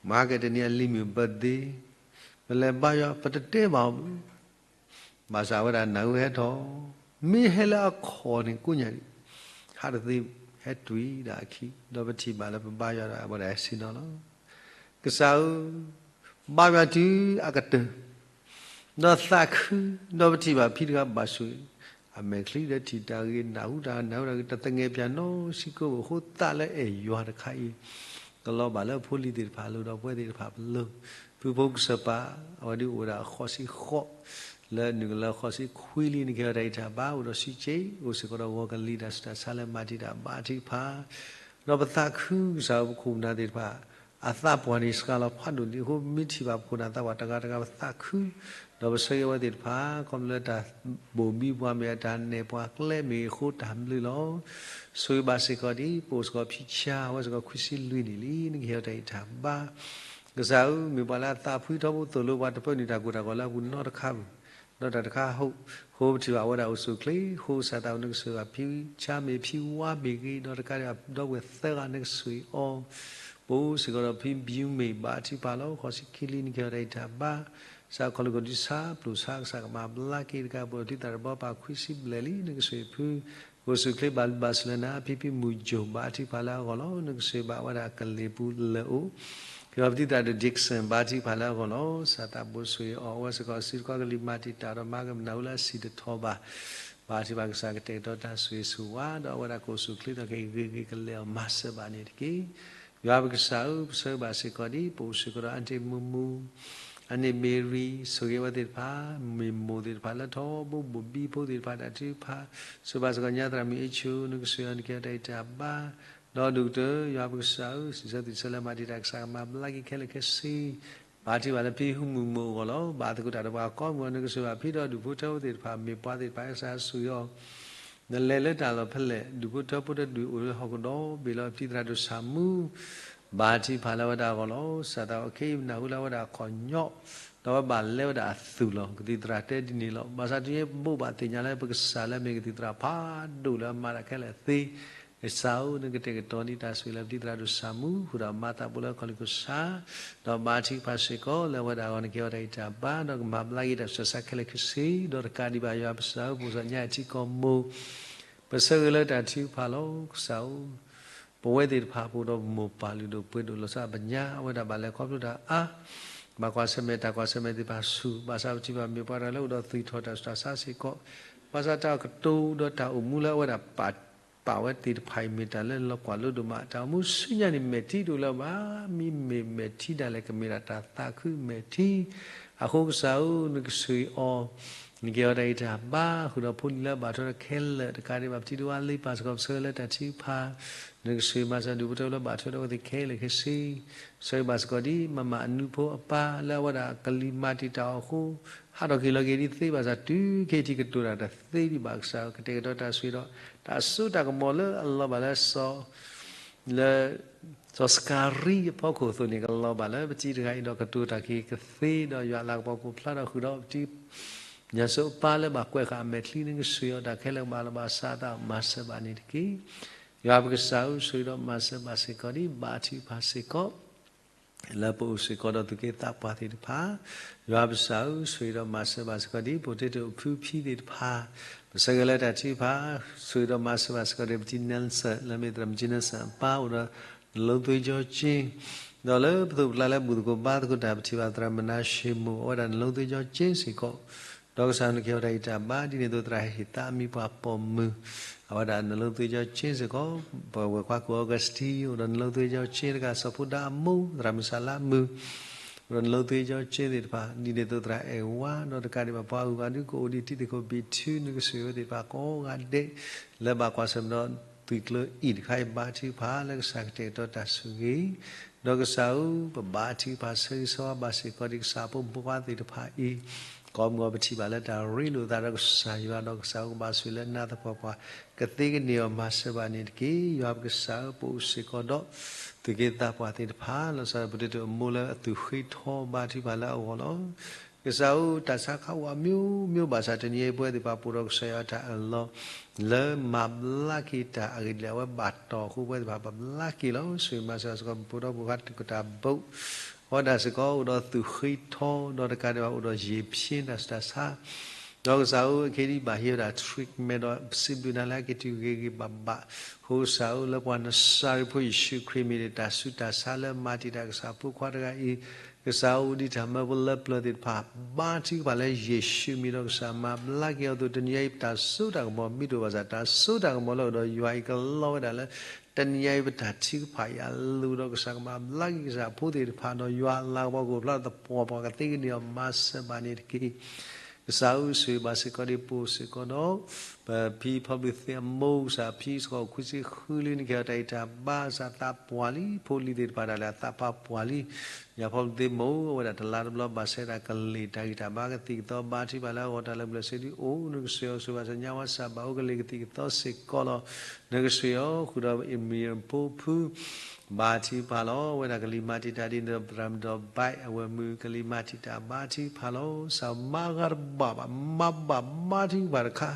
မဟါကတနံၤအလံၤမုၣ် birthday ပလဲၤဘါယွၤ ပတတဲဘၣ်အီၤဘၣ် ဘၣ်ဆၣ်အဝဲဒၣ်နၢ်ဟူဟဲထီၣ် မ့ၢ်ဟဲလၢအခီၣ်န့ၣ်ကိးညါဒံး ဟးတသ့ ဟဲတွံၢ်ဒၣ်အခံ ဒီးပထံၣ်ဘၣ်လၢပဘါယွၤဒီးအဝဲဒၣ်ဟဲဆ့ၣ်နီၤလီၤ. ကစၢ်ဧၢ ဘါယွၤတုၤအကတၢၢ် ဒီးသးခု ဒီးပထံၣ်ဘၣ်ဖံတဂၤဘၣ်ဆိၣ်ဂ့ၤ အမဲာ်ချံဒီးထံၣ်တၢ်ဂ့ၤ နၢ်ဟူတၢ်နၢ်ဟူတၢ်ဂ့ၤ တသငဲးပၠးနီတဆံကိးဘၣ်အဃိ သးလၢအဲၣ်ယွၤတခါအံၤ ကလီၤဘၣ်လၢဖိလံၤသ့ၣ်တဖၣ်အလိၤ ဒီးပဝဲသ့ၣ်တဖၣ်ပလိၤ ဖုဖိကစၢ်ပၤ အဝဲဒၣ်အိၣ်ဝဲဒၣ်ဃိးဆံဃိး လၢနုာ်ကလၢဃိးဆံခွံလံ နကဟဲဝဲတၢ်အံၤတၢ်ဘါ အိၣ်ဒီးစုစ့ အိၣ်စ့ၢ်ကီးဒီးဂီၤကလံၤတၢ်ဆူးတၢ်ဆါလၢမၤတံာ်တာ်ဘါထုကဖၣ် ဒီးပသးခုကစၢ်ဧၢ ပခိၣ်ပနၢ်သ့ၣ်တဖၣ် အသးပှၢ်န့ၣ်စှၤလီၤဖးဒိၣ်လံအဃိ ပမ့ၢ်ထံၣ်ဘၣ်ပခိၣ်ပနၢ်သးပှၢ်တဂၤတဂၤ ပသးခု ဒီးပဆၢဂ့ၤဝဲသ့ၣ်တဖၣ် ခီဖျိလၢတၢ်ဘိၣ်ဘံပှၤမ့ၢ်အတၢ်နဲၣ်ပှၤကျဲမ့ၢ်အဃိ တၢ်ဘျုးလီၤ. ဆိၣ်ဂ့ၤဘၣ်စ့ၢ်ကီးဒ် ပအိၣ်စ့ၢ်ကီးဖံဆါ အဝဲစ့ၢ်ကီးခွံဆံလွံၢ်နံၣ်လံ နကဟဲဝဲတၢ်အံၤတၢ်ဘါ ကစၢ်ဧၢ မ့ၢ်ပှၤလၢအသးဖှံထီဘိသိၣ်လိပှၤတဖၣ်န့ၣ် တၢ်ကိၢ်တၢ်ဂီၤလၢအပူၤနီတခါပူၤ ဒီးတၢ်တခါဟီၣ် အဃိပထံၣ်ဘၣ်ဝဲဒၣ်အိၣ်ဆူၣ်အိၣ်ချ့ အဃိကစၢ်သးအိၣ် နကဆိၣ်ဂ့ၤဘၣ်ဖံဆါမ့ၢ်ဖံဝါမ့ၢ်ဂ့ၤ ဒီးတကးဒံးဘၣ်ဒီပုၢ်ဝဲၢ်သၢဂၤ နကဆိၣ်ဂ့ၤအီၤ ပအိၣ်စ့ၢ်ကီးဒီးဖံဘံမ့ၢ်ဘါထုကဖၣ်လီၤ ဃိးဆံခံလံ နကဟဲဝဲတၢ်အံၤတၢ်ဘါ ကစၢ်ခီၣ်လိာ်ကဒုဆါပျိဆါ ကစၢ်ကမၤဘျါက့ၤတကး ပအိၣ်ဒီးပတံၤသကိးတဘျီပၤခွံဆံဘျဲၣ်လံ နကဆိၣ်ဂ့ၤဖု ကအိၣ်ဆူၣ်အိၣ်ချ့ဘၣ်ဘျုးဘၣ်ဆိၣ်လၢနၤ ဖံဖံမုၢ်ကၠိၣ် ဘါထုကဖၣ်လၢအဂီၢ်လီၤ နကဆိၣ်ဂ့ၤဘၣ်ဝဲဒၣ်ကလံၤပူၤလၢအိၣ် က့ၤဒီးပတံၤသကိးဒီး Dixon ဘါထုကဖၣ်လၢအဂီၢ်လီၤ ကစၢ်သးဘိဆိၣ်ဂ့ၤအီၤ အဝဲစ့ၢ်ကီးစုတခီကလံၤမၤတံာ်တာ်ဒီးမၤကမနၢ်ဟူလၢအစံၣ်တထီၣ်ဘၣ် ဘါထုကဖၣ်ကစၢ်ကတဲာ်ကတီၤတၢ်ဆိၣ်ဂ့ၤဆိၣ်ဝါ ဒီးအဝဲဒၣ်ကအိၣ်ဆူၣ်အိၣ်ချ့ဒီးကဂ့ၤဂ့ၤကလၢာ်အီၤ မၤစၢၤဘၣ်န့ၣ်တက့ၢ်. ယွၤပကစၢ်ဧၢ ပဆၢဂ့ၤဘၣ်စ့ၢ်ကီးဒ် ပအိၣ်စ့ၢ်ကီးဒီး အၣ်တ့ၢ်မူမူ အန့ၣ်မ့ၢ်ရံ ဆိၣ်ဂ့ၤဝဲသ့ၣ်တဖၣ် မ့ၢ်မိၢ်သ့ၣ်တဖၣ်လၢထီဘိဘိၣ်ဘံဖိသ့ၣ်တဖၣ်တၢ်ထုကဖၣ် ဆိၣ်ဂ့ၤဘၣ်စ့ၢ်ကီးညါသရၣ်မုၣ်အ့ၣ်ဆူၣ် နကဆိၣ်ဂ့ၤအီၤ နကဟဲဝဲတၢ်အံၤတၢ်ဘါ ဒီးဒိၣ်ကတၢၢ် ယွၤပကစၢ်ဧၢ စံးဆၢသံဆၢလၢမၤတံာ်တာ်ကစၢ်ကမၤဘျါက့ၤခဲလၢာ်ခဲဆ့ ဘါထုကဖၣ်လၢဖံဟူမုၢ်မိၢ်အဂီၢ်လီၤ. ဘၣ်သကိးတၢ်ဒီးပှၤကိးမုၢ်ဂီၤ နကဆိၣ်ဂ့ၤဘၣ်ဖံဒီးဒူၣ်ဖိထၢဖိသ့ၣ်တဖၣ် မ့ၢ်ပှၤသ့ၣ်တဖၣ်ကစၢ်ဆိၣ်ဂ့ၤအီၤ နလဲၤလၢတၢ်လီၢ်ဖဲလဲၣ် ဒူၣ်ဖိထၢဖိတဒူၣ်အိၣ်လၢဟီၣ်ကဒီးဘ့ၣ်လီၤ ပတံၤသရၣ်ဒိၣ်ဆၣ်မူ ဘါထုကဖၣ်လၢအဝဲဒၣ်အဂီၢ်လီၤ. ကစၢ်သးအိၣ်ခဲအံၤ ပနၢ်ဟူလၢအဝဲဒၣ်အခီၣ်ညီ ဒီးအဝဲဘၣ်လဲဝဲဒၣ်အသူၣ်လီၤ. ကသံၣ်သရၣ်တဲဒ်န့ၣ်လီၤ. ဘၣ်ဆၣ်တုၤယဲပဘိးဘၣ်သ့ၣ်ညါလၢ ပကစၢ်လၢအမ့ၢ်ကသံၣ်သရၣ်ဖးဒိၣ်လၢအမၤတၢ်ခဲလၢာ်သ့ ကစၢ်ဧၢ နကတဲာ်ကတီၤန့ၢ်တၢ်ဆိၣ်ဂ့ၤလၢပတံၤသရၣ်ဒိၣ်ဆၣ်မူ ဃုာ်ဒီးမၤသးဘိလၢခီၣ်လံၢ်ကစၢ် ဒီးဘါထုကဖၣ်စ့ၢ်ကီးလၢအဝဲဒၣ်အဂီၢ် နကဟဲဝဲတၢ်အံၤတၢ်ဘါ ဒီးကမၤဘျါက့ၤတၢ်ဆူးတၢ်ဆါခဲလၢာ်ခဲဆ့ ဒီးတကးဒံးဘၣ်ယွၤပကစၢ်ဧၢ ပအိၣ်စ့ၢ်ကီးညါအံၤထံကီၢ်မိၢ် ပဆၢဂ့ၤလၢတၢ်ထုကဖၣ်လီၤ. ကစၢ်ဧၢ ပဝဲသ့ၣ်တဖၣ်ပအိၣ်ဒီးပမိၢ်ပၢ်လုၢ်ဒိၣ်ပှ့ၤဒိၣ်လီၤဆီ ပညါအဝဲဒၣ်ဘၣ်လဲၤခီဖျိတၢ်အါ ဘၣ်ကွၢ်ဆၢၣ်မဲာ်တၢ်ကွၢ်ဆၢၣ်မဲာ်သ့ၣ်တဖၣ်ဆူၣ် ဘၣ်ဆၣ်ပထံၣ်ဘၣ်မ့ၢ်ပှၤတဂၤလၢအိၣ်ဒီးသွံၣ်ထီၣ်တၢ်ဆူးတၢ်ဆါစ့ၢ်ကီး ဘၣ်ဆၣ်တၢ်ကတိၤဒီးတၢ်အိၣ်မူလၢအဝဲဒၣ်ပာ် ပာ်ဝဲသ့ၣ်တဖၣ်အံၤ မ့ၢ်တၢ်လၢလီၤကွၢ်လိဒိၣ်မး တၢ်အိၣ်မူဆူညါန့ၣ် မဲာ်ထံတအိၣ်လၢၤဘၣ်. မ့မ့ၢ်မဲာ်ထံဒၣ်လဲာ် ကမ့ၢ်ဒၣ်တၢ်သးခုမဲာ်ထံ အဃိကစၢ်ဧၢ နကဆိၣ်ဂ့ၤအီၤ နကဟဲဝဲတၢ်အံၤတၢ်ဘါ ဃုာ်ဒီးဖိလံၤလၢအဘၣ်ထွဲဒီးခဲလၢာ် တကးဒံးဘၣ်ပထံၣ်ဒံးဝဲလံ ပာ်စ့ၢ်ကီးပဆၢဂ့ၤလၢတၢ်ထုကဖၣ် နကဆိၣ်ဂ့ၤမၤစၢၤဒူၣ်ဖိထၢဖိလၢဘၣ်ထွဲဒီးအဝဲသ့ၣ်ခဲလၢာ်ခဲဆ့ ပဆၢဂ့ၤဘၣ်စ့ၢ်ကီးဒ် မမအနူဖိအပၢ်လၢအဝဲဒၣ်ကလံၤမၤတံာ်တာ်အီၤအဃိ ဟးထီၣ်က့ၤလီၤက့ၤဒ်သ့ ဘၣ်ဆၣ်တုၤခဲအံၤထံကတိၤတၢ်တသ့ဒံးဘၣ် ကစၢ်ကတဲာ်ကတီၤတၢ်ဆိၣ်ဂ့ၤဒီး တၢ်စိတၢ်ကမီၤလၢအလီၤဘၣ်လၢစီၤ လၢ စီၤစကၤရံအဖီခိၣ်အသိးန့ၣ် ကလီၤဘၣ်လၢပထံတဂၤအံၤဒီး ကတိၤတၢ်က့ၤကသ့ဒီး ယွၤအလၤကပီၤကအိၣ်ဖျါထီၣ်ဃုာ်ဒီး ပထံ ညၣ်စိအပၢ်လၢဘၣ်ကွဲးဃာ်အမဲာ်ချံ နကဆိၣ်ဂ့ၤအီၤ တၢ်ခဲလၢာ်ကဘၣ်လီၤဘၣ်စးအသး မၤစၢၤဘၣ်န့ၣ်တက့ၢ်. ယွၤပကစၢ်ဧၢ ဆိၣ်ဂ့ၤဒီးမၤစၢၤဘၣ်စ့ၢ်ကီးဒ် ဘါထုကဖၣ်စ့ၢ်ကီး လၢပအိၣ်စ့ၢ်ကီးဒီးသူၣ်က့သးပှၢ်သ့ၣ်တဖၣ်, ယွၤပကစၢ်ဧၢ, ဆိၣ်ဂ့ၤဒီးမၤစၢၤဘၣ်စ့ၢ်ကီးဒ် ပအိၣ်တ့ၢ်တအိၣ်ဖုဖံသ့ၣ်တဖၣ်, ပဆၢဂ့ၤလၢတၢ်ထုကဖၣ်, ဆိၣ်ဂ့ၤဒီးမၤစၢၤဘၣ်စ့ၢ်ကီးဒ် ပတံၤ Nelson လၢမ့ၢ်သရၣ်မုၣ်ကၠံ Nelson အပၢ်အိၣ်ဒီး နလိသုယီကၠ့, ဒီးလၢပသိးပကျါလၢဘူၣ်သကိးဘါသကိးတၢ် ပထံၣ်ဘၣ်သရၣ်မုၣ်နါၡ့မိၣ် အဝဲဒၣ်နလိသုယီကၠ့စ့ၢ်ကီး, ဒီးကစၢ်နကဟဲဝဲဒၣ်ယတၢ်ဘါဒ်န့ၣ်အသိး သရၣ်ဟ့ၣ်သးအမံၤပှၢ်ပိာ်မုၣ်, အဝဲဒၣ်နလိသုယီကၠ့စ့ၢ်ကီး, ပဝဲၢ်ခွါကူၣ် Augustine အိၣ်ဒီးနလိသုယီကၠ့တဂၤ, စီၤဖိဒါအမိၢ် သရၣ်မုၣ်စၢ်လါမုၣ် အိၣ်ဒီးနလိသုယီကၠ့သ့ၣ်တဖၣ်, ဒ်န့ၣ်အသိးသရၣ်အဲၣ်ဝါ ဒီးတကးဒံးဘၣ်ပှၤဂုၤဂၤဒုးကအိၣ်ဒံးတံၤသကိးဘံၣ်ထု နကဆိၣ်ဂ့ၤဝဲသ့ၣ်တဖၣ်ကိးဂၤဒဲး လၢဘၣ်ကွၢ်ဆၢၣ်မဲာ်ဒီးသွံၣ်ကျၢၤအံၤတခါအံၤ ဘါထုကဖၣ်လၢကစၢ်ကတဲာ်ကတီၤတၢ်ဆိၣ်ဂ့ၤ, ဒီးကစၢ်ဧၢ, ပဘါထုကဖၣ်ဆၢဂ့ၤဆၢဝါဘၣ်စ့ၢ်ကီးဒ် ကစၢ်အဖိမုၣ်ဖိခွါသ့ၣ်တဖၣ်အံၤ, ကိးမုၢ်ဂီၤပထံၣ်ဘၣ်လၢတၢ်ရ့လိာ်သးဒီးကစၢ်ယွၤ ဒီးကစၢ်ဧၢ ကဘၣ်ဆိၣ်လၢနၤသပှၢ်ပှၢ် ကသ့ကန့ၢ်အီၤမၤစၢၤဘၣ်န့ၣ်တက့ၢ်. ယွၤပကစၢ်ဧၢ, ပအိၣ်စ့ၢ်ကီးဒီး သူၣ်က့သးပှၢ်သ့ၣ်တဖၣ် လီၤဆီဒၣ်တၢ် ပတ့ၢ်တၢ်အိၣ်မူလၢအသူၣ်ဃ့ထီဘါထုကဖၣ်လၢအဂီၢ်လီၤ. ကစၢ်ဧၢ, တၢ်ဆါခါအိၣ်အမျိုးမျိုး ဘၣ်ဆၣ်တနံၤအံၤ ပဝဲသ့ၣ်တဖၣ်ပအိၣ်ဒီးကစၢ်ယွၤအတၢ်အၢၣ်လီၤ လၢမၤဘျါက့ၤတၢ်အဂ့ၢ်ဒ်လဲၣ် အဝဲဘၣ်တီၢ်အဃိ ပဝဲသ့ၣ်တဖၣ်ပဘျါက့ၤလီၤ. ဆိၣ်ဂ့ၤမၤစၢၤစ့ၢ်ကီး ပဖိဒီးဖိခွါသကိးတၢ်ဘိး အဝဲဒၣ်စ့ၢ်ကီး အိၣ်ဒီးသူၣ်ဃ့ထီ ဒီးတကးဒံးဘၣ် အိၣ်ဒီးယံာ်ဖျ့တၢ်ဆူးတၢ်ဆါ ဒီးကစၢ်ဧၢ အခဲဒံးဘၣ်ဟ့ၣ်ဝဲဒၣ် treatment ဒီးစံးဘျုးနၤလၢအက့ၤတုၤဂ့ၤဂ့ၤဘၣ်ဘၣ်, အဃိကစၢ်ဧၢ လၢပှၤနစၤရ့းဖိယ့ၣ်ၡူးခရံာ်မ့ၢ်န့ၣ် တၢ်ဆူးတၢ်ဆါလၢမၤတံာ်တာ်ကစၢ်ဖိခွါတဂၤအံၤ, ကစၢ်ဧၢ အိၣ်ဒံးတၢ်မၢဖိလၢပျၢၤသ့ၣ်တဖၣ် ဘါထုကဖၣ်လၢယ့ၣ်ၡူးမံၤဒီးကစၢ်မၤဘျါက့ၤအီၤအသိး တနံၤအံၤပတၢ်စိတၢ်ကမီၤမ့ၢ်တအိၣ်ဘၣ်ဆၣ် တၢ်စိတၢ်ကမီၤလၢအအိၣ်ဒီးယွၤအံၤကလီဝဲဒၣ်လၢ တနံၤအံၤပတၢ်ထုကဖၣ်အံၤအလိၤဒီးကစၢ်ကမၤဘျါက့ၤကစၢ်ဖိသ့ၣ်တဖၣ်ဒီးယွၤအလၤကပီၤကအိၣ်ဖျါဒီးသပှၢ်ပှၢ်ကသ့ကန့ၢ်အီၤမၤစၢၤဘၣ်န့ၣ်တက့ၢ်. ကစၢ်ဧၢ ဆိၣ်ဂ့ၤဘၣ်စ့ၢ်ကီးဒ်ပအိၣ်စ့ၢ်ကီးဒီး ပဖံဖီဘျုးသ့ၣ်အမိၢ် ကစၢ်ဖံစ့ၢ်ကီးအိၣ်ခွံဆံဃုလံ နကဟ့ၣ်အီၤတၢ်အံးတၢ်ဘါ ကစၢ်သးပှၢ်လံ ဖိလံၤသ့ၣ်တဖၣ်ဒၣ်လဲာ်အသးပှၢ်ပှၢ်လံ ယၤဖီဘျုးသ့ၣ်မိၢ် အဝဲဒၣ်တလါတဘျီဘၣ်ဆၣ်တၢ်ကလုၢ်တၢ်ဂံၢ်တၢ်ဘါကသံၣ်ကသီ ဘါထုကဖၣ်လၢအဂီၢ်တၢ်လၢပျၢၤဆ့ဒုအိၣ် နကဆိၣ်ဂ့ၤအီၤဆိၣ်ဂ့ၤဘၣ်စ့ၢ်ကီး ညါဝါစၢ်ဘၣ်အိၣ်ကလ့ၤကသံၣ်ကသီစ့ၢ်ကီးလီၤ. နကဆိၣ်ဂ့ၤအီၤဃုာ်ဒီးအမံၤအဖိဖု ဘါထုကဖၣ်လီၤ. အဝဲဒၣ်ကလံၤမၤတံာ်တာ်ဒ်န့ၣ်ဒီး သရၣ်မုၣ်ဒီးဘဲး အဝဲမုၣ်ကလံၤမၤတံာ်တာ် ဘါထုကဖၣ်လီၤ. ကစၢ်မၤဂၤတဘၣ်ဘၣ် မၤဘၣ်ဘါထုကဖၣ်တခါ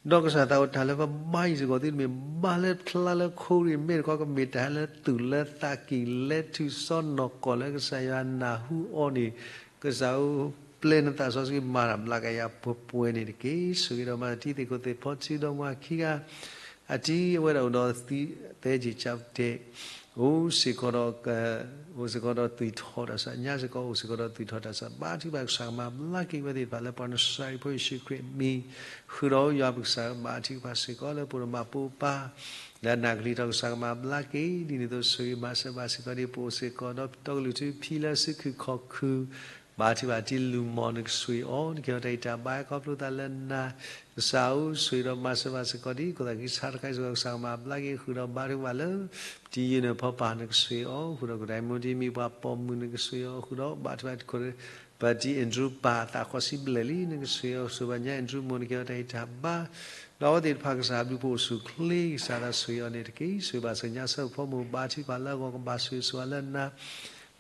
ဒီးကစၢ်သးအိၣ်တၢ်လၢပဘါယံၤစ့ၢ်ကီးသုတမ့ၢ်ဘါလၢချါလၢခိရံၣ် မ့ၢ်တခီကမ့ၢ်တၢ်လၢသူၣ်လၢသးကံၢ် လဲၤထုးစီနီၢ်ကီၢ်လၢကစၢ်ယွၤနၢ်ဟူအီၤန့ၣ် ကစၢ်ဧၢ ပျဲနသးစီဆှံမၤတၢ်ဘျါကယၤပှဲၤပှဲၤန့ၣ်တက့ၢ်. ဆိၣ်ဂ့ၤဒီးမၤတံၤသ့ၣ်ခိၣ်သ့ၣ်ဖီထံဒီးမၤခံဂၤ အတံၤအဝဲဒၣ်အိၣ်ဒီးသဲက့ၤကၠးတဲာ် အိၣ်စ့ၢ်ကီးဒီး အိၣ်စ့ၢ်ကီးဒီးသွံၣ်ထီၣ်တၢ်ဆၢ ညါစ့ၢ်ကီးအိၣ်စ့ၢ်ကီးဒီးသွံၣ်ထီၣ်တၢ်ဆၢ ဘါထုကဖၣ်ကစၢ်ကမၤဘျါက့ၤဝဲသ့ၣ်တဖၣ်လၢပှၤနစၤရ့းဖိယ့ၣ်ၡူးခရံာ်အမံၤ ဃုာ်ဒီးယွၤပကစၢ်ဘါထုကဖၣ်စ့ၢ်ကီးလၢပအိၣ်ဒီးမၤပိာ်ပၢ် လၢအနၢ်ကလံၤထီၣ်ကစၢ်ကမၤဘျါက့ၤ ဒ်န့ၣ်အသိးဆိၣ်ဂ့ၤမၤစၢၤဘၣ်စ့ၢ်ကီးဒ်ပအိၣ်စ့ၢ်ကီးဒီး ပတီၢ်ကလုၢ်ထူဖံလၢစုခုၣ်ခီၣ်ခုၣ် ဘါထုကဖၣ်တံၤလုၢ်မီၢ် နကဆိၣ်ဂ့ၤအီၤ နကဟ့ၣ်အီၤတၢ်အံးတၢ်ဘါ ခီဖျိသးလၢနၤ ကစၢ်ဧၢ ဆိၣ်ဂ့ၤဒီးမၤစၢၤဘၣ်စ့ၢ်ကီးဒ် ခိၣ်သးခံဆါတခါအံၤစ့ၢ်ကီး ကစၢ်ကမၤဘျါက့ၤဃုာ်ဒီးဘါထုကဖၣ်လၢ ပတံၤယိၤန့ၣ်ဖီပၢ် နကဆိၣ်ဂ့ၤအီၤဃုာ်ဒီး ကဒဲမူတံၤမံၤပှၤပိာ်မုၣ် နကဆိၣ်ဂ့ၤအီၤဃုာ်ဒီး ဘါထုကဖၣ်တံၤခိၣ် ပတံၤအ့ၣ်ဒြူပၢ် သးခီဆံဘျဲၣ်လံ နကဆိၣ်ဂ့ၤအီၤဆိၣ်ဂ့ၤဘၣ်ညါ အ့ၣ်ဒြူမိၢ် နကဟ့ၣ်အီၤတၢ်အံးတၢ်ဘါ ဒီးအဝဲသ့ၣ်တဖၣ်ကစၢ်ဘျုးဖှိၣ်အိၣ်ဆူၣ်ချ့ ကစၢ်သးဆိၣ်ဂ့ၤအီၤန့ၣ်တက့ၢ်. ဆိၣ်ဂ့ၤဘၣ်စ့ၢ်ကီးညါဆၢဖိမိၢ် ဘါထုကဖၣ်လၢအဂီၢ်ကဘၣ်ဆိၣ်ဂ့ၤဆိၣ်ဝါလၢနၤ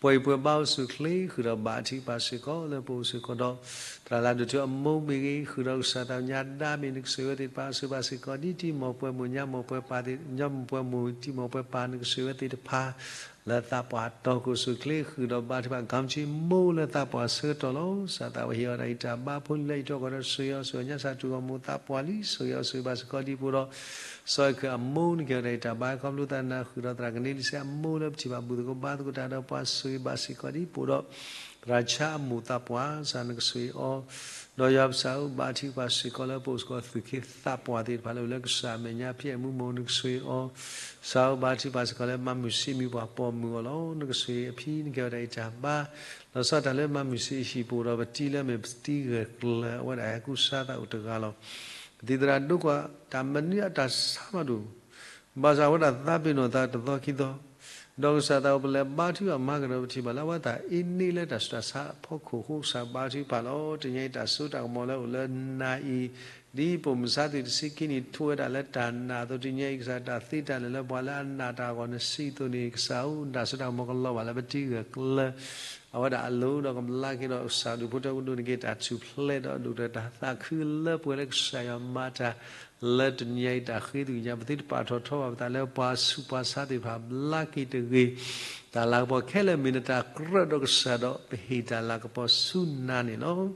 ပှၤအံၤပှဲၤဘါအိၣ်ဆူၣ်ချ့ ဃုာ်ဒီးဘါထုကဖၣ်စ့ၢ်ကီးလၢပအိၣ်စ့ၢ်ကီးဒီး သရၣ်လၢဒိၣ်ထူအမိၢ်မ့ၢ်ဂ့ၤ ဃုာ်ဒီးကစၢ်သးညါဒါမ့ၢ် နကဆိၣ်ဂ့ၤဝဲသ့ၣ်တဖၣ် ဆိၣ်ဂ့ၤဘၣ်စ့ၢ်ကီးဒ်တံၤမီၢ်ပှဲၤမိၢ် ညါမီၢ်ပှဲၤပၢ်သ့ၣ် ညါမီၢ်ပှဲၤမိၢ် တံၤမီၢ်ပှဲၤပၢ် နကဆိၣ်ဂ့ၤဝဲသ့ၣ်တဖၣ် လၢသးပှၢ်တီၢ်ခိၣ်ဆူၣ်ချ့ ဃုာ်ဒီးဘါထုကဖၣ် ကမ်ကၠံမိၢ်လၢသးပှၢ်ဆၢကတီၢ်လီၤ. ကစၢ်သးဝဲဟ့ၣ်အီၤတၢ်အံးတၢ်ဘါ ဖိလံၤလၢအံးထွဲကွၢ်ထွဲ ဆိၣ်ဂ့ၤအီၤဆိၣ်ဂ့ၤညါ ဆၣ်တူၢ်ဂီၢ်မူသးပှၢ်လံ ဆိၣ်ဂ့ၤအီၤဆိၣ်ဂ့ၤဘၣ်စ့ၢ်ကီးဒ်ပအိၣ်ဒီး စီၤအဲၣ်ခွဲးအမိၢ် နကဟ့ၣ်အီၤတၢ်အံးတၢ်ဘါ ခီဖျိသးနၤ ဃုာ်ဒီးသရၣ်ကန့လံစဲးအမိၢ်လၢပထံၣ်ဘၣ်ဘူၣ်သကိးဘါသကိးတၢ်ဒီးပှၤ ဆိၣ်ဂ့ၤဘၣ်စ့ၢ်ကီးဒ်ပအိၣ်ဒီး သရၣ်ဆါအမိၢ်သးပှၢ် ကစၢ်နကဆိၣ်ဂ့ၤအီၤ ဒီးယွၤပကစၢ်ဧၢ ဘါထုကဖၣ်စ့ၢ်ကီးလၢပအိၣ်စ့ၢ်ကီး သူၣ်က့သးပှၢ်သ့ၣ်တဖၣ်လၢအိၣ်လၢကစၢ်အမဲာ်ညါ ဖံအဲၣ်မူမိၢ် နကဆိၣ်ဂ့ၤအီၤ ကစၢ်ဧၢ ဘါထုကဖၣ်စ့ၢ်ကီးလၢမၤမုၢ်စံးမံၤပှၤပိာ်မုၣ်အီၤလီၤ. နကဆိၣ်ဂ့ၤအဖံ နကဟ့ၣ်အီၤတၢ်အံးတၢ်ဘါ လီၤဆီတၢ်လၢမၤမုၢ်စံးအဟံၣ်ပူၤဒီး ပတံၤလၢအမ့ၢ်ပတံၤဂၢၢ်ကျၢၤ အဝဲဒၣ်ဟဲကူစါသးအိၣ်တဂၤလီၤ. ပတံၤသရၣ်ဒိကွၢ် တၢ်မနုၤအတၢ်ဆါမးဒိၣ် ဘၣ်ဆၣ်အဝဲဒၣ်သးပ့ၤနီၣ်သးတသီခံသီ ဒီးကစၢ်သးအိၣ်ပလဲၤဘါထုကဖၣ်မၤကဒီးပထံၣ်ဘၣ်လၢအဝဲသ့ၣ်အ့န့ၢ်လၢတၢ်ဆူးတၢ်ဆါအဖီခိၣ်အဃိ ကစၢ်ဘါထုကဖၣ်လီၤ. တနံၤအံၤတၢ်စိတၢ်ကမီၤလၢအိၣ်လၢနၤအံၤ ဒ်ပိာ်မုၣ်ဆါသုးတဆံခံနံၣ် ထိဝဲဒၣ်လၢတၢ်နာ်အသိး တနံၤအံၤ ကစၢ်တၢ်သ့တၢ်လၢာ်လၢပှၤလၢအနာ်တၢ်အဂီၢ် နစံးအသိးန့ၣ် ကစၢ်ဧၢ တၢ်စိတၢ်ကမီၤကလီၤဘၣ်လၢပတံၤဂၢၢ်ကျၢၤ အဝဲဒၣ်အလိၤဒီးကဘျါက့ၤဒီး ကစၢ်ဒူၣ်ဖိထၢဖိဒိၣ်န့ၢ်က့ၤတၢ်ထူၣ်ဖျဲးဒီး ဒိၣ်ဒီးတၢ်သးခုလၢပှဲၤလၢကစၢ်ယွၤမၤတၢ် လၢတနံၤအံၤတၢ်ဃ့သကွံာ်ညါ ပသုတပာ်ထီၣ်ထီဘၣ်ပသးလၢပှၤဆူးပှၤဆါသ့ၣ်တဖၣ် ဘျါက့ၤတဂ့ၤ. တၢ်လၤကပီၤခဲလၢာ်မ့ၢ်နတၢ်ကြၢးဒီးကစၢ်ဒီး ပဟ့ၣ်တၢ်လၤကပီၤဆူနၤန့ၣ်လီၤ.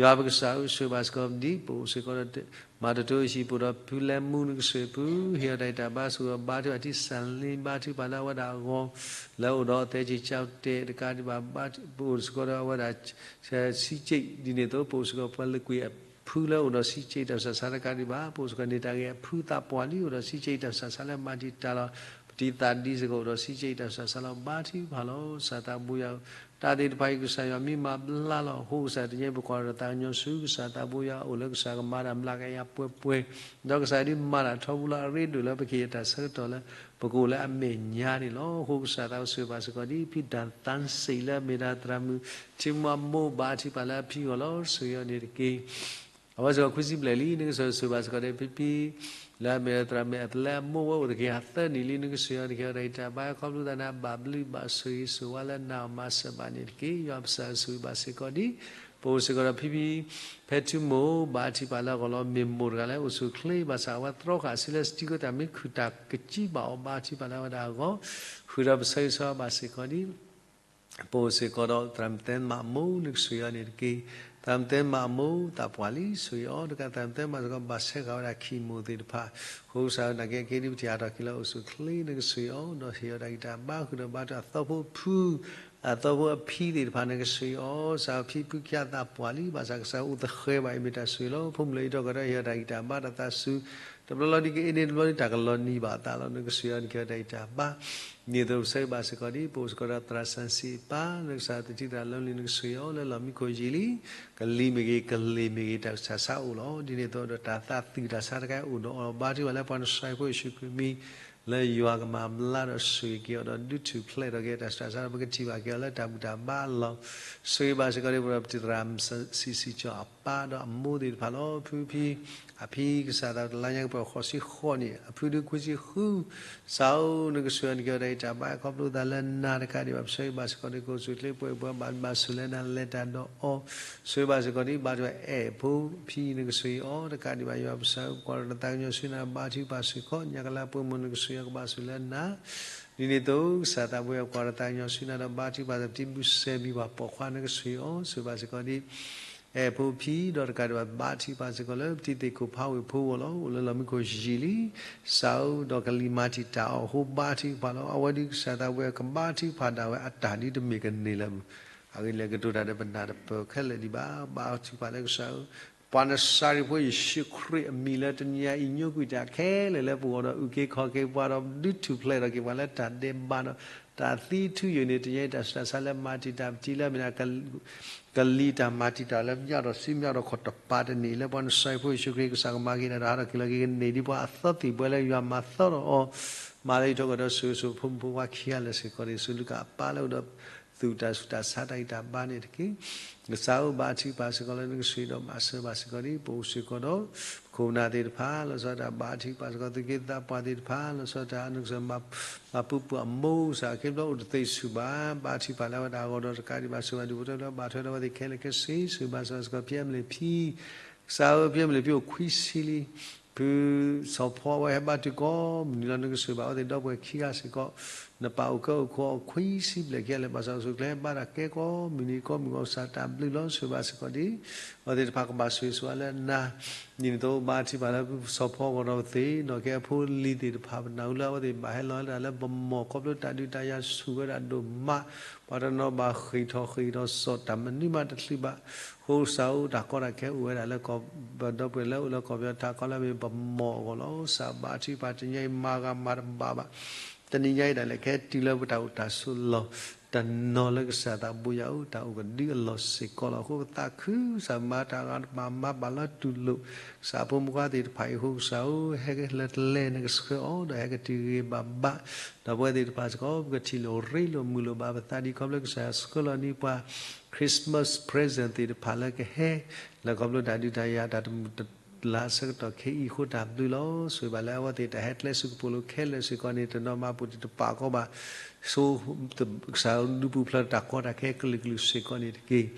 ယွၤပကစၢ်ဧၢ ဆိၣ်ဂ့ၤဘၣ်စ့ၢ်ကီးဒ်ပအိၣ်စ့ၢ်ကီးဒီး မၤတၢ်တိၤအဟံၣ်ပူၤဒီး ဖုလဲမူနကဆိၣ်ဂ့ၤဖု ဟ့ၣ်အီၤတၢ်အံးတၢ်ဘါစ့ၢ်ကီး ဘါထုကဖၣ်တံၤစၢ်လ့ ဘါထုကဖၣ်လၢအဝဲဒၣ်အဂီၢ် လၢအိၣ်ဒီးသဲက့ၤကၠီတဲာ်တကးဒံးဘၣ် ပအိၣ်စ့ၢ်ကီးဒီးအဝဲဒၣ် စံးက့ဒ်န့ၣ်အသိး ပအိၣ်စ့ၢ်ကီးပှၤလၢကွံာ်အဖုလၢအိၣ်ဒီးစံးက့တၢ်ဆူးတၢ်ဆါတကးဒံးဘၣ် ပအိၣ်စ့ၢ်ကီးန့ၢ်တၢ်ဂ့ၤအဖုသးပှၢ်လံ အိၣ်ဒီးစံးက့တၢ်ဆူးတၢ်ဆါလၢမၤတံာ်တာ်လီၤ ပတံၤသရၣ်ဒ်စ့ၢ်ကီးအိၣ်ဒီးစံးက့တၢ်ဆူးတၢ်ဆါလီၤ ဘါထုကဖၣ်လီၤ ကစၢ်သးဘိယွၤ တၢ်သ့ၣ်တဖၣ်အံၤ ကစၢ်ယွၤမ့ၢ်မၤဘျါလီၤ အဃိကစၢ်တနံၤအံၤ ပကွၢ်ဒီးသးကညီၤဆူ ကစၢ်သးဘိယွၤအိၣ်လၢကစၢ်ကမၤတၢ်မျးကယၤပှဲၤပှဲၤ ဒီးကစၢ်ဒ်မၤတၢ်ထီဘိလီၤ အရ့ဒိၣ်လၢပကဟ့ၣ်အတၢ်ဆၢကတီၢ်လၢ ပကအိၣ်လၢအမဲာ်ညါန့ၣ်လီၤ. အဃိကစၢ်သးအိၣ်ဆိၣ်ဂ့ၤဘၣ်စ့ၢ်ကီးဒ် ဖံဒၣ်သၣ်စံးလၢအမ့ၢ်ဒၣ်သရၣ်မုၣ် ထံမူအမိၢ် ဘါထုကဖၣ်လၢအဖံဂီၢ်လီၤ ဆိၣ်ဂ့ၤအီၤန့ၣ်တက့ၢ်. အဝဲစ့ၢ်ကီးခွံဆံဘျဲၣ်လံ နကဆိၣ်ဂ့ၤဘၣ်စ့ၢ်ကီးဒီးဖံဖံ လၢအမ့ၢ်သရၣ်မုၣ်အပျဲၢ်အမိၢ်ဝဲအိၣ်တက့ၢ် ဟးသၢနံၣ်လံ နကဆိၣ်ဂ့ၤအီၤတက့ၢ် အီၤတၢ်အံးတၢ်ဘါ ခီဖျိသးန့ၣ် ဘၣ်ဘျုးဘၣ်ဆိၣ်ဂ့ၤဆိၣ်ဝါလၢနၤအီၤမၤစၢၤဘၣ်န့ၣ်တက့ၢ်. ယွၤပကစၢ်ဆိၣ်ဂ့ၤဘၣ်စ့ၢ်ကီးဒ် ပအိၣ်စ့ၢ်ကီးဒီးဖံဖံ ဖဲထူမိၢ် ဘါထုကဖၣ်လၢအဂီၢ်လီၤ မ့ၢ်မိၢ်တဂၤလၢအိၣ်ဆူၣ်ချ့ ဘၣ်ဆၣ်အဝဲသြီဃာ်ဆူလၢစတံကိတၢ် မ့ၢ်ခုၣ်တၢ်ကစံဘၣ်အီၤ ဘါထုကဖၣ်လၢအဝဲဒၣ်အဂီၢ် ဃုာ်ဒီးပဆၢဂ့ၤဆၢဝါဘၣ်စ့ၢ်ကီးဒ် ပအိၣ်စ့ၢ်ကီးဒီးသရၣ်မုၣ်သဲမးအမိၢ် နကဆိၣ်ဂ့ၤအီၤန့ၣ်တက့ၢ်. သးမသဲမးအမိၢ်သးပှၢ်လံ ဆိၣ်ဂ့ၤအီၤတကး သးမသဲမးစ့ၢ်ကီး ဘၣ်ဆဲးဃာ်ဝဲဒၣ်ခံမိၢ်သ့ၣ်တဖၣ်, အဃိကစၢ်ဧၢ နာ်က့အက့ဒ်ပထံၣ်ဟးထီၣ်က့ၤလၢအိၣ်ဆူၣ်အိၣ်ချ့ နကဆိၣ်ဂ့ၤအီၤ ဒီးဟ့ၣ်အီၤတၢ်ဂံၢ်တၢ်ဘါ ဃုာ်ဒီးဘါထုကဖၣ်အသီဖိအဖု အသီဖိအဖံသ့ၣ်တဖၣ် နကဆိၣ်ဂ့ၤအီၤ ကစၢ်ဧၢ ဖံဖုခံဂၤသးပှၢ်လံ ဘၣ်ဆၣ်ကစၢ်ဧၢ အိၣ်သဃဲၤဘၣ်အံၤ မ့ၢ်တၢ်ဆိၣ်ဂ့ၤလီၤ ဖိမုၣ်လၢအံၤထီၣ်ကီၢ်ထီၣ် ဟ့ၣ်အီၤတၢ်ဂံၢ်တၢ်ဘါ တၢ်သးစူၤ တဘျီလီၤဒ်ကအ့န့ၣ် တဘျီဒ်တၢ်ကလီၤနံၤဘၣ်အသးလီၤ နကဆိၣ်ဂ့ၤအီၤ နကဟ့ၣ်အီၤတၢ်ဂံၢ်တၢ်ဘါ ဒ်န့ၣ်အသိး ပဆၢဂ့ၤဘၣ်စ့ၢ်ကီးဒ် ပအိၣ်စ့ၢ်ကီးဒီးသရၣ်စီဆှံအပၢ် လၢကစၢ်သထံသရၣ်လၢလံ နကဆိၣ်ဂ့ၤအီၤ လၢလီၢ်မံခိၣ်ယံာ်လံ ကလံၤမ့ၢ်ဂ့ၤ ကလ့ၢ်မ့ၢ်ဂ့ၤ တၢ်ဆူးတၢ်ဆါအိၣ်လီၤ ဒ်န့ၣ်အသိးဒီး တၢ်သးသူၣ်တၢ်ဆါတခါအိၣ်ဒီးအီၤလီၤ ဘါထုကဖၣ်လၢပှၤနစၤရ့းဖိယ့ၣ်ၡူးခရံာ်မံၤ လၢယွၤကမၤဘျါဒီးဆိၣ်ဂ့ၤက့ၤအီၤဒီး ဒုးထူၣ်ဖျဲးထီၣ်က့ၤတၢ်ဆူးတၢ်ဆါဒီး ပကထံၣ်ဘၣ်က့ၤအီၤလၢတၢ်ဘူၣ်တၢ်ဘါအလီၢ် ဆိၣ်ဂ့ၤဘၣ်စ့ၢ်ကီးဒ် ပဒီးပတံၤသရၣ် စံးစံးကၠီအပၢ်ဒီးအမိၢ်သ့ၣ်တဖၣ်လီၤ ဖုဖံ အဖံကစၢ်သး တလါညါကပၤဃိးဆံဃိးနံၣ် အဖုဒုးခွံဆံဃု ကစၢ်ဧၢ နကဆိၣ်ဂ့ၤအီၤ နကဟ့ၣ်အီၤတၢ်ဂံၢ်တၢ်ဘါ ခီဖျိသးလၢနၤတကးဒံးဘၣ် ပဆၢဂ့ၤဘၣ်စ့ၢ်ကီးဒ် ကအိၣ်ဆူၣ်အိၣ်ချ့ ပှဲၤပှဲၤဘၣ်ဘၣ်ဆိၣ်လၢနၤ လဲၤတၢ်ဒီးအီၤ ဆိၣ်ဂ့ၤဘၣ်စ့ၢ်ကီးဒ် ဘါထုကဖၣ်အဲၣ်ဖိဖံ နကဆိၣ်ဂ့ၤအီၤ တကးဒံးဘၣ် ယွၤပကစၢ်ဧၢ ပကွၢ်ဒီးနသးကညီၤဆူနၤ ဘါထုကဖၣ်စ့ၢ်ကီး ညါကလါပှဲၤမိၢ် နကဆိၣ်ဂ့ၤအီၤ ကဘၣ်ဆိၣ်လၢနၤ ဒ်န့ၣ်အသိး ကစၢ်သးပှၢ် ပကွၢ်ဒီးသးကညီၤဆူနၤဒီး ဘါထုကဖၣ် ပတံၤမုၢ်စဲးမံၤပှၤပိာ်ခွါ နကဆိၣ်ဂ့ၤအီၤ ဆိၣ်ဂ့ၤဘၣ်စ့ၢ်ကီးဒ် အဲၣ်ဖိဖံ ဒီးတကးဒံးဘၣ် ဘါထုကဖၣ်စ့ၢ်ကီးလၢ ပတံၤသ့ၣ်ခိၣ်ဖးဝ့ၢ်ဖိအဂီၢ်လီၤ အိၣ်လၢလီၢ်မံခိၣ်ယံာ်လံ ကစၢ်ဧၢ ဒီးကလံၤမၤတံာ်တာ်အီၤအဃိ ဘါထုကဖၣ်လီၤ အဝဲဒ်ကစၢ်သးပှၢ် ကဘါထုကဖၣ်ဒၣ်ဝဲအတၢ်ဒ်တမ့ၢ်ကန့ၢ်လၢ အဂ့ၢ်န့ၣ် ကတိၤတၢ်ဒီးပနၢ်တပၢၢ်ခဲလၢာ်ဒံးဘၣ် ဘါထုကဖၣ်လၢကစၢ်ဧၢ ပှၤနစၤရ့းဖိယ့ၣ်ၡူးခရံာ်အမံၤလၢတနံၤအံၤ ညိကွံာ်တၢ်ခဲလၢာ်လၢပဂီၢ်ဒီး အုၣ်က့ၤခီၣ်က့ၤပှၤဒီး ဒုးထူၣ်ဖျဲးထီၣ်က့ၤပှၤလၢတၢ်ဒဲးဘးဒီး တၢ်သံထူယိာ်န့ၣ် တနံၤအံၤ တၢ်ဆူးတၢ်ဆါလၢမၤတံာ်တာ်ပတံၤလၢအမ့ၢ်ဒၣ် ကလံၤတၢ်မၤတံာ်တာ်လၢ မၠၢ်ဒီးစုမၠၢ်ဒီးခီၣ်တပၤတန့ၢ် လၢပှၤနစၤရ့းဖိယ့ၣ်ၡူးခရံာ် ကစၢ်ကမၤက့ၤတၢ်ဒီး ဟးထီၣ်က့ၤလီၤက့ၤကန့ၢ်ဒ်ပှၤအသီသ့ၣ်ဘှဲလၢယွၤမၤသီထီၣ်အီၤ မၤလၢယထီၣ်ကဒီး ဆိၣ်ဂ့ၤဆိၣ်ဖိမုၣ်ဖိခွါခံဂၤလၢာ်စ့ၢ်ကီးန့ၣ် စူးလူၤကၣ်အပၢ်လၢအိၣ်ဒီး သူၣ်တၢ်ဆူးတၢ်ဆါတၢ်ဂံၢ်တၢ်ဘါန့ၣ်တက့ၢ်. ကစၢ်ဧၢ ဘါထုကဖၣ်စ့ၢ်ကီးလၢနကဆိၣ်ဂ့ၤဒီးမၤစၢၤဘၣ်စ့ၢ်ကီးဒ် ပအိၣ်စ့ၢ်ကီးဒီး ပခိၣ်ပနၢ်သ့ၣ်တဖၣ် လီၤဆီဒၣ်တၢ် ဘါထုကဖၣ်စ့ၢ်ကီး သူၣ်က့သးပှၢ်သ့ၣ်တဖၣ် လီၤဆီဒၣ်တၢ် နကစၢ်မၤပူၤပူၤအမိၢ် ကစၢ်အခ့ပျီအိၣ်တသ့ဆူၣ်ဘၣ် ဘါထုကဖၣ်လၢအဝဲဒၣ်အဂီၢ်ဒီးတကးဒံးဘၣ် ဆိၣ်ဂ့ၤဘၣ်ဒူၣ်ဖိထၢဖိလၢအဘၣ်ထွဲဒီးအဝဲသ့ၣ်ခဲလၢာ်ခဲဆ့ ဆိၣ်ဂ့ၤဘၣ်စ့ၢ်ကီး ဖံအမလ့ၣ်ဖံ ကစၢ်ဧၢ ဖံအမလ့ၣ်ဖံအိၣ်ခွံဆံလံ ဖုစီၤဖီအဝဲဟဲဘါထုကီးမုၢ်နံၤလီၤ နကဆိၣ်ဂ့ၤဘၣ်အဝဲသ့ၣ်ဒီပုၢ်ဝဲၢ်ခံဂၤစ့ၢ်ကီး နပာ်အိၣ်ကဲအိၣ်ခိးအီၤခွံဆံဘျဲၣ်ခံဂၤလၢ ဘၣ်ဆၣ်အိၣ်ဆူၣ်အိၣ်ချ့ဘါတၢ်ကဲကိးမုၢ်နံၤကိးမုၢ်ဂီၤ ကစၢ်တၢ်ဘျုးလီၤ ဆိၣ်ဂ့ၤဘၣ်စ့ၢ်ကီးဒ် အဝဲသ့ၣ်တဖၣ်ကဘၣ်ဆိၣ်ဂ့ၤဆိၣ်ဝါလၢနၤ ဒ်န့ၣ်အသိး ဘါထုကဖၣ်လၢဖုစီၤဖီအဂီၢ်ဒီးအဝဲသ့ၣ် နီၢ်ကဲအဖိအလံၤသ့ၣ်တဖၣ် ပနၢ်ဟူလၢအဝဲသ့ၣ်ဘၣ်ဟဲလီၤဝဲဒၣ်လၢပမိၢ် ခီဖျိတၢ်ဒုးတၢ်ယၤဆူၣ်ဝဲဒၣ်ဒိၣ်မး ပှၤတနီၤဘၣ်ဃ့ၢ်ထီၣ်ဃ့ၢ်ထီၣ်စီၣ် တၢ်မနုၤမးတချုးဘၣ် အဃိကစၢ်ဧၢ တၢ်ကီတၢ်ခဲအိၣ်ဝဲဒၣ်လၢ ဒီပုၢ်ဝဲၢ်လၢအိၣ်လၢကီၢ်ပယီၤထးခီလၢအမ့ၢ်ပမိၢ်အဂီၢ်လီၤ ကစၢ်ဘါထုကဖၣ် တနံၤအံၤမၤဂ့ၤမၤတဘၣ်ဘၣ် တနံၤညါအံၤဒၣ်လဲာ်ကဟဲတုၤလၢပတၢ်အိၣ်တၢ်ဆိးလီၢ် တနီၤလၢကစၢ်သးဘိယွၤဧၢ တၢ်အိၣ်ကဒုအလီၢ်စ့ၢ်ကီးလီၤ. အဃိပသးခု ကစၢ်မၤတၢ်ဂ့ၤတဘၣ်မၤဘၣ်လၢတူၢ်လိာ် ကစၢ်ဖိမုၣ်ဖိခွါသ့ၣ်တဖၣ်အံၤအဃိ ကစၢ်ဧၢ ဟဲလၢကျဲနကဆှၢအီၤ ဒီးဟဲကတုၤဂ့ၤဘၣ်ဘၣ် ဒီးပဝဲသ့ၣ်တဖၣ်စ့ၢ်ကီး ပကထံၣ်လိာ်ရ့လိာ်မုာ်လိာ်ဘၣ်ပသးဒ်ခီဖျိကစၢ်ဆှၢလီၤန့ၢ်ပှၤ Christmas present သ့ၣ်တဖၣ်လၢကဟဲ လၢခီဖျိတၢ်ဒုးတၢ်ယၤတၢ်တမုာ်တလၤအဆၢကတီၢ်ခဲအံၤအဃိ တၢ်ဘျုးလီၤ. ဆိၣ်ဂ့ၤဘၣ်လၢအဝဲသ့ၣ်တၢ်ဟဲကျဲဆူကပိာ်လိၤခဲလၢာ်စ့ၢ်ကီးန့ၣ် တနီၤမၤပူၤတတပာ်ကီဘၣ် ဆိ ကစၢ်ဒုးပူၤဖျဲးတၢ်ကီတၢ်ခဲကလုာ်ကလုာ်စ့ၢ်ကီးန့ၣ်တက့ၢ်.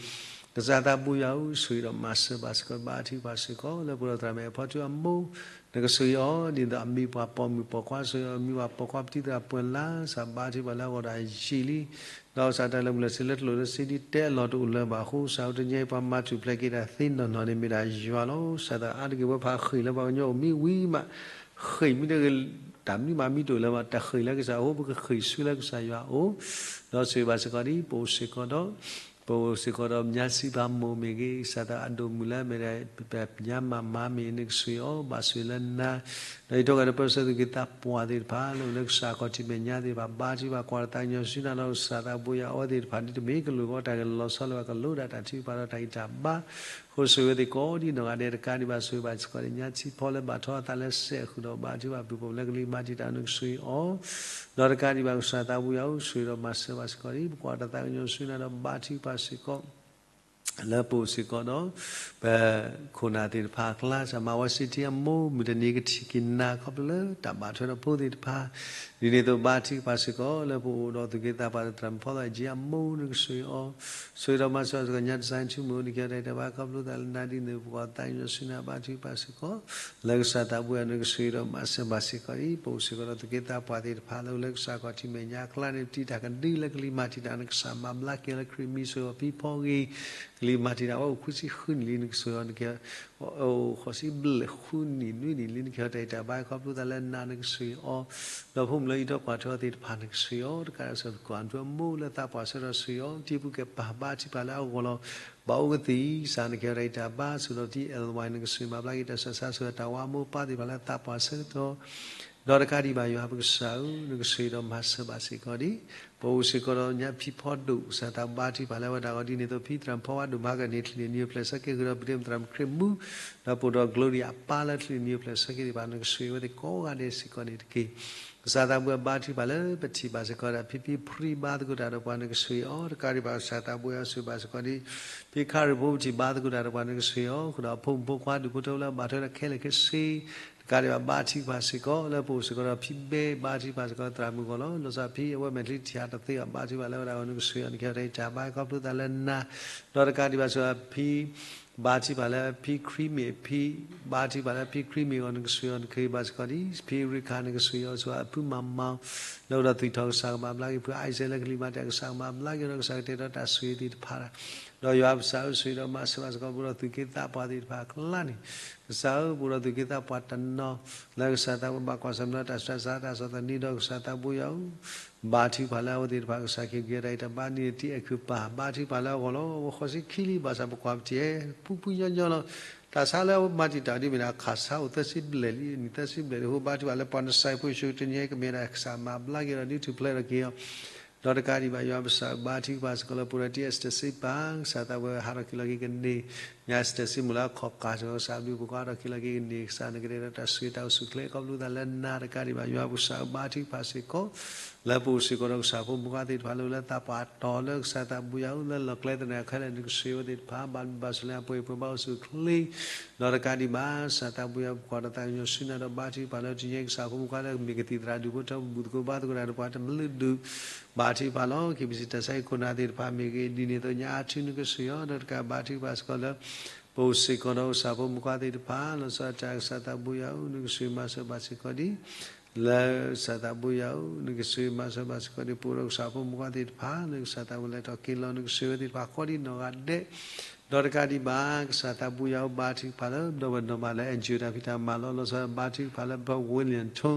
ကစၢ်သးဘိယွၤဧၢ ဆိၣ်ဂ့ၤဒီးမၤစၢၤဘၣ်စ့ၢ်ကီး ဘါထုကဖၣ်စ့ၢ်ကီး လၢပှၤဒီးသရၣ်မုၣ်အဖီထူအမိၢ် နကဆိၣ်ဂ့ၤအီၤ ဒ်သိးအမံၤပှၤပိာ်မုၣ်ပိာ်ခွါ ဆိၣ်ဂ့ၤအီၤ မံၤပှၤပိာ်ခွါပတံၤသရၣ်ပှဲၤလၢ ကစၢ်ဘါထုကဖၣ်လၢအဂီၢ်ဒီးယံာ်လံ ဒီးကစၢ်တၢ်လၢာ်မုာ်လၢာ်စ့လၢတလိၣ်လၢစ့ဒ်တဲအလီၢ်တအိၣ်လၢၤဘၣ်အဃိ ကစၢ်ဧၢ တနံၤအံၤပှၤမၤထူၣ်ဖျဲးက့ၤတၢ်သ့နီၢ်နီၢ်န့ၣ်မ့ၢ်ဒၣ်ယွၤလီၤ. ကစၢ်သးအါတက့ၢ်ဝဲဖးဃ့ၢ်လၢပှၤကညီအိၣ်မံဝံၤမး ဃ့ၢ်မံတဂ့ၤ တၢ်မနုၤမးမံတအိၣ်လၢၤဘၣ် တၢ်ဃ့ၢ်လၢကစၢ်အအိၣ် ပကဃ့ၢ်ဆူလၢကစၢ်ယွၤအအိၣ် ဒီးဆိၣ်ဂ့ၤဘၣ်စ့ၢ်ကီးဒ် ပအိၣ်စ့ၢ်ကီးဒီး ပအိၣ်စ့ၢ်ကီးဒီးညါစံးပာ်မိၢ်မ့ၢ်ဂ့ၤ ကစၢ်သးအဒိၣ်မုၢ်လၢအမ့ၢ်ဒၣ် ပညါမၤမၤမ့ၢ်ဂ့ၤ နကဆိၣ်ဂ့ၤအီၤ ဘၣ်ဆိၣ်ဂ့ၤလၢနၤ ဒီးယထီၣ်ကဒီးပၢဆှၢသူၣ်က့သးပှၢ်သ့ၣ်တဖၣ် လၢအိၣ်လၢကစၢ်ခီၣ်ထံးမဲာ်ညါသ့ၣ်တဖၣ် ဘါထုကဖၣ်ကွၢ်တၢ်သးကညီၤဆူနၤဒီးကစၢ်သးဘိယွၤအဝဲသ့ၣ်တဖၣ် ဒ်တမ့ၢ်ကလိာ်ကီတၢ်ဂ့ၢ်လီၤဆီလၢၤဘၣ် ကလိၤဒၣ်တၢ်ထုကဖၣ်ဒီးတၢ်ဂံၢ်တၢ်ဘါ အဃိဆိၣ်ဂ့ၤဝဲသ့ၣ်ကိးဒ်နီၢ်ဂၤဒဲးတကးဒံးဘၣ် ဆိၣ်ဂ့ၤဘၣ်စ့ၢ်ကီး ညါထံဖီလၢဘၣ်ထီအသးလၢစဲးဃုာ်ဒီး ဘါထုကဖၣ်ပုၢ်ဖိလၢကလံၤမၤတံာ်တာ် နကဆိၣ်ဂ့ၤအီၤ ဒီးတကးဒံးဘၣ် ကစၢ်သးဘိယွၤဧၢ ဆိၣ်ဂ့ၤဒီးမၤစၢၤဘၣ်စ့ၢ်ကီးဒ် ပကွၢ်တၢ်သးကညီၤဆူနၤဒီး ဘါထုကဖၣ်စ့ၢ်ကီး လၢပအိၣ်စ့ၢ်ကီးဒီး ပခိၣ်နၢ်သ့ၣ်တဖၣ်အကျါ ကစၢ်မၤဝဲစံးထံအမိၢ် မုၢ်တနံၤကထံၣ်က့ၤနၤ ခီဖျိလၢတၢ်ဘၣ်ထွဲဒီးဖိသ့ၣ်တဖၣ် ဒ်န့ၣ်အသိး ဘါထုကဖၣ်စ့ၢ်ကီးလၢပအိၣ်ဒီးသူၣ်က့သးပှၢ်သရၣ်မုၣ်ဖီသီအကၠံအမိၢ် နကဆိၣ်ဂ့ၤအီၤ ဆိၣ်ဂ့ၤဒီးမၤစၢၤစ့ၢ်ကီး ညါတစၢ်ထူမုၢ်အိၣ်နကဲဒၣ်တၢ်ဘါ ခီဖျိသးလၢနၤ ဒ်န့ၣ်ပကွၢ်သးကညီၤဆူနၤ ဘါထုကဖၣ်စ့ၢ်ကီး လၢကစၢ်သးဘိယွၤ နကဆိၣ်ဂ့ၤဒီးမၤစၢၤဘၣ်စ့ၢ်ကီးအံၤ ပအိၣ်စ့ၢ်ကီးဒီးသူၣ်က့သးပှၢ်သ့ၣ်တဖၣ် လၢအိၣ်လၢကစၢ်ခီၣ်ထံးမဲာ်ညါအကျါန့ၣ် ပတံၤတၢ်ကဒုလၢကလံၤမၤတံာ်တာ် နကစၢ်မၤဘျါက့ၤလၢခရံာ်မံၤ ဆိၣ်ဂ့ၤအီၤဖံဖီဂ့ၤ ကလံၤမၤတံာ်တာ်ဝဲအိၣ်ခွံဆံဃုနံၣ်လံ နကဆိၣ်အီၤ, နကအိၣ်ဃိးဆံဘျဲၣ်ဃုနံၣ်နွံနံၣ်လံ နကဟဲတၢ်အံးတၢ်ဘါခီဖျိသးလၢနၤ နကဆိၣ်အီၤ, ဒီဖိမုၣ်လၢအံးထွဲကွၢ်ထွဲအီၤသ့ၣ်တဖၣ် နကဆိၣ်အီၤ, တကးဒံးဘၣ်စ့ၢ်ကီး အဒိၣ်အမိၢ်လၢသးပှၢ်ဆၢထီၣ်ဆိၣ်အီၤ, တံၤပူၤကဲပၤဘါထုကဖၣ်လၢအဂီၢ်လီၤ. ဘၣ်အိၣ်ကသံၣ် ကစၢ် နကဟဲတၢ်အံးတၢ်ဘါ ဆိၣ်ဒီးတံၤ L Y နကဆိၣ်မၤဘျါက့ၤ တၢ်ဆှၢဆါဆိၣ်အတၢ်ဝးမိၢ်ပၢ်သ့ၣ်တဖၣ်လၢသးပှၢ်ဆၢကတီၢ် ဒီးတကးဒံးဘၣ် ယွၤပကစၢ်ဧၢ, နကဆိၣ်ဒီးမၤစၢၤဘၣ်စ့ၢ်ကီးဒံး, ပအိၣ်စ့ၢ်ကီးဒီးညါဖံဖီဒိၣ် ကစၢ်သးဘါထုကဖၣ်လၢအဝဲဒၣ်အဂီၢ်ဒ်န့ၣ်အသိး ဖံသရၣ်ဖီဝါဒိၣ်မးကန့ၢ် ချံးန့ၢ်နံၤအိၣ်ဖျဲၣ်ဆၢက့ၤဃုာ်ဒီး ပဒ့မုၣ်သရၣ်မုၣ်ခရံာ်မူ, ဒီးပအိၣ်ဒီး Gloria အပၢ်လၢချံးန့ၢ်နံၤအိၣ်ဖျဲၣ်ဆၢက့ၤသ့ၣ်တဖၣ် နကဆိၣ်အဝဲသ့ၣ်ကိးဂၤဒဲးစ့ၢ်ကီးန့ၣ်တက့ၢ်. ကစၢ်သးဘါထုကဖၣ်လၢ ပထံၣ်ဘၣ်စ့ၢ်ကီးဒၣ် ဖံဖံဖရံဘါသကိးတၢ်ဒီးပှၤ နကဆိၣ်အီၤ, တကးဒံးဘၣ် ကစၢ်သးဘါယွၤဆိၣ်ဘၣ်စ့ၢ်ကီးဒံး ဖံခရံာ်ဖိပထံၣ်ဘါသကိးတၢ်ဒီးပှၤ နကဆိၣ်အီၤ, ဃုာ်ဒီးအဖိမုၣ်ဖိခွါဒူၣ်ဖိထၢဖိလၢ ဘၣ်ထွဲဒီးခဲလၢာ်ခဲဆ့ တကးဒံးဘၣ် ဘါထုကဖၣ်စ့ၢ်ကီး လၢပအိၣ်စ့ၢ်ကီးဒီးဖံဘဲ ဘါထုကဖၣ်စ့ၢ်ကီးသရၣ်မုၣ်အဂီၢ်လီၤ. လီၤဆီဖံအဝဲမဲာ်ချံထံၣ်ဟးတသ့ဘၣ် ဘါထုကဖၣ်လၢအဝဲဒၣ်အဂီၢ် နကဆိၣ်အီၤ နကဟဲတၢ်အံးတၢ်ဘါခီဖျိသးလၢနၤ, ဒီးတကးဒံးဘၣ်စ့ၢ်ကီးဖံ ဘါထုကဖၣ်လၢဖံခရံာ်မ့ၢ်ဖံ, ဘါထုကဖၣ်လၢဖံခရံာ်မ့ၢ်အဂီၢ် နကဆိၣ်အီၤ နကဟ့ၣ်ဘၣ်စ့ၢ်ကီးဒံး, ဖံရ့ခါ နကဆိၣ်အီၤ ဆိၣ်အီၤအဖုမၤမၤ လၢအိၣ်ဒီးသွံၣ်ထီၣ် ကစၢ်ကဘၣ်ဘျါက့ၤ, ဖုအါအံစဲးလၢကလံၤမၤတံာ် ကစၢ်ကဘၣ်ဘျါက့ၤဒီး ကစၢ်ကတဲာ်ဒီးတၢ်ဆိၣ်ဂ့ၤသ့ၣ်တဖၣ် ဒီးယွၤပကစၢ်ဧၢ ဆိၣ်ဒီးမၤစၢၤဘၣ်စ့ၢ်ကီး ပအိၣ်ဒီးသူၣ်က့သးပှၢ်သ့ၣ်တဖၣ်အကျါန့ၣ်, ကစၢ်ဧၢ ပအိၣ်ဒီးသူၣ်က့သးပှၢ်တနီၤ လၢကစၢ်သးဘါကွၢ်ဆၢၣ်မဲာ်ဒီးတၢ်ဆူးတၢ်ဆါ တၢ်ဆီၣ်သနံးဒီး ကစၢ်သးဘါယွၤဧၢ, ဘါထုကဖၣ်လၢအဝဲသ့ၣ်တဖၣ် ကစၢ်ကဟ့ၣ်က့ၤတၢ်အံးတၢ်ဘါန့ၣ် တံၤအဲၣ်ခုၣ်ပၢ် ဘါထုကဖၣ်လၢအဂီၢ်လီၤ. အဝဲဃိးဆံခံလံ ဘၣ်ဆၣ်ပကွၢ်ပတံၢ် ဖုဖုညီညီလီၤ. တၢ်ဆါလၢအဝဲမၤတံာ်တာ်ဒ်မ့ၢ်ဒၣ် ခးဆါအိၣ်သၢဆံဘျဲၣ်လံ နံၣ်သၢဆံဘျဲၣ်လံ အဃိဘါထုကဖၣ်လၢပှၤနစဲးဖိဆူတနံၤအံၤ ကမ့ၢ်ဒၣ်ကစၢ်မၤဘျါက့ၤဒီး ဒုးထူၣ်ဖျဲးထီၣ်က့ၤအီၤ ဒီးတကးဒံးဘၣ် ယွၤပကစၢ်ဘါထုကဖၣ်စ့ၢ်ကီးလၢပအိၣ်ဒီးတံၤ Esther စံးပာ် ကစၢ်သးဝဲဟးထီၣ်က့ၤလီၤက့ၤကန့ၢ် ညါ Esther စံးမိၣ်လၢအခီၣ်ကၢ်စ့ၢ်ကီး ကစၢ်ဘျုးပှၤဟးထီၣ်က့ၤလီၤက့ၤကန့ၢ် ကစၢ်နကတဲဒီးတၢ်ဆိၣ်ဂ့ၤတၢ်အိၣ်ဆူၣ်အိၣ်ချ့ ခီဖျိသးလၢနၤ တကးဒံးဘၣ် ယွၤပကစၢ်ဘါထုကဖၣ်စ့ၢ်ကီး လၢပအိၣ်စ့ၢ်ကီးဒီးကစၢ်ဖိမုၣ်ခွါသ့ၣ်တဖၣ်လၢအိၣ်လၢသးပှၢ်တီၤလၢကစၢ်သးဘါယွၤဧၢ လၢလီၢ်ကျဲသနၢၣ်ခဲလၢာ် နကဆိၣ်ဂ့ၤဝဲသ့ၣ်တဖၣ် ဘၣ်မုာ်ဘၣ်စၢၤလၢအပှဲၤပှဲၤဘၣ်အိၣ်ဆူၣ်အိၣ်ချ့ ဒီးတကးဒံးဘၣ် ကစၢ်သးဘါယွၤ ပကွၢ်ဒီးသးကညီၤဆူနၤဒီးဘါထုကဖၣ်လၢတနံၤအံၤ ကစၢ်ဖိမုၣ်ခွါလၢမ့ၢ်ကသံၣ်သရၣ်ဒူၣ်ဖိထၢဖိ ဘူၣ်သကိးဘါသကိးတၢ်ဒီးပှၤတမုာ်ဒူၣ် ဘါထုကဖၣ်လီၤ. က့ၤပစံးတၢ်ဆါဟံၣ်ခိၣ်နၢ်သ့ၣ်တဖၣ်မ့ၢ်ဂ့ၤ ဒ်န့ၣ်အသိးညါအါထူနကဆိၣ်အီၤ ဒီးတကးဘၣ်ထုကဖၣ်စ့ၢ်ကီးလၢ ပအိၣ်စ့ၢ်ကီးဒီးကစၢ်ဖိမုၣ်ခွါသ့ၣ်တဖၣ် လီၤဆီဒၣ်တၢ်ကစၢ်သးဘါယွၤဧၢ နကဆိၣ်ဂ့ၤမၤစၢၤဘၣ်စ့ၢ်ကီးဒံး လၢကစၢ်သးဘါယွၤဧၢ နကဆိၣ်ဂ့ၤမၤစၢၤဘၣ်စ့ၢ်ကီးဒံး ပအိၣ်ဒီးကစၢ်ဖိမုၣ်ခွါသ့ၣ်တဖၣ် လၢကစၢ်သးဝဲလဲၤထီၣ်က့ၤလီၤ နကဆိၣ်ဂ့ၤဝဲသ့ၣ်တဖၣ်ဃီဒ်နီၢ်ဂၤဒဲး ဒီးတကးဒံးဘၣ် ကစၢ်သးဘါယွၤဧၢ ဘါထုကဖၣ်လၢ ဒီပုၢ်ဝဲၢ်နီၢ်မးလၢ အဲၣ်ကၠူတၢ်ဖံးတၢ်မၤလီၤ လီၤဆီဒၣ်ဘါထုကဖၣ်လၢ ပဝ့လံၣ်ထိ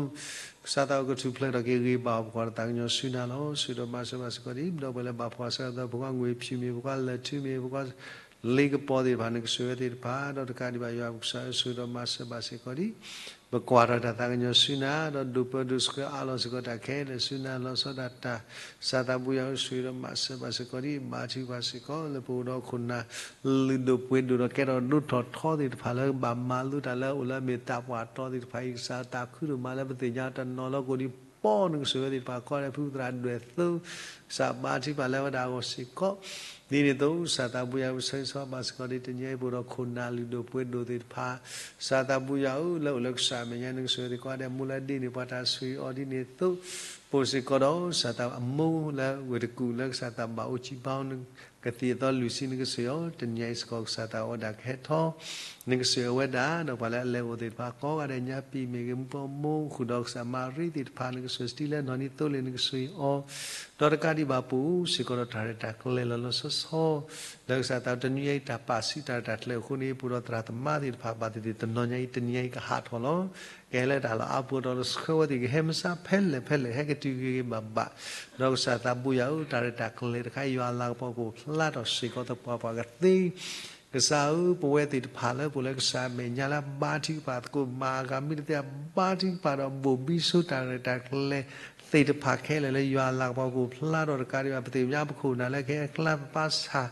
ကစၢ်သးအိၣ်ကထူၣ်ဖျဲးထီၣ်က့ၤဂ့ၤဘၣ်အီၤ ပကွၢ်ဒီးသးကညီၤဆူနၤလီၤ. ဆိၣ်ဂ့ၤဒီးမၤစၢၤဘၣ်စ့ၢ်ကီးဒံး ဒီပုၢ်ဝဲၢ်လၢဘၣ်ဖှီၣ်ဆၢကတီၢ် ပှၤငွေဖြူမ့ၢ် ပှၤလၢၢ်ထူမ့ၢ် ပှၤလ့ကပီၤသ့ၣ်တဖၣ် နကဆိၣ်ဂ့ၤဝဲသ့ၣ်တဖၣ် ဒီးတကးဒံးဘၣ် ယွၤပကစၢ်ဧၢ ဆိၣ်ဂ့ၤဒီးမၤစၢၤဘၣ်စ့ၢ်ကီးဒံး ပကွၢ်ထီၣ်တၢ်သးကညီၤဆူနၤ ဒီးဒိၣ်ပၢဒိၣ်ဆှၢအးလီၤစ့ၢ်ကီးတၢ်ခဲလၢာ်ဆူနၤ လီၤဆီဒၣ်တၢ် ကစၢ်သးဘါယွၤဧၢ ဆိၣ်ဂ့ၤဒီးမၤစၢၤဘၣ်စ့ၢ်ကီးဒံး ဘါထုကဖၣ်စ့ၢ်ကီး လၢပအိၣ်ဒီးခိၣ်နၢ် လုၢ်ဒိၣ်ပှ့ၤဒိၣ်ဒီးကဲထီၣ်ဒိၣ်ထီၣ်ထီသ့ၣ်တဖၣ်လၢဘၣ်မၤလိတၢ်လၢအိၣ်လၢအမ့ၢ်သးပှၢ်တီၤသ့ၣ်တဖၣ်အံၤ ကစၢ်တၢ်ခုဒိၣ်မးလၢပသ့ၣ်ညါတနီၤလၢကိးဒံးပီၢ် နကဆိၣ်ဂ့ၤဝဲသ့ၣ်တဖၣ် ကီဒဲးဖုသရၣ်ဒွဲၣ်သု ကစၢ်ဘါထုကဖၣ်လၢအဝဲဒၣ်အဂီၢ်စ့ၢ်ကီး ဒ်န့ၣ်အသိး ကစၢ်သးဘါယွၤဧၢ ပဆၢဂ့ၤဆၢဝါဘၣ်စ့ၢ်ကီးဒံး တနံၤအံၤပအိၣ်ဒီးခိၣ်နၢ်လုၢ်ဒိၣ်ပှ့ၤဒိၣ်သ့ၣ်တဖၣ် ကစၢ်သးဘါယွၤဧၢ လၢအိၣ်လၢကစၢ်အမဲာ်ညါ နကဆိၣ်ဂ့ၤသ့ၣ်ကိးဂၤဒဲး မိၢ်လၢဒ့န့ၣ် ပှၤတၢ်ဆိၣ်ဂ့ၤအီၤဒ်န့ၣ်အသိး ပအိၣ်စ့ၢ်ကီးဒီး ကစၢ်သးအမိၢ်လၢဝ့ၢ်တကူၣ်လၢကစၢ်သးဘၣ်အိၣ်ကံဘါ ကသံၣ်အသီလွံၢ်ဆံ နကဆိၣ်ဂ့ၤအီၤ တနံၤအံၤစ့ၢ်ကီး ကစၢ်သးအိၣ်ဝဲဒၣ်ကဟဲထီၣ် နကဆိၣ်ဂ့ၤဝဲဒၣ် ဒီးပှၤလၢအလဲၤအိၣ်သ့ၣ်တဖၣ်ကိးဂၤဒဲး ညါပံၤမ့ၢ်ဂ့ၤ မူပိာ်မူဃုာ်ဒီးကစၢ်မၤရံသ့ၣ်တဖၣ် နကဆိၣ်ဂ့ၤစတံလၢနီၢ်နံၤသိလ့ၣ် နကဆိၣ်ဂ့ၤအီၤ ဒီးတကးဒံးဘၣ်ပအိၣ်စ့ၢ်ကီးဒီးတၢ်ရဲၣ်တၢ်ကျဲၤလီၤလီၤဆီဆီ လၢကစၢ်သးတနံၤအံၤတၢ်ပာ်ဆံးတၢ်ရဲၣ်တၢ်ကျဲၤအဃိန့ၣ် ပအိၣ်ဒီးသရၣ်သမါသ့ၣ်တဖၣ် ဘၣ်သ့ၣ်သ့ၣ်တနီၤညါအံၤ တနံၤအံၤကဟးထီၣ်လီၤ ကဟဲလၢတၢ်လီၢ်အါပူၤဒီးလၢဆှၢဝဲသ့ၣ် ကဟဲမုၢ်ဆါဖဲလဲၣ်ဖဲလဲၣ် ဟဲကတုၤဂ့ၤဂ့ၤဘၣ်ဘၣ် ဒီးကစၢ်သးဘါယွၤဧၢ တၢ်ရဲၣ်တၢ်ကျဲၤတခါအံၤ ယွၤအလၤကပီၤကအိၣ်ဖျါထီၣ်စ့ၢ်ကီးသပှၢ်ပှၢ် ကသ့ ကစၢ်ဧၢ ပဝဲသ့ၣ်တဖၣ်လၢပအိၣ်လၢကစၢ်အမဲာ်ညါလၢအဘါထုကဖၣ်သကိး မၤအဂၤမ့ၢ်တသ့ အဘါထုကဖၣ်ဒီးဘိၣ်ဘံဆိတၢ်ရဲၣ်တၢ်ကျဲၤ သ့ၣ်တဖၣ်ခဲလၢာ်လၢယွၤအလၤကပီၤကအိၣ်ဖျါထီၣ်တကးဒံးဘၣ် ပသ့ၣ်ညါပခိၣ်ပနၢ်လၢကဟဲကျါပပၢ်ဆၣ်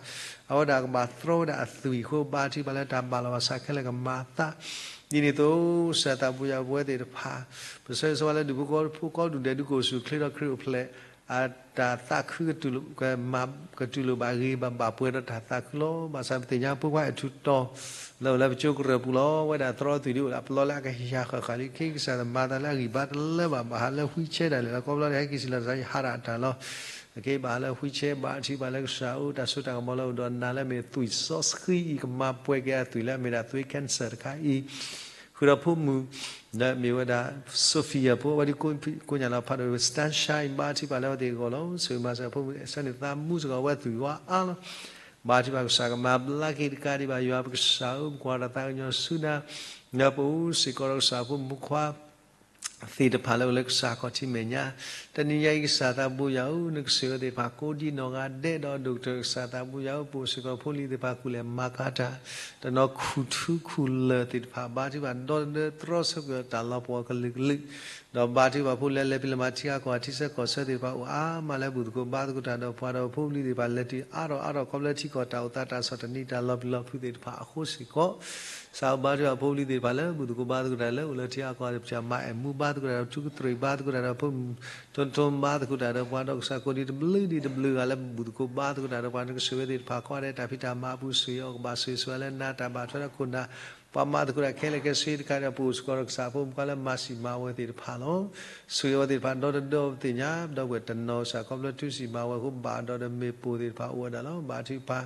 အဝဲဒၣ်ကဘၣ်သြီဝဲဒၣ်အသွံၣ်အဃိ ဘါထုကဖၣ်လၢတၢ်ဘၣ်လီၤဘၣ်ဆၣ်ခဲလၢာ်ကမၤအသး ဒ်န့ၣ်အသိး ကစၢ်သးဘါယွၤပဝဲသ့ၣ်တဖၣ် ပဆၢဂ့ၤဆၢဝါလၢဒူၣ်ဖိထၢဖိကိးဒူၣ်ဒဲး ဒုးကအိၣ်ဆူၣ်အိၣ်ချ့ဒီးခရံာ်အိၣ်ဖျဲၣ် အတၢ်သးခုကတူၢ်လိာ် ကတူၢ်လိာ်ဘၣ်ဂ့ၤဘၣ်ဘၣ်ပှဲၤဒီးတၢ်သးခုလီၤ. ဘၣ်ဆၣ်ပသ့ၣ်ညါဖိခွါအဲၣ်ထူးတီၤ လၢအိၣ်လၢပကၠိကရၢၢ်ပူၤလီၤ. အဝဲဒၣ်သြီသွံၣ်ဒ်အိၣ်လၢအပျီလၢအကယၤဃၣ်ဃၣ်လံ ခဲကစၢ်သမါသးလၢအဂံၢ်ဘါတလၢဘၣ် ဘၣ်ဟးလၢ wheelchair ဒၣ်လဲာ်လီၤ. ခီဖျိလၢဟဲက့ၤစံၣ်လီၤတၢ် ဟးဒၣ်တၢ်လီၤ. အက့ဘၣ်ဟးလၢ wheelchair ဘါထုကဖၣ်လၢကစၢ်ဧၢ တၢ်စိတၢ်ကမီၤလၢအိၣ်ဒီးနၤလၢအမ့ၢ်သွံၣ်စီဆှံအံၤ ကမၤပှဲၤက့ၤအသွံၣ်လၢအမ့ၢ်ဒၣ်သွေး cancer တခါအံၤ ဃုာ်ဒီးဖိမုၣ် လၢအမ့ၢ်ဝဲဒၣ် Sophia ဖိ အဝဲဒၣ်ကိးညါလီၤဖးဒိၣ် Stacia အံၤ ဘါထုကဖၣ်လၢအဝဲသ့ၣ်အဂီၢ်လီၤ. ဆိၣ်ဂ့ၤမၤစၢၤဖိမုၣ် ဆၢန့ၣ်သးမူစ့ၢ်ကီး အဝဲသွံၣ်ဝါအါလီၤ. ဘါထုကဖၣ်ကစၢ်ကမၤဘျါက့ၤတကးဒံးဘၣ် ယွၤပကစၢ်ဧၢ ပကွၢ်တၢ်သးကညီၤဆူနၤ, ဒီးပအိၣ်စ့ၢ်ကီးဒီးကစၢ်ဖိမုၣ်ဖိခွါ သ့ၣ်တဖၣ်လၢအိၣ်လၢကစၢ်ခီၣ်ထံးမဲာ်ညါ, တနံၤညါအံၤကစၢ်သးဘိယွၤဧၢ, နကစၢ်ယွၤသ့ၣ်တဖၣ်ကိးဒံနီၢ်ဂၤဒဲးဒီးဒိၣ်ကတၢၢ်ကစၢ်သးဘိယွၤဧၢ, ပအိၣ်စ့ၢ်ကီးဖိလံၤသ့ၣ်တဖၣ်ကူၣ်လဲၤမၤကၤတၢ်, တနီၤခူၣ်ထူခူၣ်လၢၢ်သ့ၣ်တဖၣ် ဘါထုကဖၣ်ဒီတဒၢတြီဆၢကွံာ်အီၤတၢ်လီၤပှီၢ်ကလုာ်ကလုာ် ဒီးဘါထုကဖၣ်ဖိလၢလဲၤဖံးလဲၤမၤထံအါကီၢ်ထံဆၢကီၢ်ဆၢသ့ၣ်တဖၣ်အိၣ်အါမးလၢဘူၣ်သကိးဘါသကိးတၢ်ဒီးပှၤဒီးဖိပလံၤသ့ၣ်တဖၣ် လဲၤတုၤအါထီၣ်အါထီၣ်ခီဖျိထံကီၢ်တၢ်အိၣ်သးတၢ်ဆီၣ်တနံၤတၢ်လီၤပျံၤလီၤဖုးသ့ၣ်တဖၣ်အဃိစ့ၢ်ကီး ကစၢ်ဧၢ ဘါထုကဖၣ်ဖိပလံၤသ့ၣ်တဖၣ်လၢဘူၣ်သကိးဘါသကိးတၢ်လၢအိၣ်လၢထံအါကီၢ်တဖၣ် မၤအဲၣ်မူဘါသကိးတၢ်ဒီး ထူကတြံးဘါသကိးတၢ်ဒီး ထိၣ်ထိၣ်ဘါသကိးတၢ်ဒီးပှၤဒီးကစၢ်ကိးဒံတဘျုးဒံးတဘျုးဂၤလၢဘူၣ်သကိးဘါသကိးတၢ်ဒီးပှၤ နကစၢ်ယွၤသ့ၣ်တဖၣ်ကိးဂၤဒဲးတၢ်ဖံးတၢ်မၤအပူၤ ဆိၣ်ဂ့ၤအီၤကဘၣ်ဆိၣ်ဂ့ၤဆိၣ်ဝါလၢနၤ တၢ်ဘၣ်ထွဲဒီးခိၣ်နၢ် ပှၤမၤသကိးတၢ်ခဲလၢာ်ခဲဆ့တကးဒံး ပအိၣ်စ့ၢ်ကီးဒီးကစၢ်ဖိမုၣ်ဖိခွါလၢမၤစံၣ်မၤဝဲသ့ၣ်တဖၣ်လီၤ. ဆိၣ်ဂ့ၤအဝဲသ့ၣ်တဖၣ်ဒီတဒၢအီၤ ပသ့ၣ်ညါ ဒီပုၢ်ဝဲၢ်တနီၤစ့ၢ်ကီး ခီဖျိထုစံၣ်မၤဝဲအဃိ ဘၣ်အဒီးဒီးမ့ၣ်ပိၢ်သ့ၣ်တဖၣ်အိၣ်ဝဲဒၣ်လီၤ. ဘါထုကဖၣ်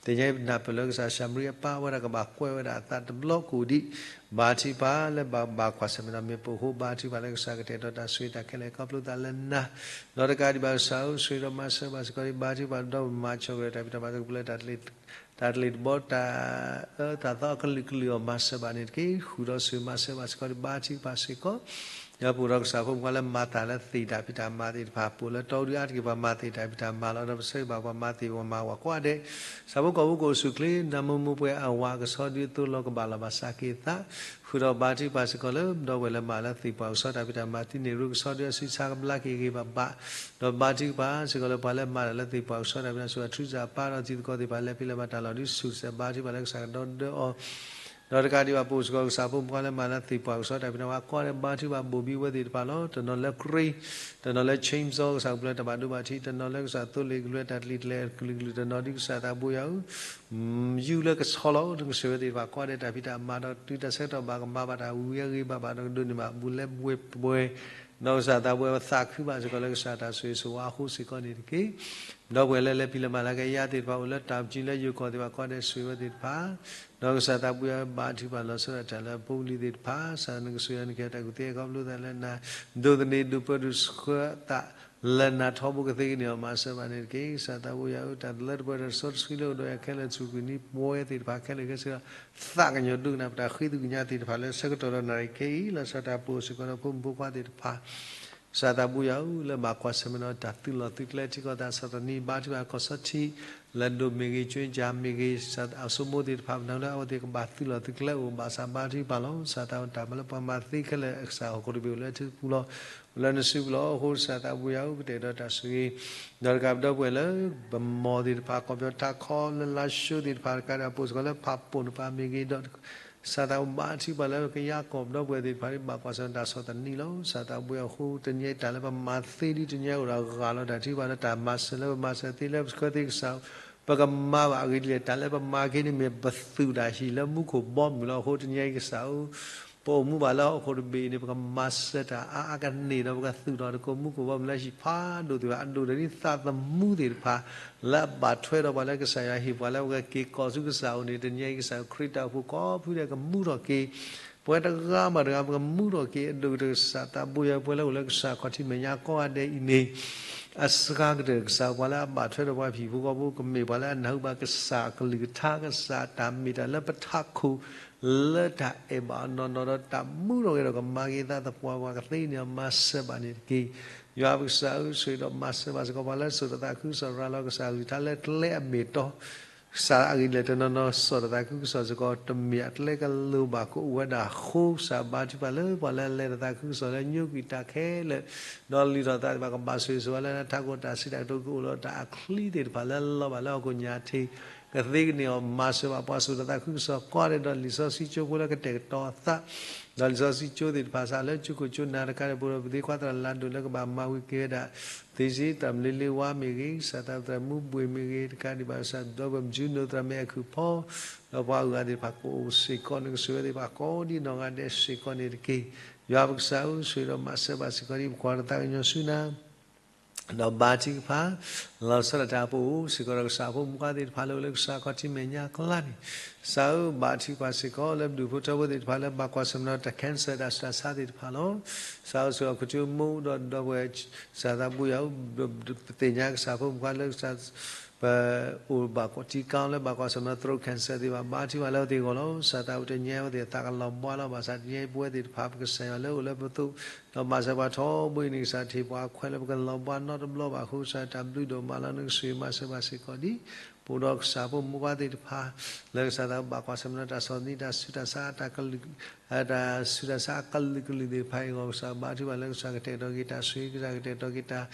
သ့ၣ်ညါအံၤပနၢ်ပၢၢ်လၢကစၢ်ၡၤမရံအပၢ်ဝဲဒၣ်ကဘၣ်ကွဲးဝဲဒၣ်အသးတဘျီကိၣ်ဒံး ဘါထုကဖၣ်လၢဘၣ်ဘၣ်ကွၢ်ဆၢၣ်မဲာ်ဒီးမ့ၣ်ပိၢ်အဃိ ဘါထုကဖၣ်လၢကစၢ်ကတဲာ်ကတီၤတၢ်ဆိၣ်ဂ့ၤတၢ်ခဲလၢာ် ခီဖျိသးလၢနၤ ဒီးတကးဒံးဘၣ်ကစၢ်ဧၢ ဆိၣ်ဂ့ၤဒီးမၤစၢၤဘၣ်စ့ၢ်ကီးဒံး ဘါထုကဖၣ်ဒီးပမၤဆိၣ်ဂ့ၤတၢ်ဖံးတၢ်မၤသကပူၤလၢ တၢ်တလ့ၢ်တဘီ တၢ်အၢတၢ်သီအကလုာ်ကလုာ်အီၤ မၤစၢၤဘၣ်န့ၣ်တက့ၢ်. ဃုာ်ဒီးဆိၣ်ဂ့ၤမၤစၢၤဘၣ်စ့ၢ်ကီးဒံး ဘါထုကဖၣ်စ့ၢ်ကီး ဒီးပအိၣ်ဒီးကစၢ်ဖိမုၣ်ဖိခွါလၢမၤတၢ်လၢသ့ၣ်တၢ်ဖံးတၢ်မၤသ့ၣ်တဖၣ် ပအိၣ်လၢတီအူဒုအါတက့ၢ် ပှၤမၤသ့ၣ်တၢ်ဖံးတၢ်မၤလီၤ ဒီးပဆၢဂ့ၤဘၣ်ပှၤမၤသ့ၣ်ပှၤမၤဝၤကိးဂၤဒဲး ဆၣ်ဖိကီၢ်ဖိကအိၣ်ဆူၣ်ချ့ နၢမူမူပှဲၤအဝၤကဆီဒုအသိလီၤကဘၣ်လီၤဘၣ်စးက့ၤသး ဃုာ်ဒီးဘါထုကဖၣ်စ့ၢ်ကီးလၢ ဒီပုၢ်ဝဲၢ်လၢမၤလၢသ့ၣ်ပှၢ်ကဆီတၢ်ဖံးတၢ်မၤသံန့ၣ် ရူကဆီဒုအစုဆါကဘျါက့ၤဂ့ၤဂ့ၤဘၣ်ဘၣ် ဒီးဘါထုကဖၣ်စ့ၢ်ကီးလၢပှၤလၢမၤတၢ်လၢသ့ၣ်ပှၢ်ကဆီတၢ်ဖံးတၢ်မၤ စူၢ်အထူစၢ်အပၢ်ဒီးတံၤသကိးသ့ၣ်တဖၣ် လဲၤဖံးလဲၤမၤတၢ်လီၤဒုးဆူၣ်စဲး ဘါထုကဖၣ်လၢကစၢ်ကဒီဒီအီၤ ဒီးတကးဒံးဘၣ် ပအိၣ်စ့ၢ်ကီးကစၢ်ဖိမုၣ်ဖိခွါလၢမၤလၢသ့ၣ်ပှၢ်ကဆီတၢ်ဖံးတၢ်မၤ ကိးဂၤဒဲး ဘါထုကဖၣ်ဘိၣ်ဘံဝဲသ့ၣ်တဖၣ်လီၤ. တနီၤလၢ Grace တနီၤလၢ Chainsaw ကစၢ်ကပူၤလၢတၢ်ဘၣ်ဒိဘၣ်ထံး တနီၤလၢကစၢ်သိလ့ၣ်ကလူးတၢ်တလံၤတလဲၤကလုာ်ကလုာ် တနီၤဒုးကစၢ်သးဘိယွၤဧၢ ယူၢ်လၢကဆီလီၤ နကစၢ်ယွၤသ့ၣ်တဖၣ် ကိးဂၤဒဲးတၢ်ဖံးတၢ်မၤဒီး တုၤတၢ်ဆၢကတီၢ်ဘၣ်ကမၤဘၣ်တၢ်ဝံၤအဂ့ၤ ဘၣ်ဘၣ်ဒီးကဒိးန့ၢ်ဘၣ် ဘူးလဲဘှဲပှဲၤ ဒီးကစၢ်သးဘိယွၤသးခုဘၣ်စ့ၢ်ကီးလၢကစၢ်တၢ်ဆိၣ်ဂ့ၤဆိၣ်ဝါအဃိစ့ၢ်ကီးန့ၣ်တက့ၢ်. ဒီပုၢ်ဝဲၢ်လၢလဲၤဖံးလဲၤမၤလၢကယၤသ့ၣ်တဖၣ် အိၣ်လၢတၢ်ပကံလၢယိၤကီၢ်သ့ၣ်တဖၣ် ကိးဂၤဒဲးဆိၣ်ဂ့ၤဝဲသ့ၣ်တဖၣ် ဒီးကစၢ်သးဘိယွၤဘါထုကဖၣ်လီၤဆီဒၣ်တၢ်လၢ ဖိပလံၤသ့ၣ်တဖၣ် ကစၢ်နကဆိၣ်ဂ့ၤနကဟဲတၢ်ကူၣ်သ့အခီဖျိသးလၢနၤ ဒိးသန့ၤဒိးပၢဒိးဆှၢသး လၢနၤထီဘိကသ့ကန့ၢ်အီၤ မၤစၢၤဘၣ်န့ၣ်တက့ၢ်. ကစၢ်သးဘိယွၤဧၢ တၢ်တလၢတပှဲၤတၢ်တစီတဆှံလၢအိၣ်ဒီးယၤခဲလၢာ် ဆူၣ်ကွံာ်နံၤပှဲၤသ့ၣ်တဖၣ်ခဲလၢာ်ခဲဆ့ဒီး သးကညီၤဒိကနၣ်ပတၢ်ဃ့သကွံာ်ညါသ့ၣ်တဖၣ်လၢဆၢကတီၢ်ဒီးနၣ်ရံၣ်ခဲအံၤ လီၤဆီဒၣ်တၢ်ပအိၣ်စ့ၢ်ကီးဒီးဖိမုၣ်ဖိခွါသ့ၣ်တဖၣ် ကစၢ်သးဘိယွၤဧၢ လၢဘၣ်ကွၢ်ဆၢၣ်မဲာ်ဒီးတၢ်သုးလီၢ်သုးကျဲထံကီၢ်သးစၢ်သနံၤ ဘါထုကဖၣ်ကီၢ်စီထံ လၢဒိၣ်မ့ၢ်ဂ့ၤ ကၠ့ကၠၢ်မ့ၢ်ဂ့ၤ ကစၢ်အစိမိၢ်သ့ၣ်တဖၣ် ပနၢ်လၢအဝဲသ့ၣ်ကဘၣ်သုးလီၢ်သုးကျဲအိၣ် ဘၣ်ဆၣ်ဘါထုကဖၣ်လီၤ. ကစၢ်သးဘိတၢ်မၤလၢပှၤမၤသ့ခဲလၢာ် ကစၢ်ဟီၣ်ခိၣ်တဘ့ၣ်အိၣ်လၢနစုပူၤလီၤ အိၣ်လၢနစုပူၤလီၤ. အဃိကစၢ်သးဘိယွၤဧၢ ပကတဲာ်ကတီၤတၢ်ဆိၣ်ဂ့ၤ ဒီးတကးပဒီပုၢ်ဝဲၢ်လၢ ပမီၢ်သ့ၣ်တဖၣ် ကီၢ်ပယီၤထးခီလၢလါၡိသ့ၣ်တဖၣ် တကးဒီးပအိၣ်စ့ၢ်ကီးလၢဖးပိာ်နပၤမ့ၢ်ဂ့ၤဒီး ကစၢ်သးဘိဘါထုကဖၣ်လၢကယၤကီၢ်ပဒီပုၢ်ဝဲၢ်သ့ၣ်တဖၣ် ဘၣ်ကွၢ်ဆၢၣ်မဲာ်တၢ်ဆီၣ်သနံးလီၤ. ကစၢ်သးဘိယွၤအဃိတနံၤအံၤတၢ်လၢပမၤသ့ဒ်တနံၤအံၤအိၣ်ဒီးဂၤလီၤ တၢ်ထုကဖၣ်လၢတၢ်မၤစၢၤလၢပမၤစၢၤသ့လၢပဆှၢသ့ကစၢ် ပကမၤဘၣ်အဂ့ၢ်ဒ်လဲၣ် တၢ်လၢပမၤက့ၤန့ၣ်မ့ၢ်ပသုးတၢ်ဟံၣ်လၢမူခိၣ်ဘီမုၢ်လီၤ. အဃိတနံၤအံၤကစၢ်ဧၢ ပအိၣ်မူဘၣ်လၢဟီၣ်ခိၣ်တဘ့ၣ်အံၤန့ၣ် ပကမၤစၢၤတၢ်အါအါကန့ၢ်ဒီး ပကသုးထီၣ်သကိးမူခိၣ်ဘီမုၢ်လၢဟံၣ်ဖးဒိၣ်သ့ၣ်တဖၣ် အဒိၣ်ဒီးဒ်သးသမူသ့ၣ်တဖၣ် လၢအဘၣ်ထွဲဒီးပှၤလၢကစၢ်ယွၤဟ့ၣ်ပှၤလၢပကက့ၤကီၢ်ဆူကစၢ်အအိၣ်န့ၣ် တနံၤအံၤကစၢ်ခရံာ်တၢ်အိၣ်ဖှိၣ်ကိးဖုဒဲးကမူထီၣ်က့ၤ ပဝဲတဂၤဘၣ်တဂၤ ပကမူထီၣ်က့ၤ အဒိၣ်ကတၢၢ်ကစၢ်သးဘိယွၤ ပဝဲလၢအိၣ်လၢကစၢ်ခီၣ်ထံးမဲာ်ညါကိးဂၤဒဲးအံၤန့ၣ် အစှၤကတၢၢ်ကစၢ်ပှၤလၢအဘၣ်ထွဲဒီးပှၤဟံၣ်ဖိဃီဖိ ကမ့ၢ်ပှၤလၢအနၢ်ဟူဘၣ်ကစၢ်အကလုၢ်ကထါ ကစၢ်တၢ်မ့ၢ်တၢ်လၢပထးခိၣ် လၢတၢ်အဲၣ်ဘၣ်အီၤနီၢ်နီၢ်ဒီးတၢ်မူထီၣ်က့ၤဒီးကမၤက့ၤသးသပှၢ်ပှၢ်ကသ့န့ၢ်အီၤ မၤစၢၤဘၣ်န့ၣ်တက့ၢ်. ယွၤပကစၢ်ဧၢ ဆိၣ်ဂ့ၤဒီးမၤစၢၤဘၣ်စ့ၢ်ကီးပှၤလၢစိာ်တၢ်သးခုကစီၣ်ရၤလီၤကစၢ်အကလုၢ်ကထါလၢကျဲအမ့ၢ်တီ ကစၢ်အဂ့ၢ်ဒ်လဲၣ်တနီၤနီၤ စိာ်တၢ်သးခုကစီၣ်စ့ၢ်ကီး တမ့ၢ်အကျဲကလိၤဘၣ်ကအိၣ်ဝဲဒၣ်အဃိ ကစၢ်ဘါထုကဖၣ်လၢပှၤလၢအလဲၤတၢ်သးခုကစီၣ်လၢညိကွံာ်တၢ်ခဲလၢာ် ဒီးလုၢ်ထီၣ်သးသ့ၣ်တဖၣ် ကဘၣ်ဆိၣ်ဂ့ၤဆိၣ်ဝါလၢနထးခိၣ်တၢ်စံးတၢ်ကတိၤကအိၣ်ဒီးတၢ်အချံသ့ၣ်တဖၣ်လၢလီၤဘၣ်လၢဟီၣ်ခိၣ်ညါထံး ကသ့ကန့ၢ်အီၤ မၤစၢၤဘၣ်ပှၤစိာ်တၢ်သးခုကစီၣ်ကိးဂၤဒဲး ဒီးလံာ်စီဆှံကၠိဖိလၢကတဲာ်ကတီၤအသး ဒီးလံာ်စီဆှံကၠိသ့ၣ်တဖၣ် စးလၢကၠိခိၣ်ကၠိနၢ်တခါန့ၣ် ပအိၣ်ဒီးပသ့ခွါသရၣ်လၤဒိၣ်လၢကဘၣ်မၤဝံၤက့ၤဝဲဒၣ် သ့ၣ်စ့သရၣ်မလ့လ့ဝါမ့ၢ်ဂ့ၤ ကစၢ်သရၣ်မူဘှ့ၣ်မ့ၢ်ဂ့ၤ တကးဒံးဘၣ် ကစၢ်ဒီးပမၠူနိသရၣ်မဲအခုၣ်ဖီ ဒီးပှၤအဂၤသ့ၣ်တဖၣ်ကအိၣ်စ့ၢ်ကီး နကဆိၣ်ဂ့ၤသ့ၣ်တဖၣ်ကိးဒံနီၢ်ဂၤဒဲးစ့ၢ်ကီးန့ၣ်တက့ၢ်. ယွၤပကစၢ်ဧၢ ဆိၣ်ဂ့ၤဒီးမၤစၢၤဘၣ်စ့ၢ်ကီးဒ် ပကွၢ်တၢ်သးကညီၤဆူနၤ ဒီးဘါထုကဖၣ် လီၤဆီဒၣ်တၢ်ပအိၣ်စ့ၢ်ကီးဒီးကစၢ်ဖိမုၣ်ဖိခွါသ့ၣ်တဖၣ်လၢအိၣ်လၢကစၢ်ခီၣ်ထံးမဲာ်ညါအကျါန့ၣ် ကစၢ်ဧၢ ဘါထုကဖၣ်စ့ၢ်ကီးလၢပဒူၣ်ဖိထၢဖိသ့ၣ်တဖၣ်လၢဘၣ်ကွၢ်ဆၢၣ်မဲာ်ဒီးတၢ် cancer တၢ်ဆူးတၢ်ဆါသ့ၣ်တဖၣ်လီၤ. ကစၢ်ဧၢ ဆိၣ်ဂ့ၤဒီးခူၣ်ထံမိၢ်ဒီးဒီပုၢ်ဝဲၢ် ကစၢ်သးဘိယွၤဧၢ ပသ့ၣ်ညါကစၢ်ဖိမုၣ်ဖိခွါလၢကစၢ် ပအိၣ်ဘၣ်တံကါလၢဘၣ်ကွၢ်ဆၢၣ်မဲာ်ဒီး throat cancer သ့ၣ်တဖၣ် ဘါထုကဖၣ်လၢအဝဲသ့ၣ်အဂီၢ်လီၤ. ကစၢ်သးဝံၣ်တညါအဝဲသ့ၣ်အသးကလီၤဘှါလီၤ. ဘၣ်ဆၣ်တညါအံၤပဝဲသ့ၣ်တဖၣ် ပကစၢ်ယွၤလၢအိၣ်လၢပသိး ဒီးမၤစၢၤပှၤထီဘိအံၤန့ၣ် ကစၢ်ထံၣ်ပှၤအခွဲးလၢပကလီၤဘှါနီတဘျီဘၣ်အဃိ ကစၢ်တၢ်ဘျုးဒိၣ်မးလီၤ. နကဆိၣ်ဂ့ၤမၤစၢၤဘၣ်စ့ၢ်ကီးဒံး ပအိၣ်ဒီးကစၢ်ဖိမုၣ်ဖိခွါသ့ၣ်တဖၣ် လၢကစၢ်သးဘၣ်ကွၢ်ဆၢၣ်မဲာ်ဒီးတၢ်ဆီၣ်သနံးတၢ်ဆူးတၢ်ဆါ တၢ်ကလုာ် တၢ်ဆူးတၢ်ဆါအကလုာ်ကလုာ်သ့ၣ်တဖၣ်အံၤအဂီၢ် ကစၢ်ဘါထုကဖၣ်လၢကစၢ်ကတဲာ်ကတီၤက့ၤတၢ်ဆိၣ်ဂ့ၤ ကစၢ်ကတဲာ်ကတီၤက့ၤတၢ်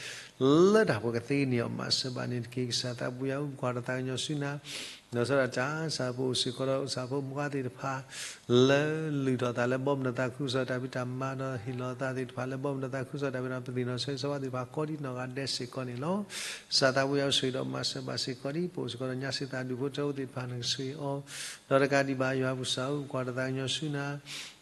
လၢတၢ်ပှဲၤကသ့န့ၣ်အီၤ မၤစၢၤဘၣ်န့ၣ်တက့ၢ်. ကစၢ်သးဘိယွၤဧၢ ပကွၢ်တၢ်သးကညီၤဆူနၤ ဒီးဆၢဒၣ်တၢ် ကစၢ်ပအိၣ်စ့ၢ်ကီးဒီးကစၢ်ဖိမုၣ်ဖိခွါသ့ၣ်တဖၣ် လၢလုၢ်ထီၣ်သးလၢဘီမုၢ်ဒီးသးခုကစီၣ်တၢ်ဖံးတၢ်မၤ ဒီးဟ့ၣ်လီၤသးသ့ၣ်တဖၣ်လၢဘီမုၢ်ဒီးသးခုကစီၣ်တၢ်ဖံးတၢ်မၤ ပသ့ၣ်နီၣ်ဆၢဂ့ၤဆၢဝါသ့ၣ်တဖၣ်ကိးဒံနီၢ်ဂၤဒဲးစ့ၢ်ကီးန့ၣ်လီၤ. ကစၢ်သးဘိယွၤဧၢ ဆိၣ်ဂ့ၤဒီးမၤစၢၤဘၣ်စ့ၢ်ကီးဒံး ပအိၣ်စ့ၢ်ကီးဒီးညါစ့ၢ်သးဒူၣ်ဖိထၢဖိသ့ၣ်တဖၣ် နကဆိၣ်ဂ့ၤအီၤ ဒီးတကးဒံးဘၣ်ယွၤပကစၢ်ဧၢ ပကွၢ်တၢ်သးကညီၤဆူနၤ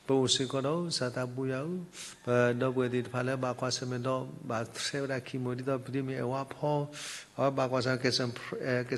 ပအိၣ်စ့ၢ်ကီးဒီးကစၢ်သးဘိယွၤဧၢ ပဒီပုၢ်ဝဲၢ်သ့ၣ်တဖၣ်လၢဘၣ်ကွၢ်ဆၢၣ်မဲာ်ဒီး ဘၣ်ဆဲးဝဲဒၣ် chemo ဒ်သိးဖံးဒ့မ့ၢ်အဲၣ်ဝါဖီ အဝဲဘၣ်ကွၢ်ဆၢၣ် ကဲ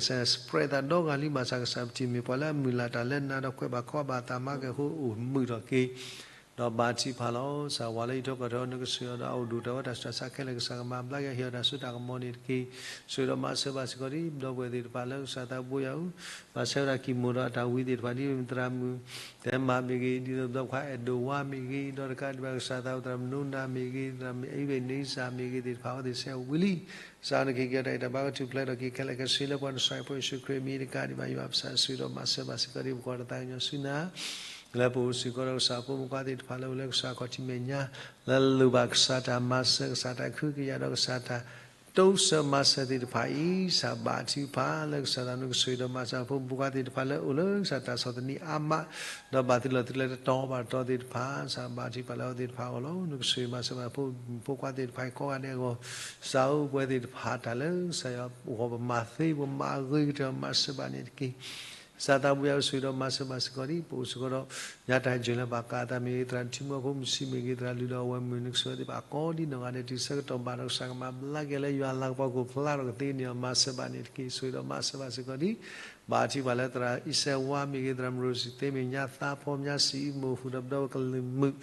စဲၣ် spread သးဒီဂၤလံ ဘၣ်ဆၣ်ကစၢ်ပထံၣ်မ့ၢ်ပှၤလၢအမုၢ်လၢ်တၢ်လၢနၤဒီးကွဲးဘၣ်ခီဘၣ်သးမၤကဲၤအဃိအိၣ်မုာ်ထီၣ်က့ၤ ဒီးဘါထုကဖၣ်လီၤ. ကစၢ်ဝၤလၢအံးထွဲကွၢ်ထွဲအီၤ နကဆိၣ်ဂ့ၤအီၤဒီးအအိၣ်ဒိၣ်ထီၣ်ဝဲတၢ်ဆူးတၢ်ဆါခဲလၢာ် ကစၢ်ကမၤဘျါက့ၤ ဟ့ၣ်အီၤတၢ်စိတၢ်ကမီၤန့ၣ်တက့ၢ်. ဆိၣ်ဂ့ၤဒီးမၤစၢၤဘၣ်စ့ၢ်ကီးဒံး ပဒီပုၢ်ဝဲၢ်သ့ၣ်တဖၣ်လၢကစၢ်သးဘိယွၤဧၢ ဘၣ်ဆဲးဝဲဒၣ် chemo ဒီးအတၢ်ဝံသ့ၣ်တဖၣ်ဒ်မ့ၢ်သရၣ်မုၣ် တဲမးမ့ၢ်ဂ့ၤ ဒ်သိးဘျီခွါအဲၣ်ဒိးဝါမ့ၢ်ဂ့ၤ ဒီးတကးဒံးဘၣ်ကစၢ်သးဝဲသရၣ်မုၣ်နူနၤမ့ၢ်ဂ့ၤ သရၣ်မုၣ်အံးဘ့ၣ်နံစၢ်မ့ၢ်ဂ့ၤသ့ၣ်တဖၣ် အဝဲသ့ၣ်ဆဲးဝံလံ ကစၢ်နကဟ့ၣ်က့ၤအီၤတၢ်အဲၣ်တၢ်ဘၣ် ကထူၣ်ဖျဲးထီၣ်က့ၤခဲလၢာ်ခဲဆ့လၢပှၤနဆှၢပှဲၤယ့ၣ်ၡူးခရံာ်အမံၤတကးဒံးဘၣ် ယွၤပကစၢ်ဆိၣ်ဂ့ၤဒီးမၤစၢၤဘၣ်စ့ၢ်ကီးဒံး ပကွၢ်တၢ်သးကညီၤဆူနၤ လၢပအိၣ်စ့ၢ်ကီးဒီးကစၢ်ဖိမုၣ်ဖိခွါသ့ၣ်တဖၣ်လၢအိၣ်လၢကစၢ်ခီၣ်ထံးမဲာ်ညါ လၢလိၣ်ဘၣ်ကစၢ်တၢ်မၤစၢၤ ကစၢ်တၢ်ကဟုကယာ်ဒီးကစၢ်တၢ်တိစၢၤမၤစၢၤသ့ၣ်တဖၣ်အံၤ ကစၢ်ဘါထုကဖၣ်လၢကစၢ်သးနကဆိၣ်ဂ့ၤဒီးမၤစၢၤဖိမုၣ်ဖိခွါသ့ၣ်တဖၣ်လၢအိၣ်လၢကစၢ်တၢ်ဆီၣ်သနံးအါမး ဒီးဘၣ်သုးလီၢ်သုးကျဲတတီၤဘၣ်တတီၤသ့ၣ်တဖၣ် ကစၢ်ဘါထုကဖၣ်လၢအဝဲသ့ၣ်တဖၣ်အဂီၢ်လီၤ. နကဆိၣ်ဂ့ၤမၤစၢၤဘၣ်ဖိမုၣ်ဖိခွါသ့ၣ်တဖၣ်အံၤကိးဂၤဒဲးအဂီၢ် ကစၢ်ဧၢ ပဝဲသ့ၣ်တဖၣ်တၢ်လၢကစၢ်ယွၤအဂီၢ် ပမၤသ့ပမၤအဂ့ၤကတၢၢ် မၤစၢၤဘၣ်န့ၣ်တက့ၢ်. ကစၢ်သးဘိယွၤဧၢ ဆိၣ်ဂ့ၤဒီးမၤစၢၤဘၣ်စ့ၢ်ကီးဒံး ပအိၣ်စ့ၢ်ကီးဒီး ညါတၢ်ယဲၢ်လၢဘၣ်ကးအသးမ့ၢ်ဂ့ၤ သရၣ်ထံမုၣ်ဖိမုၣ်ဆံးမ့ၢ်ဂ့ၤ သရၣ်လုၢ်ဒီးအဝဲၢ်မုၣ် နကဆိၣ်ဂ့ၤသ့ၣ်တဖၣ်ကိးဒံနီၢ်ဂၤဒဲး တုၤဆၢကတီၢ်ဘၣ်ဒီး ကစၢ်ကမၤဘျါက့ၤလၢယွၤလၤကပီၤကအိၣ်ဖျါထီၣ်ကသ့န့ၣ် မၤစၢၤဘၣ်န့ၣ်တက့ၢ်. ဆိၣ်ဂ့ၤဒီးမၤစၢၤဘၣ်စ့ၢ်ကီးဒံး ဘါထုကဖၣ်လၢသရၣ်အံၣ်စဲးဝါမ့ၢ်ဂ့ၤ သရၣ်မုၣ်ရိၤစံသ့မ့ၢ် ညါသးဖီ ညါစံးအံၤမိၢ်ဃုာ်ဒီးပဒီပုၢ်ဝဲၢ်ကလုာ်မုာ်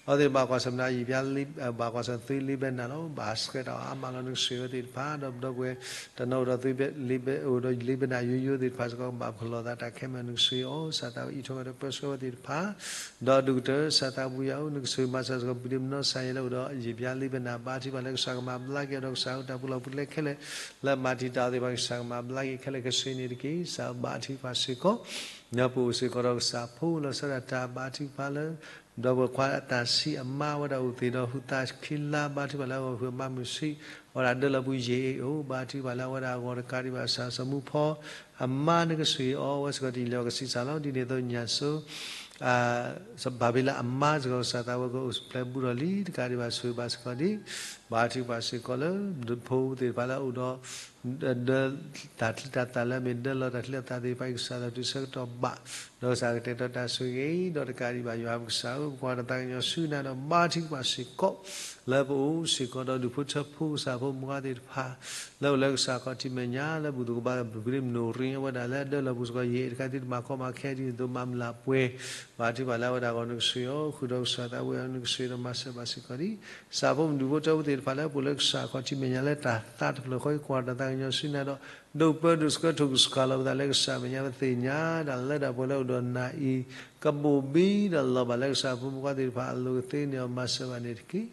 အဝဲသ့ၣ်ဘၣ်ကွၢ်ဆၢၣ်မဲာ်ဒီးယံာ်ဘျါ ဘၣ်ကွၢ်ဆၢၣ်မဲာ်သုလ့ဘဲနၤလီၤ. ဘၣ်ဆှဲးတၢ်အီၤအါမးလီၤ. နကဆိၣ်ဂ့ၤဝဲသ့ၣ်တဖၣ် ဒီးပဒီပုၢ်ဝဲၢ် တနီၤအိၣ်ဒီးသု အိၣ်ဒီးလ့ဘဲနၤယိယိသ့ၣ်တဖၣ်စ့ၢ်ကီး ကဘၣ်ဖှိၣ်လိာ်သးတၢ်ခဲမး နကဆိၣ်ဂ့ၤအီၤ ကစၢ်သးဝဲအံးထွဲကွၢ်ထွဲပၢဆှၢဝဲသ့ၣ်တဖၣ် ဒီးဒိၣ်ကတၢၢ် ကစၢ်သးဘိယွၤဧၢ နကဆိၣ်ဂ့ၤမၤစၢၤစ့ၢ်ကီး ပူၤဒ့မနီစၢ်ယဲလၢအိၣ်ဒီး ယံာ်ဘျါလ့ဘဲနၤ ဘါထုကဖၣ်လၢကစၢ်ကမၤဘျါက့ၤအီၤဒီး ကစၢ်ဧၢ တၢ်ပူၤလီၢ်ပူၤကျဲခဲလၢာ် လၢမၤတံာ်တာ်အီၤသ့ၣ်တဖၣ် ကစၢ်ကမၤဘျါက့ၤခဲလၢာ်ခဲဆ့န့ၣ်တက့ၢ်. ကစၢ်ဘါထုကဖၣ်စ့ၢ်ကီး ဒီးပအိၣ်စ့ၢ်ကီးဒီးကစၢ်ဖိလီၤဆီဒၣ်တၢ် ဘါထုကဖၣ်လၢ ဒီပုၢ်ဝဲၢ်ခွါအတၢ်ဆံးအမါ အဝဲဒၣ်အိၣ်သ့ၣ်ဒီး ဟုးသးခံလါ ဘါထုကဖၣ်လၢအဂီၢ် ဟုးအမါမုၢ်ဆံး အဝဲဒၣ်ဒၢလီၤပူၤယံာ်အ့ၣ်အိၣ် ဘါထုကဖၣ်လၢအဝဲဒၣ်အဂီၢ် တကးဒံးဘၣ် ကစၢ်စီၤမူဖီ အမါ နကဆိၣ်ဂ့ၤအီၤ အဝဲစ့ၢ်ကီးတယံာ်လၢကဆံးစၢ်လီၤ. ဒ်န့ၣ်အသိးညၣ်စိ ဘၣ်ဘ့လးအမါစ့ၢ်ကီး ကစၢ်သးဝဲကအိၣ်ပျဲၢ်ဘူးထီၣ်လံ တကးဒံးဘၣ် ဆိၣ်ဂ့ၤဘၣ်စ့ၢ်ကီးဒံး ဘါထုကဖၣ်စ့ၢ်ကီးလၢ ဖိသ့ၣ်တဖၣ်လၢအအိၣ်ဒီး ဒၢတၢ်ချံတၢ်သၣ်လၢအမ့ၢ်ဒၢလီၤတၢ်ချံတၢ်သၣ်သ့ၣ်တဖၣ်အံၤ ကစၢ်သးတုၤဆၢကတီၢ်ဘၣ် ဒီးကစၢ်ကတဲာ်ကတီၤတၢ်ဆိၣ်ဂ့ၤ ဒီးတကးဒံးဘၣ် ယွၤပကစၢ်ဧၢ ပကွၢ်တၢ်သးကညီၤဆူနၤဒီး ဘါထုကဖၣ်စ့ၢ်ကီး လၢပအိၣ်စ့ၢ်ကီးဒီးဒူၣ်ဖိထၢဖိ ကစၢ်ဖိမုၣ်ဖိခွါသ့ၣ်တဖၣ် လၢအိၣ်လၢကစၢ်ခီၣ်ထံးမဲာ်ညါ လၢဘူၣ်သကိးဘါ ပူၤဒ့မနိၣ်ရ့ အဝဲဒၣ်လၢအဒၢလီၤပူၤစ့ၢ်ကီး ယံာ်အ့ၣ်တခါ သုတမၤကီမၤခဲဒ်သိးမၤမုၢ်လၢ်ပှဲၤ ဘါထုကဖၣ်လၢအဝဲဒၣ်အဂီၢ် နကဆိၣ်ဂ့ၤအီၤ ဃုာ်ဒီးကစၢ်သးဝဲအီၤ နကဆိၣ်ဂ့ၤဒီးမၤစၢၤဘၣ်စ့ၢ်ကီးဒံး ကစၢ်ဖိမုၣ်ဒူၣ်ဖိထၢဖိသ့ၣ်တဖၣ်လၢပအိၣ်လၢကစၢ်ခီၣ်ထံးမဲာ်ညါလၢတၢ်သးတဖျၢၣ်ဃီ ကွၢ်တၢ်သးကညီၤဆူနၤဒီး ဒိးပၢဒိးဆှၢထိၣ်ကစၢ်လီၤပသးလၢကစၢ်မဲာ်ညါ ပသ့ၣ်ညါဒၣ်လၢတၢ်ပှဲၤလၢအိၣ်ဒီးနၤအံၤ ကဘိၣ်ဘံဒီးလီၤဘၣ်လၢကစၢ်ဖိမုၣ်ဖိခွါသ့ၣ်တဖၣ်အလိၤကသ့န့ၣ် မၤစၢၤဘၣ်န့ၣ်တက့ၢ်.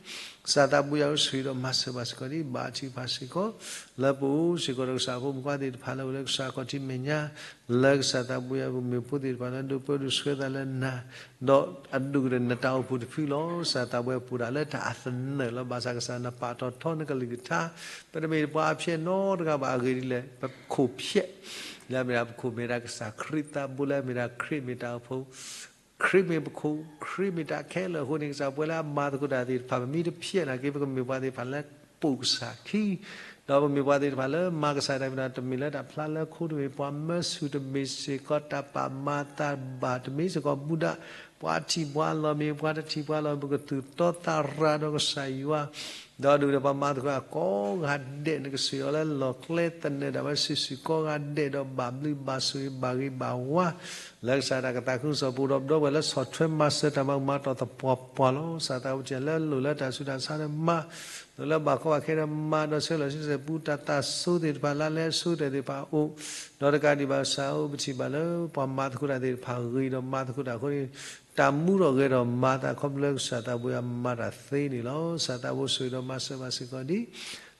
ကစၢ်သးဘိယွၤဧၢ ဆိၣ်ဂ့ၤဒီးမၤစၢၤဘၣ်စ့ၢ်ကီးဒံး ဘါထုကဖၣ်စ့ၢ်ကီး လၢပအိၣ်စ့ၢ်ကီးဒီးကစၢ်ဖိမုၣ်ဖိခွါသ့ၣ်တဖၣ်လၢအိၣ်လၢကစၢ်ခီၣ်ထံးမဲာ်ညါ လၢကစၢ်သးဘိယွၤပမ့ၢ်ဖိသ့ၣ်တဖၣ်လၢဒိးပၢဒိးဆှၢသးလၢနၤ ဒီးအဒိၣ်ကတၢၢ်နတၢ်အိၣ်ဖှိၣ်တဖုလီၤ. ကစၢ်သးဘိယွၤပအိၣ်ဒၣ်လၢတၢ်အသနၢၣ်လီၤ. ဘၣ်ဆၣ်ကစၢ်နပာ်ထီၣ်ထီနကလုၢ်ကထါ ပတမ့ၢ်ပှၤအဖျဲးနီတဂၤဘၣ်အဂ့ၢ်ဒ်လဲၣ် ပခိၣ်ဖျဲး လၢအမ့ၢ်ဒၣ်ပခိၣ်မ့ၢ်ဒၣ်ကစၢ်ခရံာ်သးဘိ လၢအမ့ၢ်ဒၣ်ခရံာ်မ့ၢ်တၢ်အိၣ်ဖှိၣ် ခရံာ်မ့ၢ်ပခိၣ် ခရံာ်မ့ၢ်တၢ်ခဲလၢာ်အဃိန့ၣ် ကစၢ်ပဝဲလၢအမၤသကိးတၢ်သ့ၣ်တဖၣ် ပမ့ၢ်တဖျဲးနာ်က့ ပကမ့ၢ်ပှၤသ့ၣ်တဖၣ်လၢပိာ်ကစၢ်ခံ ဒီးပမ့ၢ်ပှၤသ့ၣ်တဖၣ်လၢမၤကစၢ်တၢ်မ့ၢ်တၢ် တမ့ၢ်လၢတၢ်ဖျါလၢခိ တမ့ၢ်ပှၤမၢဆူၣ် တမ့ၢ်စ့ၢ်ကီးတၢ်ပာ်မၤသးဘၣ် တမ့ၢ်စ့ၢ်ကီးမူဒါ ပှၤထံၣ်ပှၤလီၤမ့ၢ် ပှၤတထံၣ်ပှၤလီၤ ပကသူၣ်တီသးရၤဒီးကစၢ်ယွၤ ဒီးဒုၣ်ဒီးပှၤမၤသကိးအကိးဂၤဒဲး နကဆိၣ်ဂ့ၤအီၤလၢလီၢ်ကျဲသနၢၣ်ဒၣ်ဝဲစုာ်စုာ်ကိးဂၤဒဲး ဒီးဘၣ်ဘျုးဘၣ်ဆိၣ်ဂ့ၤဘၣ်ဂ့ၤဘၣ်ဝါ လၢကစၢ်တၢ်ကသးခုကစီၣ်ပူၤ ဒီးပဒီပုၢ်ဝဲၢ်လၢဆီၣ်ထွဲမၤစၢၤတၢ်မၤမၤတီၢ်သပှၢ်ပှၢ်လီၤ. ကစၢ်သးဝဲတၢ်လၢလိၣ်လၢတၢ်ဆူးတၢ်ဆါလၢမၤ လၢဘၣ်ကီဘၣ်ခဲဒီးမၤဒီးဆၢလီၤဆံဆဲးပူတၢ်သးစိသ့ၣ်တဖၣ် လါလဲအဆိကတၢၢ်သ့ၣ်တဖၣ်အအိၣ်, ဒီးတကးဒံးဘၣ်ကစၢ်ဧၢ ပထံၣ်ဘၣ်လၢပှၤမၤသကိးတၢ်သ့ၣ်တဖၣ်ဂ့ၤဒီး မၤသကိးတၢ်အဃိန့ၣ် တၢ်မူထီၣ်ဂဲၤထီၣ်မၤသးခီဖျိလၢကစၢ်သးဘိယွၤမၤတၢ်သ့န့ၣ်လီၤ. ကစၢ်သးဘိဆိၣ်ဂ့ၤဒီးမၤစၢၤဘၣ်စ့ၢ်ကီးဒံး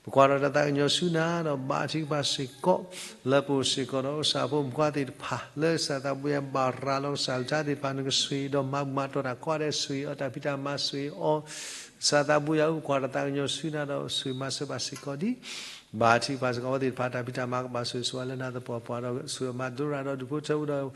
ပကွၢ်ထီၣ်တၢ်သးကညီၤဆူနၤဒီး ဘါထုကဖၣ်စ့ၢ်ကီး လၢပအိၣ်စ့ၢ်ကီးဒီးကစၢ်ဖိမုၣ်ဖိခွါသ့ၣ်တဖၣ် လၢကစၢ်သးဘိယွၤဘၣ်ရၤလီၤကစၢ်ကလုၢ်ကထါသ့ၣ်တဖၣ် နကဆိၣ်ဂ့ၤဒီးမၤဘူၣ်မၤတီၢ်တၢ်ကိးဂၤဒဲး ဆိၣ်ဂ့ၤအီၤ တၢ်ဖံးတၢ်မၤဆိၣ်ဂ့ၤအီၤ ကစၢ်သးဘိယွၤဧၢ ပကွၢ်ထီၣ်တၢ်သးကညီၤဆူနၤဒီး ဆိၣ်ဂ့ၤမၤစၢၤဘၣ်စ့ၢ်ကီးဒံး ဘါထုကဖၣ်စ့ၢ်ကီးအဝဲသ့ၣ်တဖၣ် တၢ်ဖံးတၢ်မၤကဘၣ်ဆိၣ်ဂ့ၤဆိၣ်ဝါလၢနၤသပှၢ်ပှၢ်ဒီး ဆိၣ်ဂ့ၤမၤဒိရၤဒီးဒူၣ်ဖိထၢဖိဒီး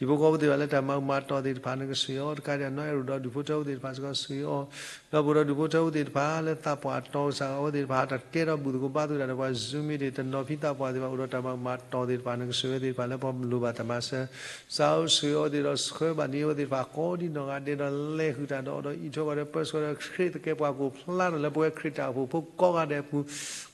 ဟံၣ်ဖိဃီဖိသ့ၣ်တဖၣ်လၢတၢ်မၤဘူၣ်မၤတီၢ်သ့ၣ်တဖၣ် နကဆိၣ်ဂ့ၤအီၤ တကးဒံးနီၢ်အဲၣ်ရူးဒီးဒူၣ်ဖိထၢဖိသ့ၣ်တဖၣ်စ့ၢ်ကီး ဆိၣ်ဂ့ၤအီၤ ဒီးပအိၣ်ဒီးဒူၣ်ဖိထၢဖိသ့ၣ်တဖၣ် လၢသးပှၢ်တီၤကစၢ် အဝဲသ့ၣ်တဖၣ် တၢ်ကဲထီၣ်ဘူၣ်သကိးဘါသကိးတၢ်ဒီးပှၤ Zoom meeting တနီၤဖံသးပှၢ်သ့ၣ်တဖၣ် အိၣ်ဒီးတၢ်မၤဘူၣ်မၤတီၢ်သ့ၣ်တဖၣ် နကဆိၣ်ဂ့ၤအဝဲသ့ၣ်တဖၣ်လၢပှၤလိၣ်ဘၣ်တၢ်မၤစၢၤ ကစၢ်ဧၢ ဆိၣ်ဂ့ၤအဝဲသ့ၣ်ဒီးဆှၢဘၣ်န့ၢ်အဝဲသ့ၣ်တဖၣ် ကိးဒံနီၢ်ဂၤဒဲးဒီးလဲၤဃုာ်တၢ်ဒီး ဒီးအံးထွဲကွၢ်ထွဲပၢဆှၢဒီး ခရံာ်သကဲးပှၤကအိၣ်ဖျါထီၣ်လၢပဝဲခရံာ်တၢ်အိၣ်ဖှိၣ်ဖိကိးဂၤဒဲးအပူၤ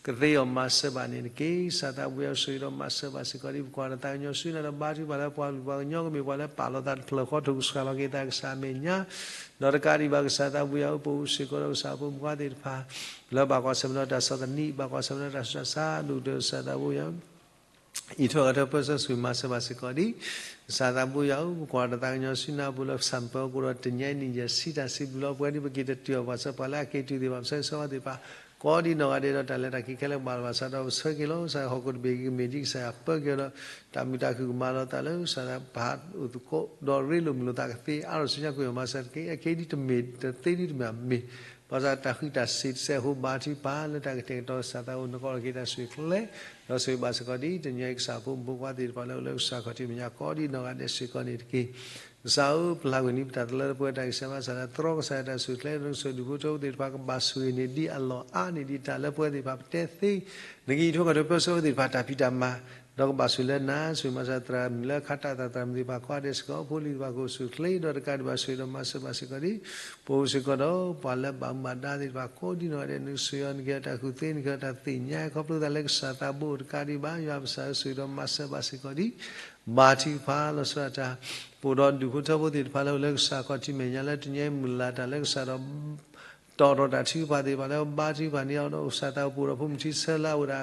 ကသ့အီၤမၤစၢၤဘၣ်န့ၣ်တက့ၢ်. ကစၢ်သးဘိယွၤ ဆိၣ်ဂ့ၤဒီးမၤစၢၤဘၣ်စ့ၢ်ကီးဒံး ပကွၢ်ထီၣ်တၢ်သးကညီၤဆူနၤဒီး ဘါထုကဖၣ်လၢပှၤကလုာ်ပှၤကညီကမ့ၢ်ပှၤလၢပာ်လီၤသးတဖျၢၣ်ဃီ ထိၣ်ကဆှၣ်လီၤက့ၤသးကစၢ်အမဲာ်ညါ ဒီးတကးဒံးဘၣ်ကစၢ်သးဘိယွၤဧၢ ပအိၣ်စ့ၢ်ကီးဒီးကစၢ်ဖိမုၣ်ဖိခွါသ့ၣ်တဖၣ် လၢဘၣ်ကွၢ်ဆၢၣ်မဲာ်ဒီးတၢ်ဆီၣ်သနံး ဘၣ်ကွၢ်ဆၢၣ်မဲာ်ဒီးတၢ်ဆူးတၢ်ဆါ ဒိၣ်ကတၢၢ်ကစၢ်သးဘိယွၤ အံးထွဲကွၢ်ထွဲပၢဆှၢ ဆိၣ်ဂ့ၤမၤစၢၤဘၣ်စ့ၢ်ကီးဒံး ကစၢ်သးဘိယွၤဧၢ ပကွၢ်ထီၣ်တၢ်သးကညီၤဆူနၤအပူၤလၢ ကစၢ်ပၢၤကအိၣ်ဒီးတနံၤအံၤ နံၣ်ယဲၢ်ဆံတၢ်စံးဘျုးလီၤပှဲၤဒံး ပက့ၤတတုၤအီၤဘၣ်ဆၢ ပှၤလၢအက့ၤတုၤသ့ၣ်တဖၣ်ဘၣ်ဆၢ ကစၢ်ဝါသ့ၣ်တဖၣ် ကိးဒံနီၢ်ဂၤဒဲးဒီးတၢ်လဲၤတၢ်က့ၤခဲလၢာ်ကဘၣ်လီၤဘၣ်ဆၣ်ဒီး ပဆၢက့ၤလီၤ ကစၢ်ဟီၣ်ခိၣ်တဘ့ၣ်ကမ့ၢ်ဒ်ကစၢ်ယွၤပၢက့ၤအီၤဒီး တၢ်မုာ်တၢ်ခုၣ်ကမၤလီၤသးလၢ ကစၢ်ယွၤပာ်အိၣ်သကိး ဒီးရ့လိာ်မုာ်လိာ်သးကသ့အါထီၣ်ဆူညါ ကွံာ်အီၤမၤစၢၤတက့ၢ်. အခဲအံၤဒ်တမ့ၢ်တသ့ဒ်တမ့ၢ်အမ့ၢ် ဘၣ်ဆၣ်တၢ်ဃံးတၢ်စ့းတစဲးအဃိ ဘါထုကဖၣ်လၢတၢ်ကတဲာ်ကတီၤကစၢ်သးအိၣ် နကိးထီၣ်က့ၤတၢ်ဆိၣ်ဂ့ၤကျဲ ဒီးဆိၣ်ဂ့ၤဘၣ်စ့ၢ်ကီးဒ် တနံၤအံၤကစၢ်ဖိမုၣ်ဖိခွါသ့ၣ်တဖၣ်လၢအိၣ်လၢကစၢ်ခီၣ်ထံးမဲာ်ညါ ကိးဒံနီၢ်ဂၤဒဲးစ့ၢ်ကီးန့ၣ်တက့ၢ်. ကစၢ်ဧၢ ပလၢ်ကွံာ်န့ၣ် ပတၢ်တလၢတပှဲၤတၢ်ဂံၢ်စၢ်ဘါစၢ်လၢ တြီကစၢ်ယွၤတၢ်ဆိၣ်ဂ့ၤကျဲ နကဆိၣ်ဂ့ၤဒူၣ်ဖိထၢဖိသ့ၣ်တဖၣ် ကဘၣ်ဆိၣ်ဂ့ၤန့ၢ်ဒံးအလီၢ်အါန့ၢ်ဒံးတၢ်လၢပှဲၤသ့ၣ်တဖၣ် ပတဲသ့ နကအံးထွဲကွၢ်ထွဲပၢဆှၢဝဲသ့ၣ်တဖၣ်တၢ်ဖံးတၢ်မၤ ဒီးကဘၣ်ဆိၣ်ဂ့ၤလၢနၤ ဆိၣ်ဂ့ၤမၤစၢၤသရၣ်မုၣ်လၢခါတၢ်သးသရၣ်မုၣ်သ့ၣ်တဖၣ်ကိးဂၤဒဲးစ့ၢ်ကီး ဖိလံၤသ့ၣ်တဖၣ်ကအိၣ်ဆူၣ်ချ့ ဒီးတကးဒံးဘၣ်ဆိၣ်ဂ့ၤဒီးမၤစၢၤဘၣ်စ့ၢ်ကီးဒ် ပအိၣ်စ့ၢ်ကီးဒီး ပှၤလၢဘၣ်မူဘၣ်ဒါသ့ၣ်တဖၣ်ကိးဒံနီၢ်ဂၤဒဲး နကဆိၣ်ဂ့ၤအီၤ နကဟ့ၣ်အီၤတၢ်ကူၣ်သ့ နကဟ့ၣ်အီၤတၢ်သ့ၣ်ညါ ခီဖျိသးလၢကစၢ်သးဘိအိၣ်တကးဒံးဘၣ် ယွၤပကစၢ်ဧၢ ဆိၣ်ဂ့ၤဒီးမၤစၢၤဘၣ်စ့ၢ်ကီးဒ် ဘါထုကဖၣ်လီၤဆီဒၣ်တၢ် ပအိၣ်ဒီးဒူၣ်ဖိထၢဖိသ့ၣ်တဖၣ်လၢအိၣ်လၢကစၢ်ခီၣ်ထံးမဲာ်ညါလၢတနံၤအံၤမုၢ်လၢ်တၢ်လၢကစၢ်ဒီး တီၢ်ထီၣ်တၢ်ထုကဖၣ်သ့ၣ်တဖၣ်လၢ ဘါထုကဖၣ်န့ၢ်အီၤဒီး ကစၢ်သးအိၣ်ပအိၣ်ဒီးဖိမုၣ်ထံဆၢလၢအအိ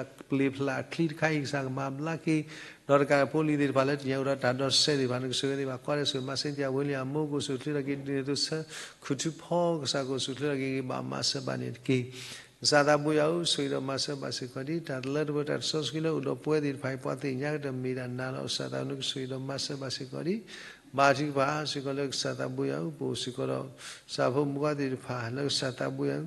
ၣ်ဒၣ်ပျ့ၤဖျါအချံတခါအံၤ ကစၢ်ကမၤဘျါက့ၤ ဒီးတကးဖိလံၤသ့ၣ်တဖၣ်လၢတနံၤအံၤအိၣ်ဒီးတၢ်ဒီးစဲးသ့ၣ်တဖၣ် နကဆိၣ်ဂ့ၤသ့ၣ်တဖၣ်ကိးဂၤဒဲး ဆိၣ်ဂ့ၤမၤစၢၤသ့ၣ်တဖၣ်ဝံၤလံ အမိၢ်ကအိၣ်ဆူၣ်ချ့ထီၣ်က့ၤ ဒ်န့ၣ်အသိးဆၢ ခူၣ်ထူဖီ ကစၢ်ကအိၣ်ဆူၣ်ချ့ထီၣ်က့ၤ ကဘၣ်မၤစၢၤဘၣ်န့ၣ်တက့ၢ်. ကစၢ်သးဘိယွၤဧၢ ဆိၣ်ဂ့ၤဒီးမၤစၢၤဘၣ်စ့ၢ်ကီးဒ် တၢ်တလၢတပှဲၤတၢ်တစီဆှံလၢအိၣ်ဒီးပဝဲသ့ၣ်တဖၣ်အံၤ ပှၤသ့ၣ်ညါကတၢၢ်မ့ၢ်ဒၣ်နၤလီၤ. ကစၢ်သးဘိယွၤ နကဆိၣ်ဂ့ၤဒီးမၤစၢၤဘၣ်စ့ၢ်ကီးဒ် ဘါထုကဖၣ်စ့ၢ်ကီးလၢကစၢ်သးဘိယွၤဧၢ ပအိၣ်စ့ၢ်ကီးဒီး ကစၢ်ဖိမုၣ်ဖိခွါသ့ၣ်တဖၣ်လၢကစၢ်သးဘိယွၤ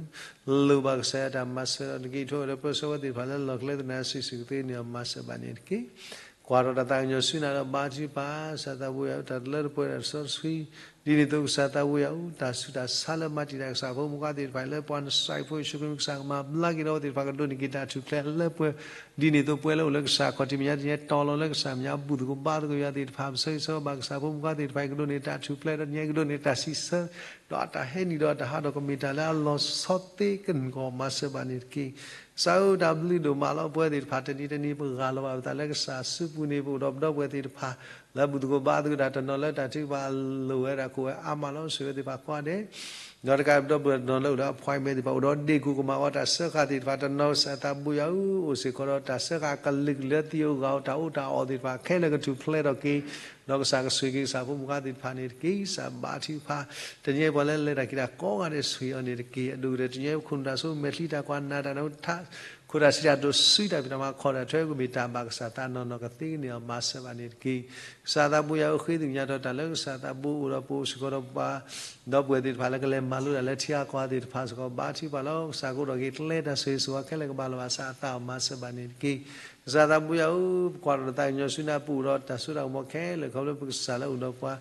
ဧၢ လိၣ်ဘၣ်ကစၢ်ယွၤတၢ်မၤစၢၤဒီး နကအံးထွဲဒီးပၢဆှၢဝဲသ့ၣ်တဖၣ်လၢလီၢ်ကျဲသနာ်က့ စံးဆူၣ်ကသ့န့ၣ် မၤစၢၤဘၣ်န့ၣ်တက့ၢ်. ကွၢ်ထီၣ်တၢ်သးကညီၤဆူနၤဒီး ဘါထုကဖၣ် ကစၢ်သးဘိယွၤဧၢ တၢ်တလၢတပှဲၤတၢ်တစီဆှံ ဒ်န့ၣ်အသိးကစၢ်သးဘိယွၤဧၢ တၢ်ဆူးတၢ်ဆါလၢမၤတံာ်တာ်ကစၢ်ဖိမုၣ်ဖိခွါသ့ၣ်တဖၣ်အံၤ လၢပှၤနစၢ်ဖိယ့ၣ်ၡူးခရံာ် ကစၢ်ကမၤဘျါက့ၤဒီးအဝဲသ့ၣ်တဖၣ် ကဒိးန့ၢ်က့ၤတၢ်ထူၣ်ဖျဲးလၢပှဲၤ ဒ်န့ၣ်အသိးပဝဲလၢအိၣ်လၢကစၢ်ခီၣ်ထံးမဲာ်ညါ တနံၤအံၤတီၢ်လီၤလၢကစၢ်မဲာ်ညါ ဘူၣ်သကိးဘါသကိးယွၤသ့ၣ်တဖၣ် ပဆၢဂ့ၤဆၢဝါဘၣ်ကစၢ်ဖိမုၣ်ဖိခွါသ့ၣ်တဖၣ်အံၤ ကဒိးန့ၢ်တၢ်ထူၣ်ဖျဲးဒီးတနံၤအံၤ ကဒိးန့ၢ်တၢ်စံးဆၢ ဒီးအတၢ်ဟဲနုာ်ဒီးအတၢ်ဟးထီၣ်ကမ့ၢ်တၢ်လၢအလီၤဆီသ့ကန့ၢ်ကီး မၤစၢၤဘၣ်န့ၣ်တက့ၢ်. ကစၢ်ဧၢ တၢ်ဘျုးဒိၣ်မးလီၤ ပဝဲသ့ၣ်တဖၣ် တနံၤတနံၤ ပဂၢ်လီၤဘၣ်ပသးလၢကစၢ်စုပူၤန့ၣ် ပအိၣ်ဒီးပဒီပုၢ်ဝဲၢ်သ့ၣ်တဖၣ် လၢဘူၣ်သကိးဘါသကိးတၢ်တနီၤလၢတၢ်ထုကဖၣ်အလိၣ်ဝဲဒၣ် ကိးဝဲအါမးလီၤ ဆိၣ်ဂ့ၤသ့ၣ်တဖၣ်ကိးဂၤဒဲး ဒီးတကးပဒီပုၢ်ဝဲၢ်တနီၤလၢအိၣ်ဒီး appointment သ့ၣ်တဖၣ် အိၣ်ဒီးဒ့ၣ်ကူၣ်ကမၤဝဲတၢ်စၢဃာ်သ့ၣ်တဖၣ်တနီၤ ကစၢ်သးဘိယွၤဧၢ အိၣ်စ့ၢ်ကီးဒီးတၢ်စၢဃာ်အကလုာ်ကလုာ်လၢသံးဧိၤဂာ်ဧိၤ တၢ်အိၣ်တၢ်အီၣ်သ့ၣ်တဖၣ်ခဲလၢာ်ကထူၣ်ဖျဲးထီၣ်က့ၤ ဒီးကစၢ်ကဆိၣ်ဂ့ၤက့ၤကစၢ်ဖိမုၣ်ဖိခွါသ့ၣ်တဖၣ်န့ၣ်တက့ၢ်. ကစၢ်ဘါထုကဖၣ် တနံၤအံၤပှၤလၢလဲၤတၢ်က့ၤတၢ်ကိးဂၤဒဲး ဆိၣ်ဂ့ၤအီၤန့ၣ်တက့ၢ်. အဒိၣ်ကတၢၢ်တနံၤအံၤ ပခိၣ်နူာ်တၢ်ဆိကမိၣ်မဲာ်ချံတၢ်ကွၢ်နးတၢ်နၢ ခိၣ်တၢ်စံးတၢ်တိာ်ဆှံတၢ်ဖံးတၢ်မၤ ခီၣ်တၢ်ထွဲ ကမ့ၢ်တၢ်ဘၣ်ကစၢ်သးနီၢ်နီၢ် ကသ့ကန့ၢ်အီၤ မၤစၢၤဘၣ်န့ၣ်တက့ၢ်. ကစၢ်သးဘိယွၤဧၢ ဃ့သ့ၣ်ညါထီၣ်တၢ်လၢကစၢ်သးဘိအိၣ်ဒီး ပအိၣ်စ့ၢ်ကီးဒီးပှၤ ဒီပုၢ်ဝဲၢ်သ့ၣ်တဖၣ်လၢကလဲၤမၤလိတၢ်လၢထံဂၤကီၢ်ဂၤသ့ၣ်တဖၣ်စ့ၢ်ကီး ဘါထုကဖၣ်လီၤ. ကစၢ်ကအိၣ်ထီၣ်က့ၤကျဲ တၢ်ဆိၣ်ဂ့ၤဆိၣ်ဝါခဲလၢာ်ကဘၣ်လီၤဘၣ်ဆၣ်အသးအီၤ မၤစၢၤဘၣ်န့ၣ်တက့ၢ်. ကစၢ်သးဘိယွၤဧၢ ပကွၢ်ထီၣ်တၢ်သးကညီၤဆူနၤ ပအိၣ်ဒီးတၢ်စိတၢ်ကမီၤခဲလၢာ် ခီဖျိပကစၢ်လၢအိၣ်ဒီးပှၤ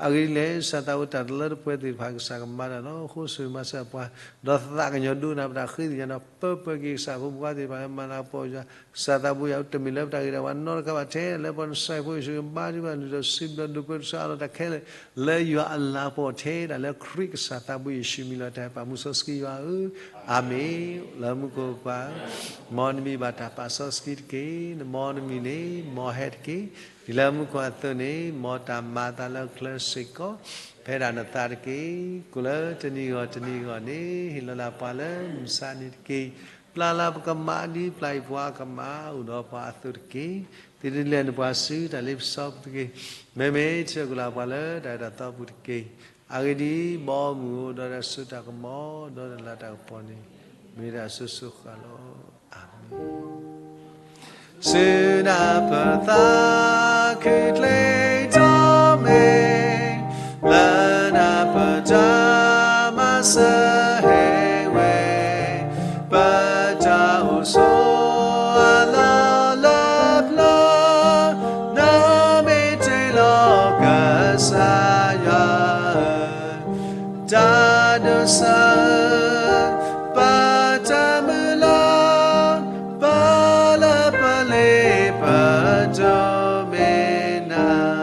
အဂ့ၢ်ဒ်လဲၣ် ကစၢ်သးဘိ တၢ်တလၢတပှဲၤသ့ၣ်တဖၣ် ကစၢ်ကမၤတၢ်လီၤ. အဃိဆိၣ်ဂ့ၤမၤစၢၤပှၤ ဒီးသးကညီၤဒိကနၣ်ပတၢ် ဃ့သ့ၣ်ညါဒီး ပၢပှဲၤက့ၤကစၢ်ဖိမုၣ်ဖိခွါသ့ၣ်တဖၣ်လၢမၤလၤကပီၤယွၤ ကစၢ်သးဘိယွၤဧၢ တမ့ၢ်လၢပတၢ်ဂ့ၤတၢ်ဝါနီတခါဘၣ် ထဲလၢပှၤနစၢ်ဖိယ့ၣ်ၡူးခရံာ် ဘါထုကဖၣ်နုာ်ဒီးစံးဘျုးဒိးပၢဆှၢအါထီၣ်တၢ်ခဲလၢာ် လၢယွၤအလၤကပီၤထဲဒၣ်လၢခရံာ်ကစၢ်သးဘိယ့ၣ်ၡူးမံၤလီၤ. တၢ်အဲၣ်ပာ်မူစီဆှံယွၤဧၢ, အၤမ့ၣ်. လၢမူခိၣ်ပၢ်ဧၢ, မ်နမံၤဘၣ်တၢ်ပာ်စီဆှံတက့ၢ်. မ်နမံၤန့ၣ် မ်ဟဲတက့ၢ်. ဒ်လၢမူခိၣ်အသိးန့ၣ် မ်တၢ်မၤအသးလၢချၢစ့ၢ်ကီး ဖဲဒၣ်နသးတက့ၢ်. ကိၣ်လၢတနံၤဂီၢ်တနံၤဂီၢ်န့ၣ် ဟ့ၣ်လီၤလၢပှၤလၢမုၢ်ဆါန့ၣ်တက့ၢ်. ပျၢ်လၢပကမၣ်ဒ်ပျၢ်အံၤပှၤကမၣ် အိၣ်ဒီးပှၤအသိးတက့ၢ်. သုတလဲၤနုာ်ပှၤဆူတၢ်လ့ပစီပူၤတဂ့ၤ. မ့မ့ၢ်ထံၣ်ကလၢ်ပှၤလၢတၢ်အဲၣ်တၢ်သီပူၤတက့ၢ်. အဂ့ၢ်ဒ်အံၤ, ဘီမုၢ်အိၣ်ဒီးတၢ်စိတၢ်ကမီၤ ဒီးတၢ်လၤတၢ်ကပီၤန့ၣ် မ့ၢ်ဒၣ်အစိၤစိၤဃၣ်ဃၣ်လီၤ. အၤမ့ၣ်. စူၢ်နၤပသးခုၣ်ကျ့ထီၣ်မ့ၢ် လၢနၤပတၢ်မၤစၢၤဟဲဝဲ, ပတၢ်အိၣ်ဆိးအလီၢ်လၢပျၢၤ, နမ့ၢ်တ့ၢ်လီၤကစၢ်ယွၤ တၢ်ဒိးစၢၤ ပတၢ်မုၢ်လၢ်, ပလၢပလ့ပဒိၣ်မ့ၢ်နၤ.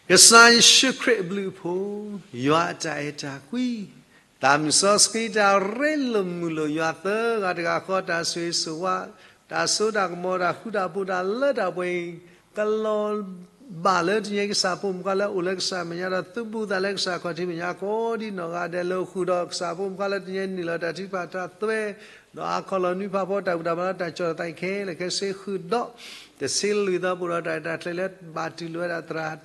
ကစၢ်ယ့ၣ်ၡူးခရံာ်အဘျုးအဖှိၣ်, ယွၤအတၢ်အဲၣ်တၢ်ကွံ, သးမုၢ်စီဆှံတၢ်ရ့လိာ်မုာ်လိာ်ယွၤသၢဂၤတဂၤဃီ တၢ်ဆိၣ်ဂ့ၤဆိၣ်ဝါ, တၢ်စိတၢ်ကမီၤ တၢ်ဃူတၢ်ဖိး တၢ်လၢတၢ်ပှဲၤအံၤ ကလီၤဘၣ်လၢတနံၤအံၤ ကစၢ်ဖိမုၣ်ခွါလၢအိၣ်လၢကစၢ်မဲာ်ညါ ဒီးသုးဘူးသးလၢကစၢ်ခီၣ်ထံးမဲာ်ညါ ကိးဒံးနီၢ်ဂၤဒဲး လၢအဃုာ်ဒီးကစၢ်ဖိမုၣ်ခွါလၢတနံၤအံၤ နုာ်လီၤတၢ်ထုကဖၣ်တၢ်သွဲ ဒီးအခီၣ်လီၢ်နွံဖးဖီ တၢ်ဘူၣ်တၢ်ဘါလၢတၢ်ကီတၢ်ခဲခဲလၢာ်ခဲဆ့ ဃုာ်ဒီး တဆံလွံၢ်သီ ပအိၣ်ဒီးတၢ်ရဲၣ်တၢ်ကျဲၤလၢဘၣ်တူၢ်လိာ်ဝဲဒၣ်သရၣ်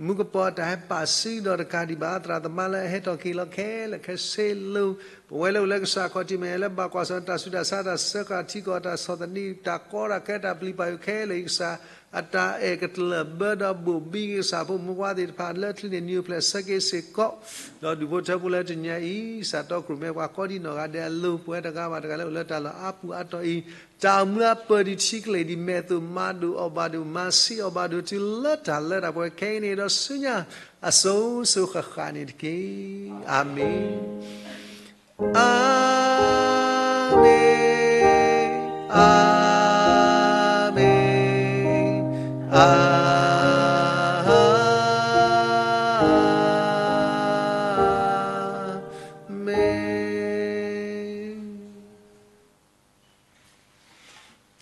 မူကပီၤတၢ်ဟဲပာ်စုဒီးတကးဒံးဘၣ် သရၣ်သမါလၢအဟဲထီၣ်က့ၤလီၤခဲလၢာ်ခဲဆ့လၢ ပဝဲလၢအိၣ်လၢကစၢ်ခီၣ်ထံးမဲာ်ညါလၢဘၣ်ကွၢ်ဆၢၣ်တၢ်ဆူးတၢ်ဆါ တၢ်စၢဃာ်ထံကီၢ် တၢ်ဆီၣ်သနံး တၢ်ကီတၢ်ခဲ တၢ်ပျံၤပာ်ယိၣ်ခဲလၢာ်အံၤ ကစၢ် အတၢ်အဲၣ်ကတလၢၢ်ဘၢဒီးဘိၣ်ဘံက့ၤကစၢ်ဖိမုၣ်ဖိခွါသ့ၣ်တဖၣ်လၢချံန့ၣ် နံၤအိၣ်ဖျဲၣ်ဆၢက့ၤစ့ၢ်ကီး ဒီးဒူၣ်ဖိထၢဖိလၢတနံၤအံၤ ကစၢ်တီခိၣ်ရိၣ်မဲပှၤကိးဒံးနီၢ်ဂၤဒဲးအလိၤ ပဝဲတဂၤဘၣ်တဂၤလၢအိၣ်လၢတၢ်လီၢ်အါပူၤအါတီၢ်အံၤ တၢ်အိၣ်မူအပၢၢ်ဒံးထံကလ့ၢ်ဒံး မဲာ်သူၣ်မၤဒိၣ်အီၣ်ဘၣ်ဒိၣ် မၤဆံးအီၣ်ဘၣ်ဒိၣ်တုၤလၢတၢ်လၢတၢ်ပှဲၤခဲအံၤန့ၣ် ဒီးဆူညါအစိၤစိၤဃၣ်ဃၣ်န့ၣ်တက့ၢ်. အၤမ့ၣ်. အၤမ့ၣ်, အၤမ့ၣ်, အၤမ့ၣ်.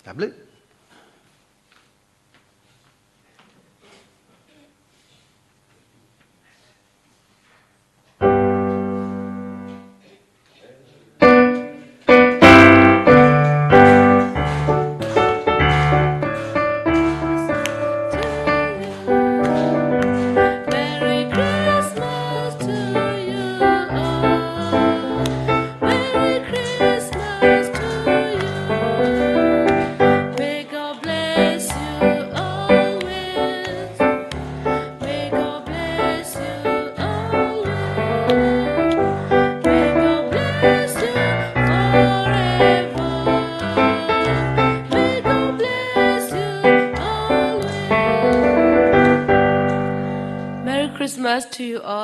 တၢ်ဘျုး